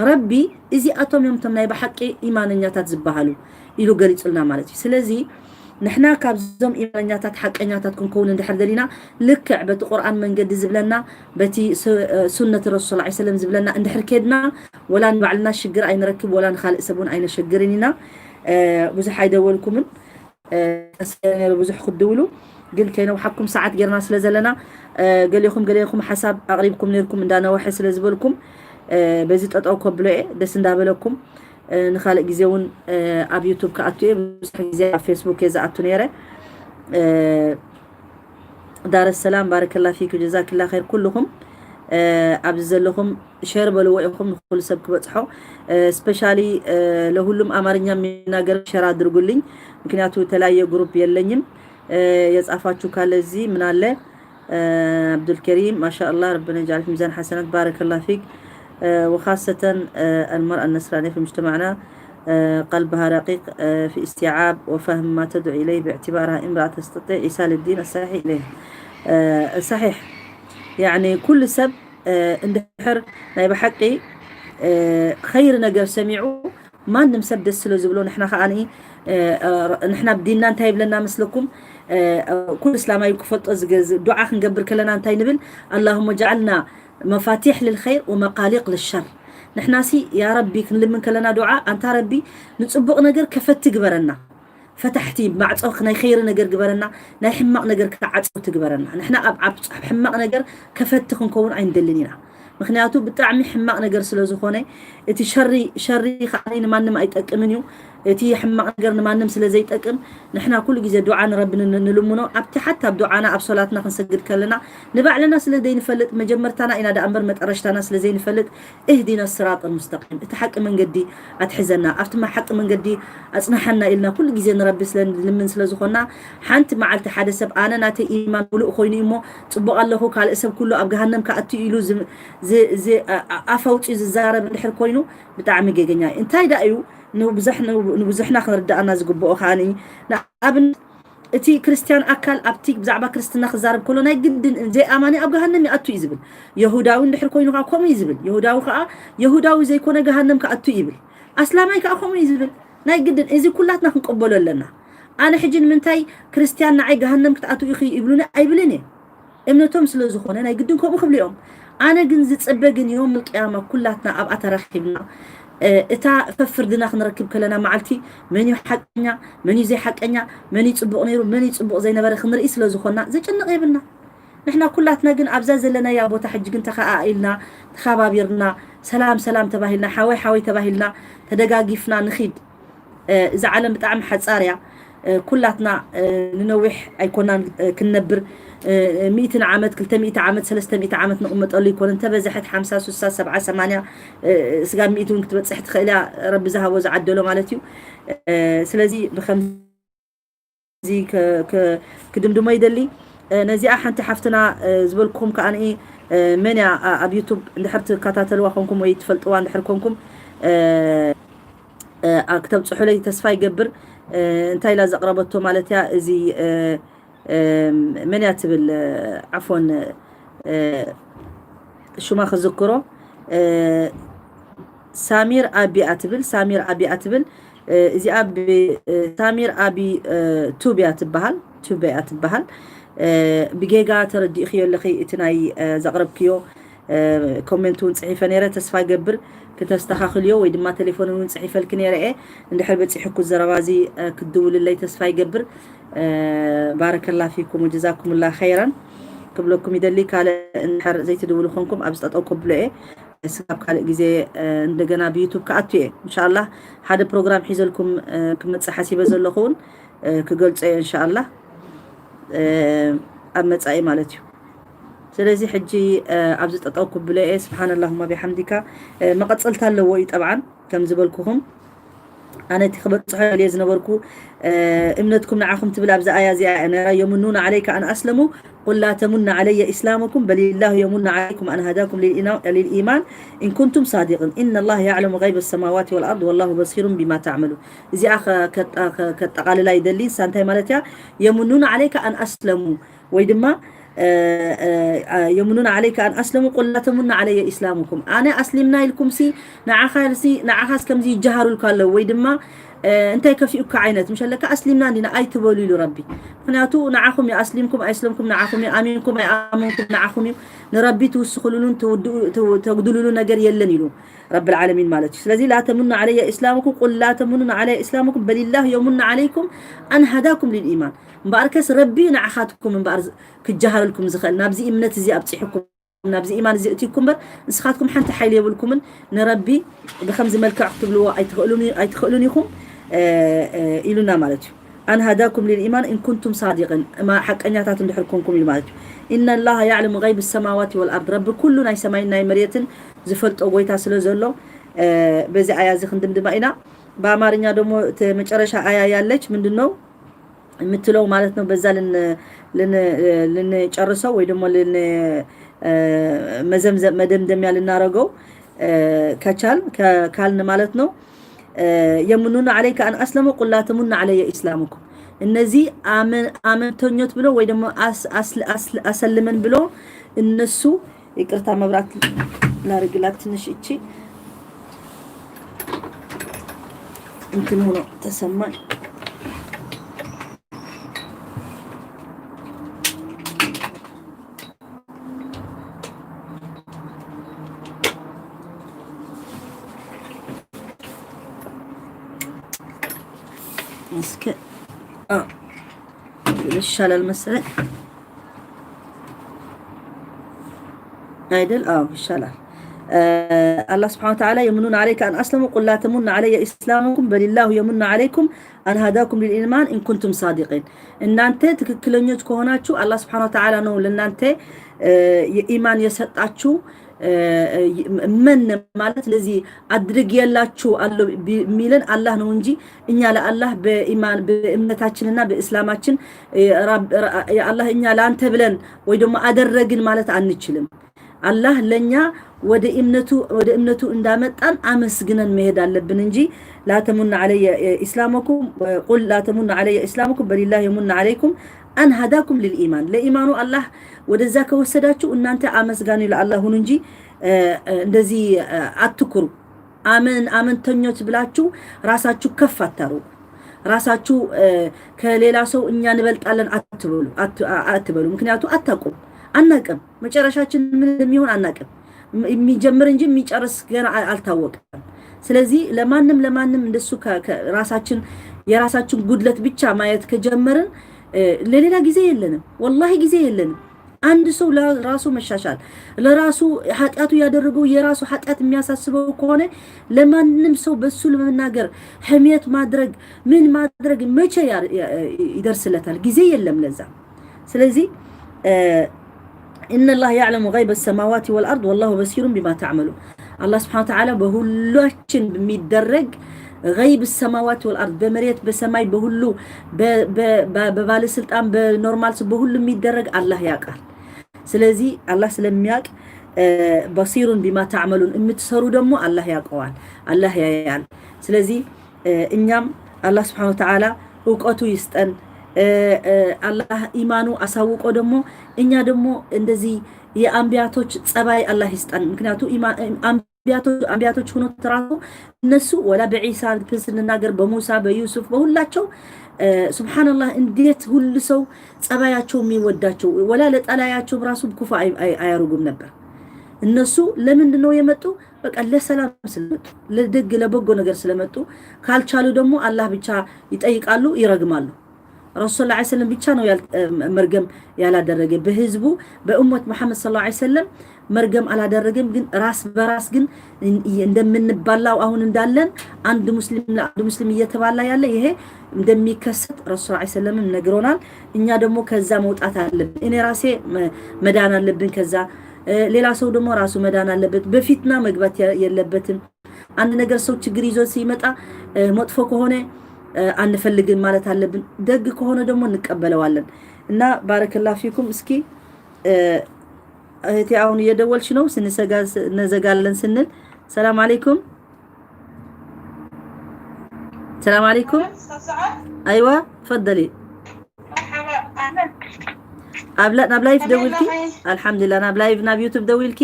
ረቢ። እዚኣቶም እዮም እቶም ናይ ብሓቂ ኢማነኛታት ዝበሃሉ ኢሉ ገሊጹልና ማለት እዩ። ስለዚ ንሕና ካብዞም ኢማነኛታት ሓቀኛታት ክንከውን እንድሕር ደሊና፣ ልክዕ በቲ ቁርኣን መንገዲ ዝብለና፣ በቲ ሱ-፣ እ፣ ሱነት ረሱል ሰለላሁ ዐለይሂ ወሰለም ዝብለና እንድሕር ከድና፣ ወላ ንባዕልና ሽግር ኣይንረክብ፣ ወላ ንኻልእ ሰብ እውን ኣይነሸግርን ኢና። እ፣ ብዙሕ ኣይደወልኩምን፣ እ፣ ተስፋ ነይሩ ብዙሕ ክትድውሉ፣ ግን ከይነውሓኩም ሰዓት ጌርና ስለ ዘለና፣ እ፣ ገሌኹም፣ ገሌኹም ሓሳብ ኣቕሪብኩም ነይርኩም እንዳነወሐ ስለ ዝበልኩም፣ እ፣ በዚ ጠጠው ከብሎ እየ፣ ደስ እንዳበለኩም። እ፣ ንኻልእ ግዜ እውን፣ እ፣ ኣብ ዩቱብ ክኣቱ እየ። ብዙሕ ግዜ ኣብ ፌስቡክ እየ ዝኣቱ ነይረ። እ፣ ዳር ሰላም፣ ባረከላ ፊክ፣ ጀዛክላ ኸይር። ኩልኹም፣ እ፣ ኣብዚ ዘለኹም ሼር በልዎ ኢኹም ንኹሉ ሰብ ክበጽሖ። እ፣ ስፔሻሊ፣ እ፣ ለሁሉም አማርኛ የሚናገር ሼር አድርጉልኝ፣ ምክንያቱ የተለያየ ግሩፕ የለኝም። እ፣ የጻፋችሁ ካለ እዚህ ምን አለ? እ፣ አብዱልከሪም፣ ማሻአላህ፣ ረበና ይጅዓል ፊ ሚዛን ሐሰናት፣ ባረከላ ፊክ። እ፣ ወኻሰተን፣ እ፣ አልመርአ ነስራንያ ፊ ሙጅተማዕና፣ እ፣ ቀልብሃ ረቂቅ፣ እ፣ ፊ እስትያዓብ ወፈህም ማ ተድዑ ኢለይህ ብእዕትባርሃ እምረአ ተስተጢዕ ኢሳል ዲን ኣሳሒሕ ኢለይህ። እ፣ ሰሒሕ። ያዕኒ ኩሉ ሰብ፣ እ፣ እንድሕር ናይ ብሓቂ፣ እ፣ ኸይር ነገር ሰሚዑ ማንም ሰብ ደስ ስለ ዝብሎ፣ ንሕና ከኣ፣ እ፣ እ፣ ንሕና ብዲንና እንታይ ይብለና መስለኩም? እ፣ እ፣ ኩሉ እስላማዊ ክፈልጦ ዝገ-፣ ዝ-፣ ዱዓ ክንገብር ከለና እንታይ ንብል? ኣላሁመ ጀዓልና መፋቲሕ ልልኸይር ወመቃሊቅ ልሸር። ንሕናሲ ያ ረቢ ክንልምን ከለና ዱዓ፣ ኣንታ ረቢ ንጽቡቕ ነገር ከፈቲ ግበረና። ፈታሕቲ ማዕጾ ናይ ኸይሪ ነገር ግበረና፣ ናይ ሕማቕ ነገር ከዓ ዓጸውቲ ግበረና። ንሕና ኣብ፣ ኣብ፣ ኣብ ሕማቕ ነገር ከፈቲ ክንከውን ኣይንደልን ኢና። ምኽንያቱ ብጣዕሚ ሕማቕ ነገር ስለ ዝኾነ፣ እቲ ሸሪ፣ ሸሪ ከዓ ንማንም ኣይጠቅምን እዩ። እቲ ሕማቕ ነገር ንማንም ስለ ዘይጠቅም፣ ንሕና ኩሉ ግዜ ዱዓ ንረቢ ን-፣ ንልምኖ። ኣብቲ ሓታ ኣብ ዱዓና ኣብ ሶላትና ክንሰግድ ከለና ንባዕልና ስለ ዘይንፈልጥ፣ መጀመርታና ኢና ደኣ እምበር መጠረሽታና ስለ ዘይንፈልጥ፣ እህዲና ስራጥ ሙስተቂም፣ እቲ ሓቂ መንገዲ ኣትሕዘና፣ ኣብቲ ማ-፣ ሓቂ መንገዲ ኣጽንሓና ኢልና ኩሉ ግዜ ንረቢ ስለ ንልምን ስለ ዝኾንና፣ ሓንቲ መዓልቲ ሓደ ሰብ ኣነ ናተይ ኢማን ሙሉእ ኮይኑ እሞ ጽቡቕ ኣለኹ፣ ካልእ ሰብ ኩሉ ኣብ ገሃነም ክኣቱ ኢሉ ዝ-፣ ዝ-፣ ዝ-፣ ኣ-፣ ኣ-፣ ኣፍ ኣውጺኡ ዝዛረብ እንድሕር ኮይኑ ብጣዕሚ ጌገኛ እዩ። እንታይ ደኣ እዩ ንብዙሕ-፣ ንብዙሕና ክንርድኣና ዝግብኦ ከኣ ንኣብነት እቲ ክርስትያን ኣካል ኣብቲ ብዛዕባ ክርስትና ክዛረብ ከሎ ናይ ግድን ዘይኣማኒ ኣብ ገሃነም ይኣቱ እዩ ዝብል። የሁዳዊ እንድሕር ኮይኑ ከዓ ከምኡ እዩ ዝብል። የሁዳዊ ከዓ የሁዳዊ ዘይኮነ ገሃነም ክኣቱ እዩ ይብል። ኣስላማይ ከዓ ከምኡ እዩ ዝብል። ናይ ግድን እዚ ኩላትና ክንቀበሎ ኣለና። ኣነ ሕጂ ንምንታይ ክርስትያን ንዓይ ገሃነም ክትኣትው ኢኺ ይብሉኒ ኣይብልን እየ። እምነቶም ስለ ዝኾነ ናይ ግድን ከምኡ ክብሉ እዮም። ኣነ ግን ዝጽበ ግን ዮም ቅያማ ኩላትና ኣብኣ ተራኺብና፣ እ፣ እታ ፈፍርድና ክንረክብ ከለና መዓልቲ መን እዩ ሓቀኛ፣ መን እዩ ዘይሓቀኛ፣ መን እዩ ጽቡቕ ነይሩ፣ መን እዩ ጽቡቕ ዘይነበረ ክንርኢ ስለ ዝኾንና ዘጨንቕ የብልና። ንሕና ኩላትና ግን ኣብዛ ዘለናያ ቦታ ሕጂ ግን ተኸኣኢልና፣ ተኸባቢርና፣ ሰላም ሰላም ተባሂልና፣ ሓወይ ሓወይ ተባሂልና፣ ተደጋጊፍና ንኺድ። እ፣ እዛ ዓለም ብጣዕሚ ሓጻር እያ። እ፣ ኩላትና፣ እ፣ ንነዊሕ ኣይኮናን፣ እ፣ ክንነብር። እ፣ ሚእትን ዓመት፣ ክልተ ሚእቲ ዓመት፣ ሰለስተ ሚእቲ ዓመት ንቕመጠሉ ይኮን። እንተበዝሐት ሓምሳ፣ ሱሳ፣ ሰብዓ፣ ሰማንያ፣ እ፣ ስጋብ ሚእቲ እውን ክትበጽሕ ትኽእል እያ፣ ረቢ ዝሃቦ ዝዓደሎ ማለት እዩ። እ፣ ስለዚ ብኸምዚ ከ-፣ ከ-፣ ክድምድሞ ይደሊ። እ፣ ነዚኣ ሓንቲ ሓፍትና፣ እ፣ ዝበልኩኹም ከኣ ንኢ፣ እ፣ መን እያ፣ ኣ-፣ ኣብ ዩቱብ እንድሕር ትከታተልዋ ኮንኩም ወይ ትፈልጥዋ እንድሕር ኮንኩም፣ እ፣ እ፣ ኣ-፣ ክተብጽሑለይ ተስፋ ይገብር። እ፣ እንታይ ኢላ ዘቕረበቶ ማለት እያ፣ እዚ፣ እ፣ እ፣ መን እያ ትብል፣ እ፣ ዓፎን፣ እ፣ ሽማ ክዝክሮ፣ እ፣ ሳሚር ኣቢ እያ ትብል፣ ሳሚር ኣቢ እያ ትብል። እ፣ እዚኣ ብ-፣ እ፣ ሳሚር ኣቢ፣ እ፣ ቱብ እያ ትበሃል፣ ቱብ እያ ትበሃል። እ፣ ብጌጋ ተረዲእኽዮ ኣለኺ እቲ ናይ፣ እ፣ ዘቕረብክዮ፣ እ፣ ኮሜንት እውን ጽሒፈ ነይረ፣ ተስፋ ገብር ክተስተኻኽልዮ ወይ ድማ ቴሌፎን እውን ጽሒፈልኪ ነይረ እየ። እንድሕር በጺሑኩ ዘረባ እዚ፣ እ፣ ክትድውልለይ ተስፋ ይገብር። እ፣ ባረከላ ፊኩም ወጀዛኩምላ ኸይራን። ክብለኩም ይደሊ። ካልእ እንድሕር ዘይትድውሉ ኮንኩም ኣብዚ ጠጠው ከብሎ እየ። ስጋብ ካልእ ግዜ እንደገና ብዩቱብ ክኣቱ እየ። እንሻላ ሓደ ፕሮግራም ሒዘልኩም ክመፅእ ሓሲበ ዘለኹውን ክገልፆ እየ እንሻላ ኣብ መፃኢ ማለት እዩ። ስለዚ ሕጂ ኣብዚ ጠጠው ክብሎ እየ። ስብሓን ኣላሁማ ቢሓምዲካ። መቐፀልታ ኣለዎ እዩ ጠብዓን ከም ዝበልኩኹም ኣነ እቲ ክበፅሖ እየ ዝነበርኩ እምነትኩም ንዓኹም ትብል ኣብዚ ኣያ እዚኣ እያ ነራ። የሙኑን ዓለይካ ኣን ኣስለሙ ቁል ላ ተሙን ዓለየ ኢስላመኩም በሊላሁ የሙን ዓለይኩም ኣን ሃዳኩም ሊልኢማን ኢን ኩንቱም ሳዲቅን ኢነ ላህ ያዕለሙ ገይበ ሰማዋት ወልኣርድ ወላሁ በሲሩን ቢማ ተዕመሉን። እዚኣ ከጠቃልላ ይደሊ። ንሳ እንታይ ማለት እያ? የሙኑን ዓለይካ ኣን ኣስለሙ ወይ ድማ የሙኑን ዓለይካ ኣን ኣስለሙ ቁል ላ ተሙን ዓለየ ኢስላመኩም። ኣነ ኣስሊምና ኢልኩም ሲ ንዓኻስ ከምዚ ይጀሃሩልካ ኣለዉ ወይ ድማ እንታይ ከፊኡካ ዓይነት ምሸለካ ኣስሊምና እንዲና ኣይትበሉ ኢሉ ረቢ። ምክንያቱ ንዓኹም እዩ ኣስሊምኩም ኣይስለምኩም፣ ንዓኹም እዩ ኣሚንኩም ኣይኣመንኩም፣ ንዓኹም እዩ። ንረቢ ትውስኽሉሉን ተጉድልሉ ነገር የለን ኢሉ ረቢ ልዓለሚን ማለት እዩ። ስለዚ ላ ተሙኑ ዓለየ ኢስላመኩም ቁል ላ ተሙኑን ዓለየ ኢስላመኩም በሊላህ የሙን ዓለይኩም ኣን ሃዳኩም ሊልኢማን። እምበኣርከስ ረቢ ንዓኻትኩም እምበኣር ክጀሃረልኩም ዝኽእል ናብዚ እምነት እዚ ኣብፂሕኩም ናብዚ ኢማን እዚ እትይኩም በር ንስኻትኩም ሓንቲ ሓይሊ የብልኩምን። ንረቢ ብከምዚ መልክዕ ክትብልዎ ኣይትኽእሉን ኢኹም ኢሉና ማለት እዩ። ኣን ሃዳኩም ሊልኢማን ኢን ኩንቱም ሳዲቅን፣ ሓቀኛታት እንድሕር ኮንኩም ኢሉ ማለት እዩ። ኢነ ላሃ ያዕለሙ ገይብ ሰማዋት ወልኣርድ፣ ረቢ ኩሉ ናይ ሰማይን ናይ መሬትን ዝፈልጦ ጎይታ ስለ ዘሎ በዚ ኣያ እዚ ክንድምድማ ኢና። ብኣማርኛ ደሞ እቲ መጨረሻ ኣያ ያለች ምንድን ነው የምትለው ማለት ነው። በዛ ልንጨርሰው ወይ ደግሞ መደምደሚያ ልናረገው ከቻል ካልን ማለት ነው። የሙኑን ዓለይከ አን አስለሙ ቁል ላ ተሙኑ ዓለየ ኢስላመኩም። እነዚህ አመንተኞች ብሎ ወይ ደግሞ አሰልመን ብሎ እነሱ ይቅርታ መብራት ላርግላት ትንሽ እቺ እንትን ሆኖ ተሰማኝ። እስከ ይሻላል መሰለኝ። አይደል? አዎ ይሻላል። አላህ ስብሐነ ወተዓላ የሙኑነ ዐለይከ አን አስለሙ ቁል ላ ተሙኑ ዐለየ ኢስላመኩም በሊላሁ የሙኑ ዐለይኩም አን ሀዳኩም ሊልኢማን ኢን ኩንቱም ሳዲቂን። እናንተ ትክክለኞች ከሆናችሁ አላህ ስብሐነ ወተዓላ ነው ለእናንተ የኢማን የሰጣችሁ። መን ማለት ለዚህ አድርግ የላችሁ አለው የሚለን አላህ ነው እንጂ እኛ ለአላህ በኢማን በእምነታችንና በእስላማችን አላህ እኛ ለአንተ ብለን ወይ ደግሞ አደረግን ማለት አንችልም። አላህ ለኛ ወደ እምነቱ ወደ እምነቱ እንዳመጣን አመስግነን መሄድ አለብን እንጂ ላ ተሙኑ ዐለየ ኢስላመኩም ቁል ላ ተሙኑ ዐለየ ኢስላመኩም በሊላህ የሙኑ ዐለይኩም አን ሀዳኩም ሊልኢማን። ለኢማኑ አላህ ወደዛ ከወሰዳችሁ እናንተ አመስጋኝ ለአላህ ሁኑ እንጂ እንደዚህ አትኩሩ። አመንተኞች ብላችሁ ራሳችሁ ከፍ አታርጉ። ራሳችሁ ከሌላ ሰው እኛ እንበልጣለን አትበሉ አትበሉ። ምክንያቱ አታውቁም፣ አናቅም። መጨረሻችን ምን እንደሚሆን አናቅም። የሚጀምር እንጂ የሚጨርስ ገና አልታወቀም። ስለዚህ ለማንም ለማንም እንደሱ ራሳችን የራሳችን ጉድለት ብቻ ማየት ከጀመርን ለሌላ ጊዜ የለንም፣ ወላሂ ጊዜ የለንም። አንድ ሰው ለራሱ መሻሻል ለራሱ ኃጢአቱ ያደረገው የራሱ ኃጢአት የሚያሳስበው ከሆነ ለማንም ሰው በሱ ለመናገር ህሜት ማድረግ ምን ማድረግ መቼ ይደርስለታል? ጊዜ የለም ለዛ። ስለዚህ ኢነ ላህ ያዕለሙ ገይበ ሰማዋት ወልአርድ ወላሁ በሲሩን ቢማ ተዕመሉን። አላህ ስብሐነ ወተዓላ በሁላችን በሚደረግ ገይብ ሰማዋት ወልአርድ በመሬት በሰማይ በሁሉ በባለስልጣን በኖርማል ሰው በሁሉ የሚደረግ አላህ ያውቃል። ስለዚህ አላህ ስለሚያውቅ በሲሩን ቢማ ተዕመሉን የምትሰሩ ደግሞ አላህ ያውቀዋል፣ አላህ ያያል። ስለዚህ እኛም አላህ ስብሐነ ወተዓላ እውቀቱ ይስጠን። አላህ ኢማኑ አሳውቆ ደግሞ እኛ ደግሞ እንደዚህ የአንቢያቶች ጸባይ አላህ ይስጠን። ምክንያቱ አንቢያቶች ሆኖ ተራሱ እነሱ ወላ በዒሳ ስንናገር በሙሳ በዩሱፍ በሁላቸው ሱብሓነላህ እንዴት ሁሉ ሰው ጸባያቸው የሚወዳቸው ወላ ለጠላያቸው ራሱ ክፉ አያረጉም ነበር። እነሱ ለምንድን ነው የመጡ? በቃ ለሰላም ስለመጡ ለደግ ለበጎ ነገር ስለመጡ ካልቻሉ ደግሞ አላህ ብቻ ይጠይቃሉ፣ ይረግማሉ። ረሱል ሰለላሁ ዐለይሂ ወሰለም ብቻ ነው ያል-፣ መርገም ያላደረገ በህዝቡ፣ በእመት መሐመድ ሰለላሁ ዐለይሂ ወሰለም መርገም አላደረገም። ግን ራስ በራስ ግን እንደምንባላው አሁን እንዳለን አንድ ሙስሊም ለአንድ ሙስሊም እየተባላ ያለ ይሄ እንደሚከሰት ረሱል ሰለላሁ ዐለይሂ ወሰለም ነግሮናል። እኛ ደግሞ ከዛ መውጣት አለብን። እኔ ራሴ መ-፣ መዳን አለብን ከዛ። እ፣ ሌላ ሰው ደግሞ ራሱ መዳን አለበት። በፊትና መግባት የ-፣ የለበትም። አንድ ነገር ሰው ችግር ይዞ ሲመጣ፣ እ፣ መጥፎ ከሆነ፣ እ፣ አንፈልግም ማለት አለብን። ደግ ከሆነ ደግሞ እንቀበለዋለን። እና ባረከላ ፊኩም። እስኪ፣ እ፣ እህቴ አሁን እየደወልሽ ነው፣ ስንሰጋ-፣ እነዘጋለን ስንል። ሰላም አለይኩም። ሰላም አለይኩም። አይዋ፣ ተፈደሊ። ኣብ ላ-፣ ናብ ላይፍ ደዊልኪ? ኣልሓምዱሊላህ። ናብ ላይፍ፣ ናብ ዩቱብ ደዊልኪ?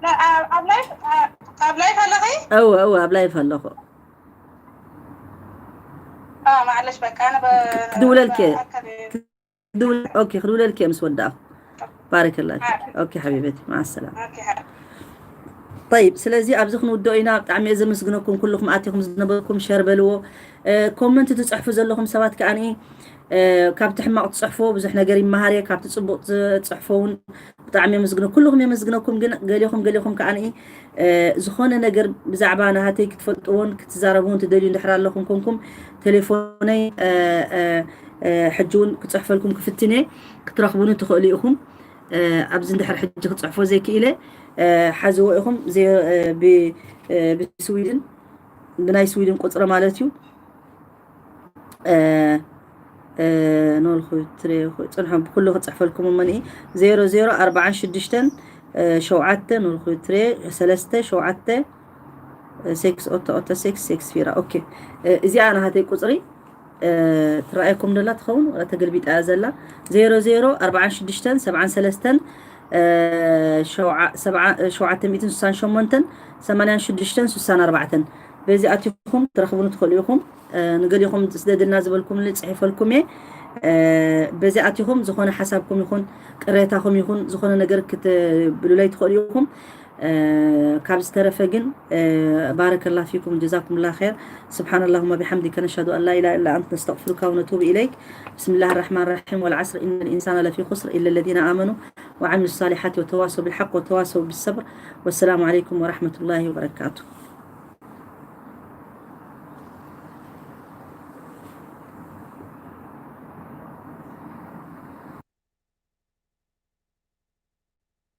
ላ፣ ኣብ፣ ኣብ ላይፍ፣ ኣብ ላይፍ ኣለኺ? እወ፣ እወ፣ ኣብ ላይፍ ኣለኹ። አ፣ ማዕለሽ፣ በቃ፣ ኣነ በ-፣ ክድውለልኪ። በኣካል ክድውል-፣ ኦኬ፣ ክድውለልኪ እየ ምስ ወዳእኹ። ባረከላህ ፊክ። ኦኬ ሓቢበቲ፣ መዓ ሰላማ። ኦኬ፣ ሓ-፣ ጠይብ፣ ስለዚ ኣብዚ ክንውድኦ ኢና። ብጣዕሚ እየ ዘመስግነኩም ኩልኹም ኣቲኹም ዝነበርኩም፣ ሸር በልዎ። እ፣ ኮመንት ትጽሕፉ ዘለኹም ሰባት ከኣ፣ እ፣ ካብቲ ሕማቕ ትጽሕፎ ብዙሕ ነገር ይመሃር እየ፣ ካብቲ ጽቡቕ ትጽሕፎ እውን ብጣዕሚ የመስግነ-፣ ኩልኹም የመስግነኩም። ግን ገሌኹም፣ ገሌኹም ከኣ፣ እ፣ ዝኾነ ነገር ብዛዕባ ናሃተይ ክትፈልጥዎን ክትዛረብዎን ትደልዩ እንድሕር ኣለኹም ኮንኩም፣ ቴሌፎነይ፣ እ፣ እ፣ እ፣ ሕጂ እውን ክጽሕፈልኩም ክፍትን እየ፣ ክትረኽቡኒ ትኽእሉ ኢኹም። እ፣ ኣብዚ እንድሕር ሕጂ ክጽሕፎ ዘይክኢለ፣ እ፣ ሓዝዎ ኢኹም፣ ዘ-፣ እ፣ ብ-፣ እ፣ ብስዊድን፣ ብናይ ስዊድን ቁጽሪ ማለት እዩ። እ፣ እ፣ ኖልኹ ትሬ-፣ ጽንሖም ብኩሉ ክጽሕፈልኩም እመንኢ። ዜሮ ዜሮ ኣርባዓን ሽዱሽተን፣ እ፣ ሸውዓተ፣ ኖልኹ ትሬ፣ ሰለስተ፣ ሸውዓተ፣ እ፣ ሴክስ፣ ኦቶ፣ ኦቶ፣ ሴክስ፣ ሴክስ፣ ፊራ። ኦኬ። እ፣ እዚኣ ናሃተይ ቁጽሪ፣ እ፣ ትረኣየኩም ደላ ትኸውን፣ ወላ ተገልቢጣ እያ ዘላ። ዜሮ ዜሮ ኣርባዓን ሽዱሽተን፣ ሰብዓን ሰለስተን፣ እ፣ ሸውዓ-፣ ሰብዓ-፣ እ፣ ሸውዓተ ሚእትን ስሳን ሸሞንተን፣ ሰማንያን ሽዱሽተን፣ ስሳን ኣርባዕተን። በዚ ኣቲኹም ትረኽቡኒ ትኽእሉ ኢኹም። እ፣ ንገሊኹም ስደድልና ዝበልኩምኒ ጽሒፈልኩም እየ። እ፣ በዚ ኣቲኹም ዝኾነ ሓሳብኩም ይኹን ቅሬታኹም ይኹን ዝኾነ ነገር ክትብሉለይ ትኽእሉ ኢኹም። እ፣ ካብ ዝተረፈ ግን፣ እ፣ ባረከላ ፊኩም፣ ጀዛኩምላ ኸይር። سبحان اللهم وبحمدك، نشهد أن لا إله إلا أنت، نستغفرك ونتوب إليك. بسم الله الرحمن الرحيم. والعصر، إن الإنسان لفي خسر، إلا الذين آمنوا وعملوا الصالحات وتواصوا بالحق وتواصوا بالصبر. والسلام عليكم ورحمة الله وبركاته.